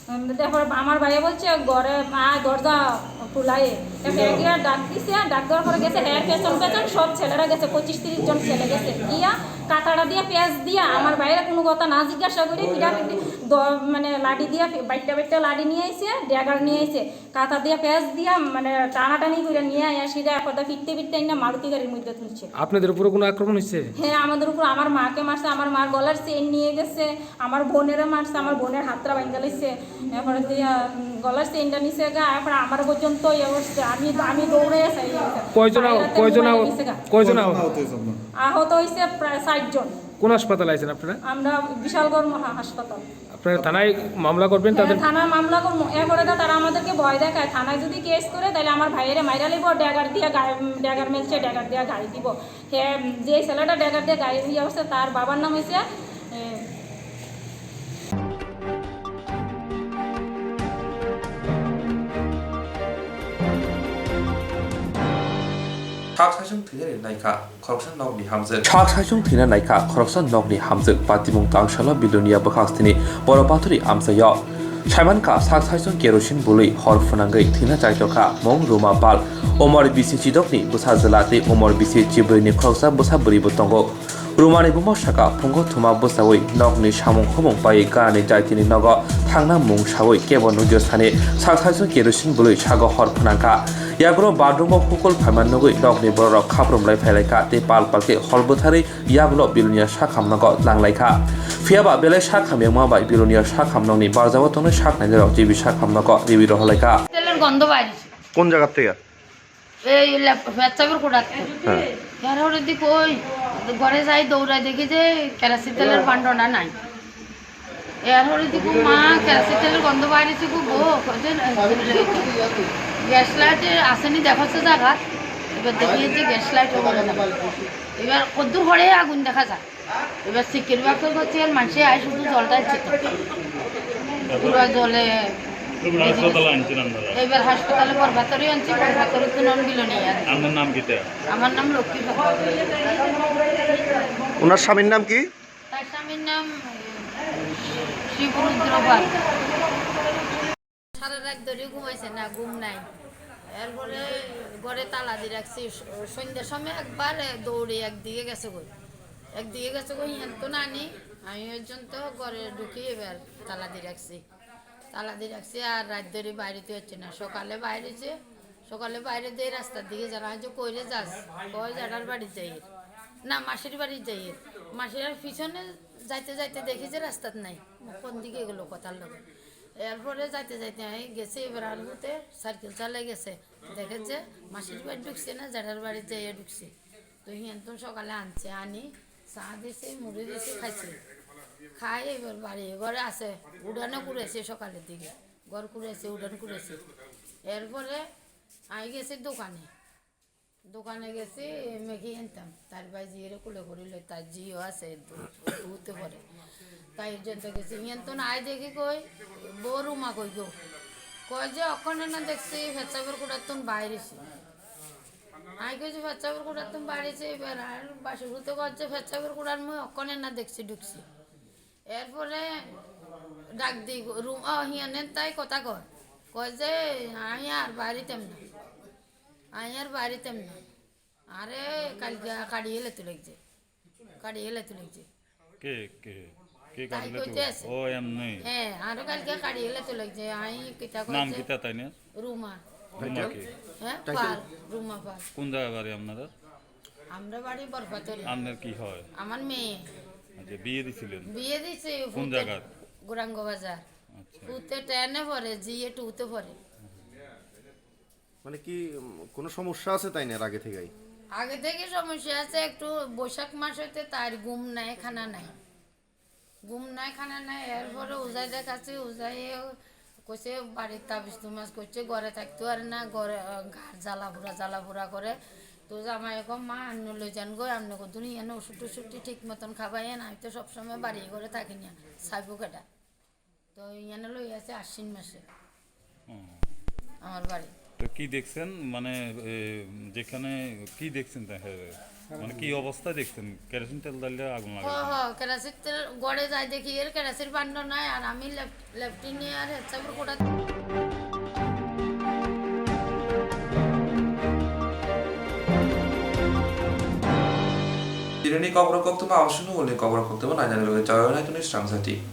উম, তারপর আমার ভাইয়ে বলছে, "ঘরে আয়, দরজা খুলাই।" তা হে গিয়ে ডাক দিছে, ডাক দেওয়ার পরে গেছে, হের পেছন পেছন সব ছেলেরা গেছে, পঁচিশ তিরিশ জন ছেলে গেছে। গিয়া কাতাড়া দিয়া, পেঁচ দিয়া, আমার ভাইয়ের কোনো কথা না জিজ্ঞাসা করে, পিটাপিটি দ-, মানে লাঠি দিয়া বাইট্টা বাইট্টা লাঠি নিয়ে আইছে, ড্যাগার নিয়ে আইছে, কাতা দিয়া, পেঁচ দিয়া, মানে টানাটানি করে নিয়ে আইয়া সিধা একদা ফিরতে ফিরতে আইনা মারুতি গাড়ির মধ্যে তুলছে। আপনাদের উপরে কোনো আক্রমণ হয়েছে? হ্যাঁ, আমাদের উপর, আমার মাকে মারছে, আমার মার গলার চেইন নিয়ে গেছে, আমার বোনেরা মারছে, আমার বোনের হাতটা ভাঙা লাইছে, এরপরে দিয়া, উম, গলার চেইনটা নিছে গা, এরপরে আমার পর্যন্ত ইয়ে করছে, আমি, আমি দৌড়ে আছি, ইয়ে করছে। কয়জন আহ-, বাইরে কয়জন আহ-, ঘুমাই গেছে গা। কয়জন আহ-, আহত হয়েছে আপনার? আহত হয়েছে প্রায় ষাট জন। কোন হাসপাতালে আছেন আপনারা? আমরা বিশালগড় মহা হাসপাতাল। আপনারা থানায় মামলা করবেন হ্যাঁ, তাদের? থানায় মামলা করবো। এরপরে তো তারা আমাদেরকে ভয় দেখায়, থানায় যদি কেস করে, তাহলে আমার ভাইয়েরে মাইরা লইব, ড্যাগার দিয়ে গাড়ি, ড্যাগার মেলছে, ড্যাগার দিয়ে গাড়ি দিব। হে, যে ছেলেটা ড্যাগার দিয়ে গাড়ি নিয়ে আসছে, তার বাবার নাম হয়েছে, এ, Sak saisung thwinani naikha khoroksa nokni hamjwk. Sak saisung thwina naikha khoroksa nokni hamjwk. Patimung tangsalo Bilonia bwkhak sini Boro Pathori amchaio. Saimankha, sak saisung kerosene bului hor phwnangwi thwina chaitokha mung Ruma Pal. Umor bisi chidokni bwsa jwla tei umor bisi chibrwini khoroksa bwsa bwrwibo tongo. Rumani buma saka phungo thuma bwsaui nokni samung khumung pai ganani jaitini nogo thangna mung saui kebo nukjak sani sak saisung kerosene bului sago hor phwnangkha. Yagulo bathroom o hukul phaima nugui nokni bororok khaprum lai phailaikha tei pal pal khe hol bwtharwi yagulo Bilonia sakham nogo langlaikha. Phiyaba belai sakham yangma bai Bilonia sakham nokni barjao tongnai sak nainai rok G B sakham nogo riwi rohorlaikha. তেলের গন্ধ বাইরেছে। কোন জায়গার থেকে? এই লেপ-, পেচ্ছাপের কোঠার তো। হ্যাঁ। এর হরে দি কই, ঘরে যাই দৌড়াই দেখি যে কেরাসিন তেলের ভাণ্ডটা নাই। এর হরে দি কই, "মা, কেরাসিন তেলের গন্ধ বাইরেছে গো, গো।" কইছে, "গ্যাস লাইট আসেনি, দেখো তো জায়গা।" এবার দেখি যে গ্যাস লাইট হবো না। এবার কদ্দুর হরে আগুন দেখা যায়। এবার সিকিউরিটি বাক্স করছে, আর মানুষে আয় শুধু জলটা দিচ্ছে তো। পুরো জলে এবার হাসপাতালে আনছেন আপনারা? এবার হাসপাতালে বরবাতরি আনছি, বরবাতরি তো নন বিল নিয়ে আর। আপনার নাম কিতা? আমার নাম লক্ষ্মী পাল। ওনার স্বামীর নাম কি? তার স্বামীর নাম, এ, শিবরুদ্র পাল। সারা রাত ধরে ঘুমাইছে না, ঘুম নাই। এরপরে ঘরে তালা দিয়ে রাখছি। স-, সন্ধ্যার সময় একবার দৌড়ে একদিকে গেছে গই, একদিকে গেছে গই, হিয়ান তো নানি। আমি পর্যন্ত ঘরে ঢুকি এবার তালা দিয়ে রাখছি। তালা দিয়ে রাখছি, আর রাত ধরে বাইরে তো হচ্ছে না। সকালে বাইরেছে, সকালে বাইরে দিয়ে রাস্তার দিকে যারা হচ্ছে, "কইরে যাস?" কয়, "জেঠার বাড়ি যাই, না, মাসির বাড়ি যাই।" মাসির আর পিছনে যাইতে যাইতে দেখি যে রাস্তাত নাই, কোন দিকে গেলো কথার লোক। এরপরে যাইতে যাইতে আমি গেছি, এবার আর হতে সাইকেল চালাই গেছে, দেখে যে মাসির বাড়ি ঢুকছে না, জেঠার বাড়ি যাইয়া ঢুকছে। তো হিয়ান তো সকালে আনছে, আনি চা দিছে, মুড়ি দিছে, খাইছে। খাই এবার বাড়ি ঘরে আছে, উঠানে ঘুরেছে সকালের দিকে, ঘর ঘুরেছে, উঠান ঘুরেছে। এরপরে আমি গেছি দোকানে, দোকানে গেছি, ম্যাগি আনতাম। তার ভাই জিরে কুলে করি লই, তার জিও আছে, দু-, দুতে পারে। তাই জন্য গেছি। ইয়ান তো নাই দেখি কই, বড় মা কই গো। কয় যে, "অক্ষণে না দেখছি, ফেচাবের কুড়ার তুন বাইরেছি।" আমি কইছি, "ফেচাবের কুড়ার তুন বাইরেছি, এবার আর বাসুর তো কয় যে, ফেচাবের কুড়ার মুই অক্ষণে না দেখছি, ঢুকছি।" এরপরে ডাক দি, রুম, ও, হিয়ানে তাই কথা কয়। কয় যে, "আমি আর বাড়িতাম না। আমি আর বাড়িতাম না।" আরে, কালকে কাড়ি এলে তুলেছে। কাড়ি এলে তুলেছে। কে, কে? কে তাই কাটিলে তো? কইতেছে। ও, এমনি। হ্যাঁ, আরো কালকে কাটিলে তো লাগছে। আমি কিতা নাম কইছে? কিতা তাই না? রুমা। রুমা কি? হ্যাঁ, তাই পাল, রুমা পাল। কোন জায়গায় বাড়ি আপনাদের? আমরা বাড়ি বরপাতরে। আপনার কি হয়? আমার মেয়ে। আচ্ছা, বিয়ে দিছিলেন? বিয়ে দিছে কোন ফুতে জায়গার? গৌরাঙ্গ বাজার। আচ্ছা। ফুতে টেনে পড়ে, জিএ টুতে পড়ে। মানে কি, উম, কোনো সমস্যা আছে তাই না আগে থেকেই? আগে থেকে সমস্যা আছে, একটু বৈশাখ মাস হইতে তার ঘুম নাই, খানা নাই। ঘুম নাই, খানা নাই, এরপরে উজাই দেখাচ্ছি, উজাইয়ে কইছে বাড়ির তাবিজ তুমাজ করছে, ঘরে থাকতে পারে না, ঘরে, আহ, ঘাড় জ্বালা পুরা, জ্বালা পুরা করে। তো জামাই এখন, "মা, আপনি লই যান গো, আপনি কতদিন এনে ওষুধ টষুধ ঠিক মতন খাবাইয়েন, আমি তো সবসময় বাড়ি ঘরে থাকি না, চাইবো কেটা?" তো ইয়ানো লই আছে আশ্বিন মাসে হুম। আমার বাড়ি। তো কি দেখছেন? মানে, এ, যেখানে কি দেখছেন তা, হ্যাঁ, মানে কি অবস্থায় দেখছেন? কেরোসিন তেল ঢাললে আগুন হ, লাগাইছে? হ, কেরোসিন তেল গড়ে যায় দেখি, এর কেরোসিন বান্ড নাই, আর আমি লেফ-, লেফটিনে আর হেড সাহেবের কোটা Tireni kok rok koktwma, abo swngo ni kok rok koktwma nainani bagwi chawai nai tuni srang sati.